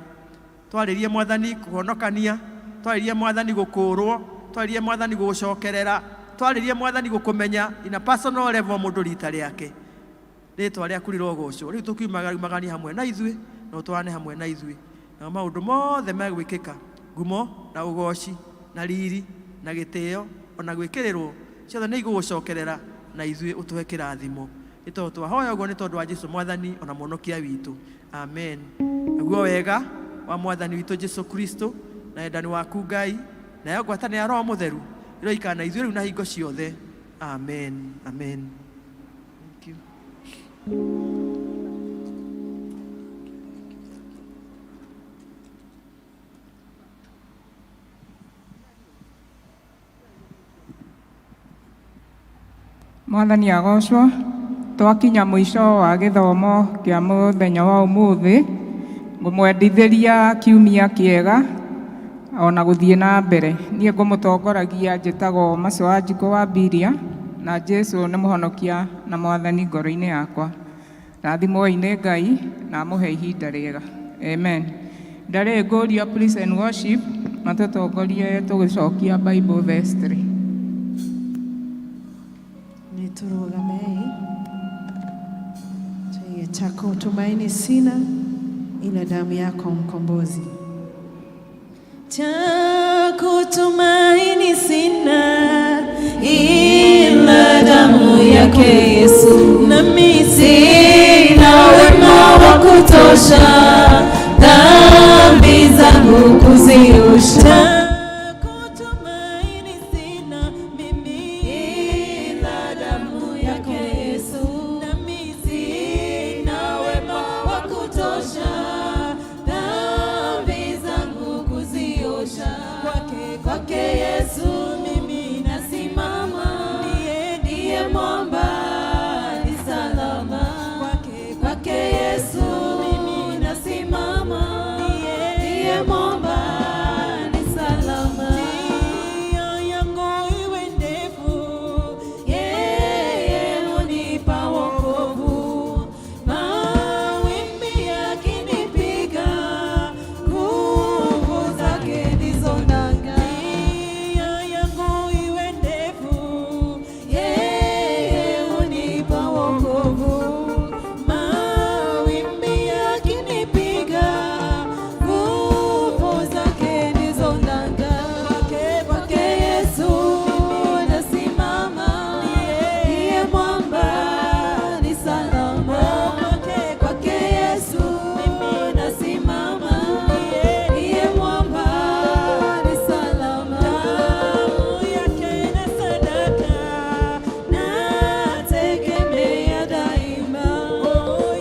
Twarĩrie Mwathani kũhonokania, twarĩrie Mwathani gũkũũrwo, twarĩrie Mwathani gũgũcokerera, twarĩrie Mwathani gũkũmenya in a personal level, mũndũ rita rĩake. Rĩtwa rĩaku rĩrogocwo. Rĩu tũkiumagania hamwe na ithuĩ na ũtwarane hamwe na ithuĩ, namo maũndũ mothe megwĩkĩka, ngumo na ũgoci na riri na gĩtĩo ona gwĩkĩrĩrwo ciothe nĩ igũgũcokerera, na ithuĩ ũtũhe kĩrathimo, nĩ tondũ twahoya ũguo nĩ tondũ wa Jesu Mwathani ona Mũhonokia witũ, amen. Naguo wega wa Mwathani witũ Jesu Kristo na wendani waku Ngai nayo ngwatanĩro ya Roho Mũtheru ĩroikara na ithuĩ rĩu na hingo ciothe, amen, amen. Mwathani agocwo. Twakinya mũico wa gĩthomo kĩa mũthenya wa ũmũthĩ, ngũmwendithĩria kiumia kĩega ona gũthiĩ na mbere. Niĩ ngũmũtongoragia njĩtagwo Maco wa Njikũ wa Mbiria, na Jesu nĩ mũhonokia na mwathani ngoro-inĩ yakwa. Rathimwoi nĩ Ngai na amũhe ihinda rĩega. Amen. Ndarĩ ngũria praise and worship matũtongorie tũgĩcokia Bible vestry. Nĩ tũrũgamei tuige, cha kutumaini sina ila damu yako mkombozi. Cha kutumaini sina ila damu yake Yesu, nami sina wema wa kutosha dhambi zangu kuziosha. Kutumaini sina mimi ila damu yake Yesu, nami sina wema wa kutosha dhambi zangu kuziosha. Kwake, kwake Yesu mimi nasimama, ndiye, ndiye mwamba ni salama. Kwake, kwake Yesu mimi nasimama, ndiye, ndiye mwamba ni salama. Njia yangu iwe ndefu, yeye hunipa wokovu. Mawimbi yakinipiga, nguvu zake ndizo nanga. Njia yangu iwe ndefu, yeye hunipa wokovu. Mawimbi yakinipiga, nguvu zake ndizo nanga. Kwake, kwake Yesu nasimama, ndiye mwamba ni salama. Kwake, kwake Yesu mimi nasimama, ndiye mwamba ni salama. Damu yake na sadaka nategemea daima,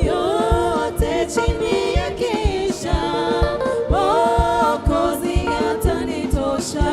yote chini yakiisha, Mwokozi atanitosha.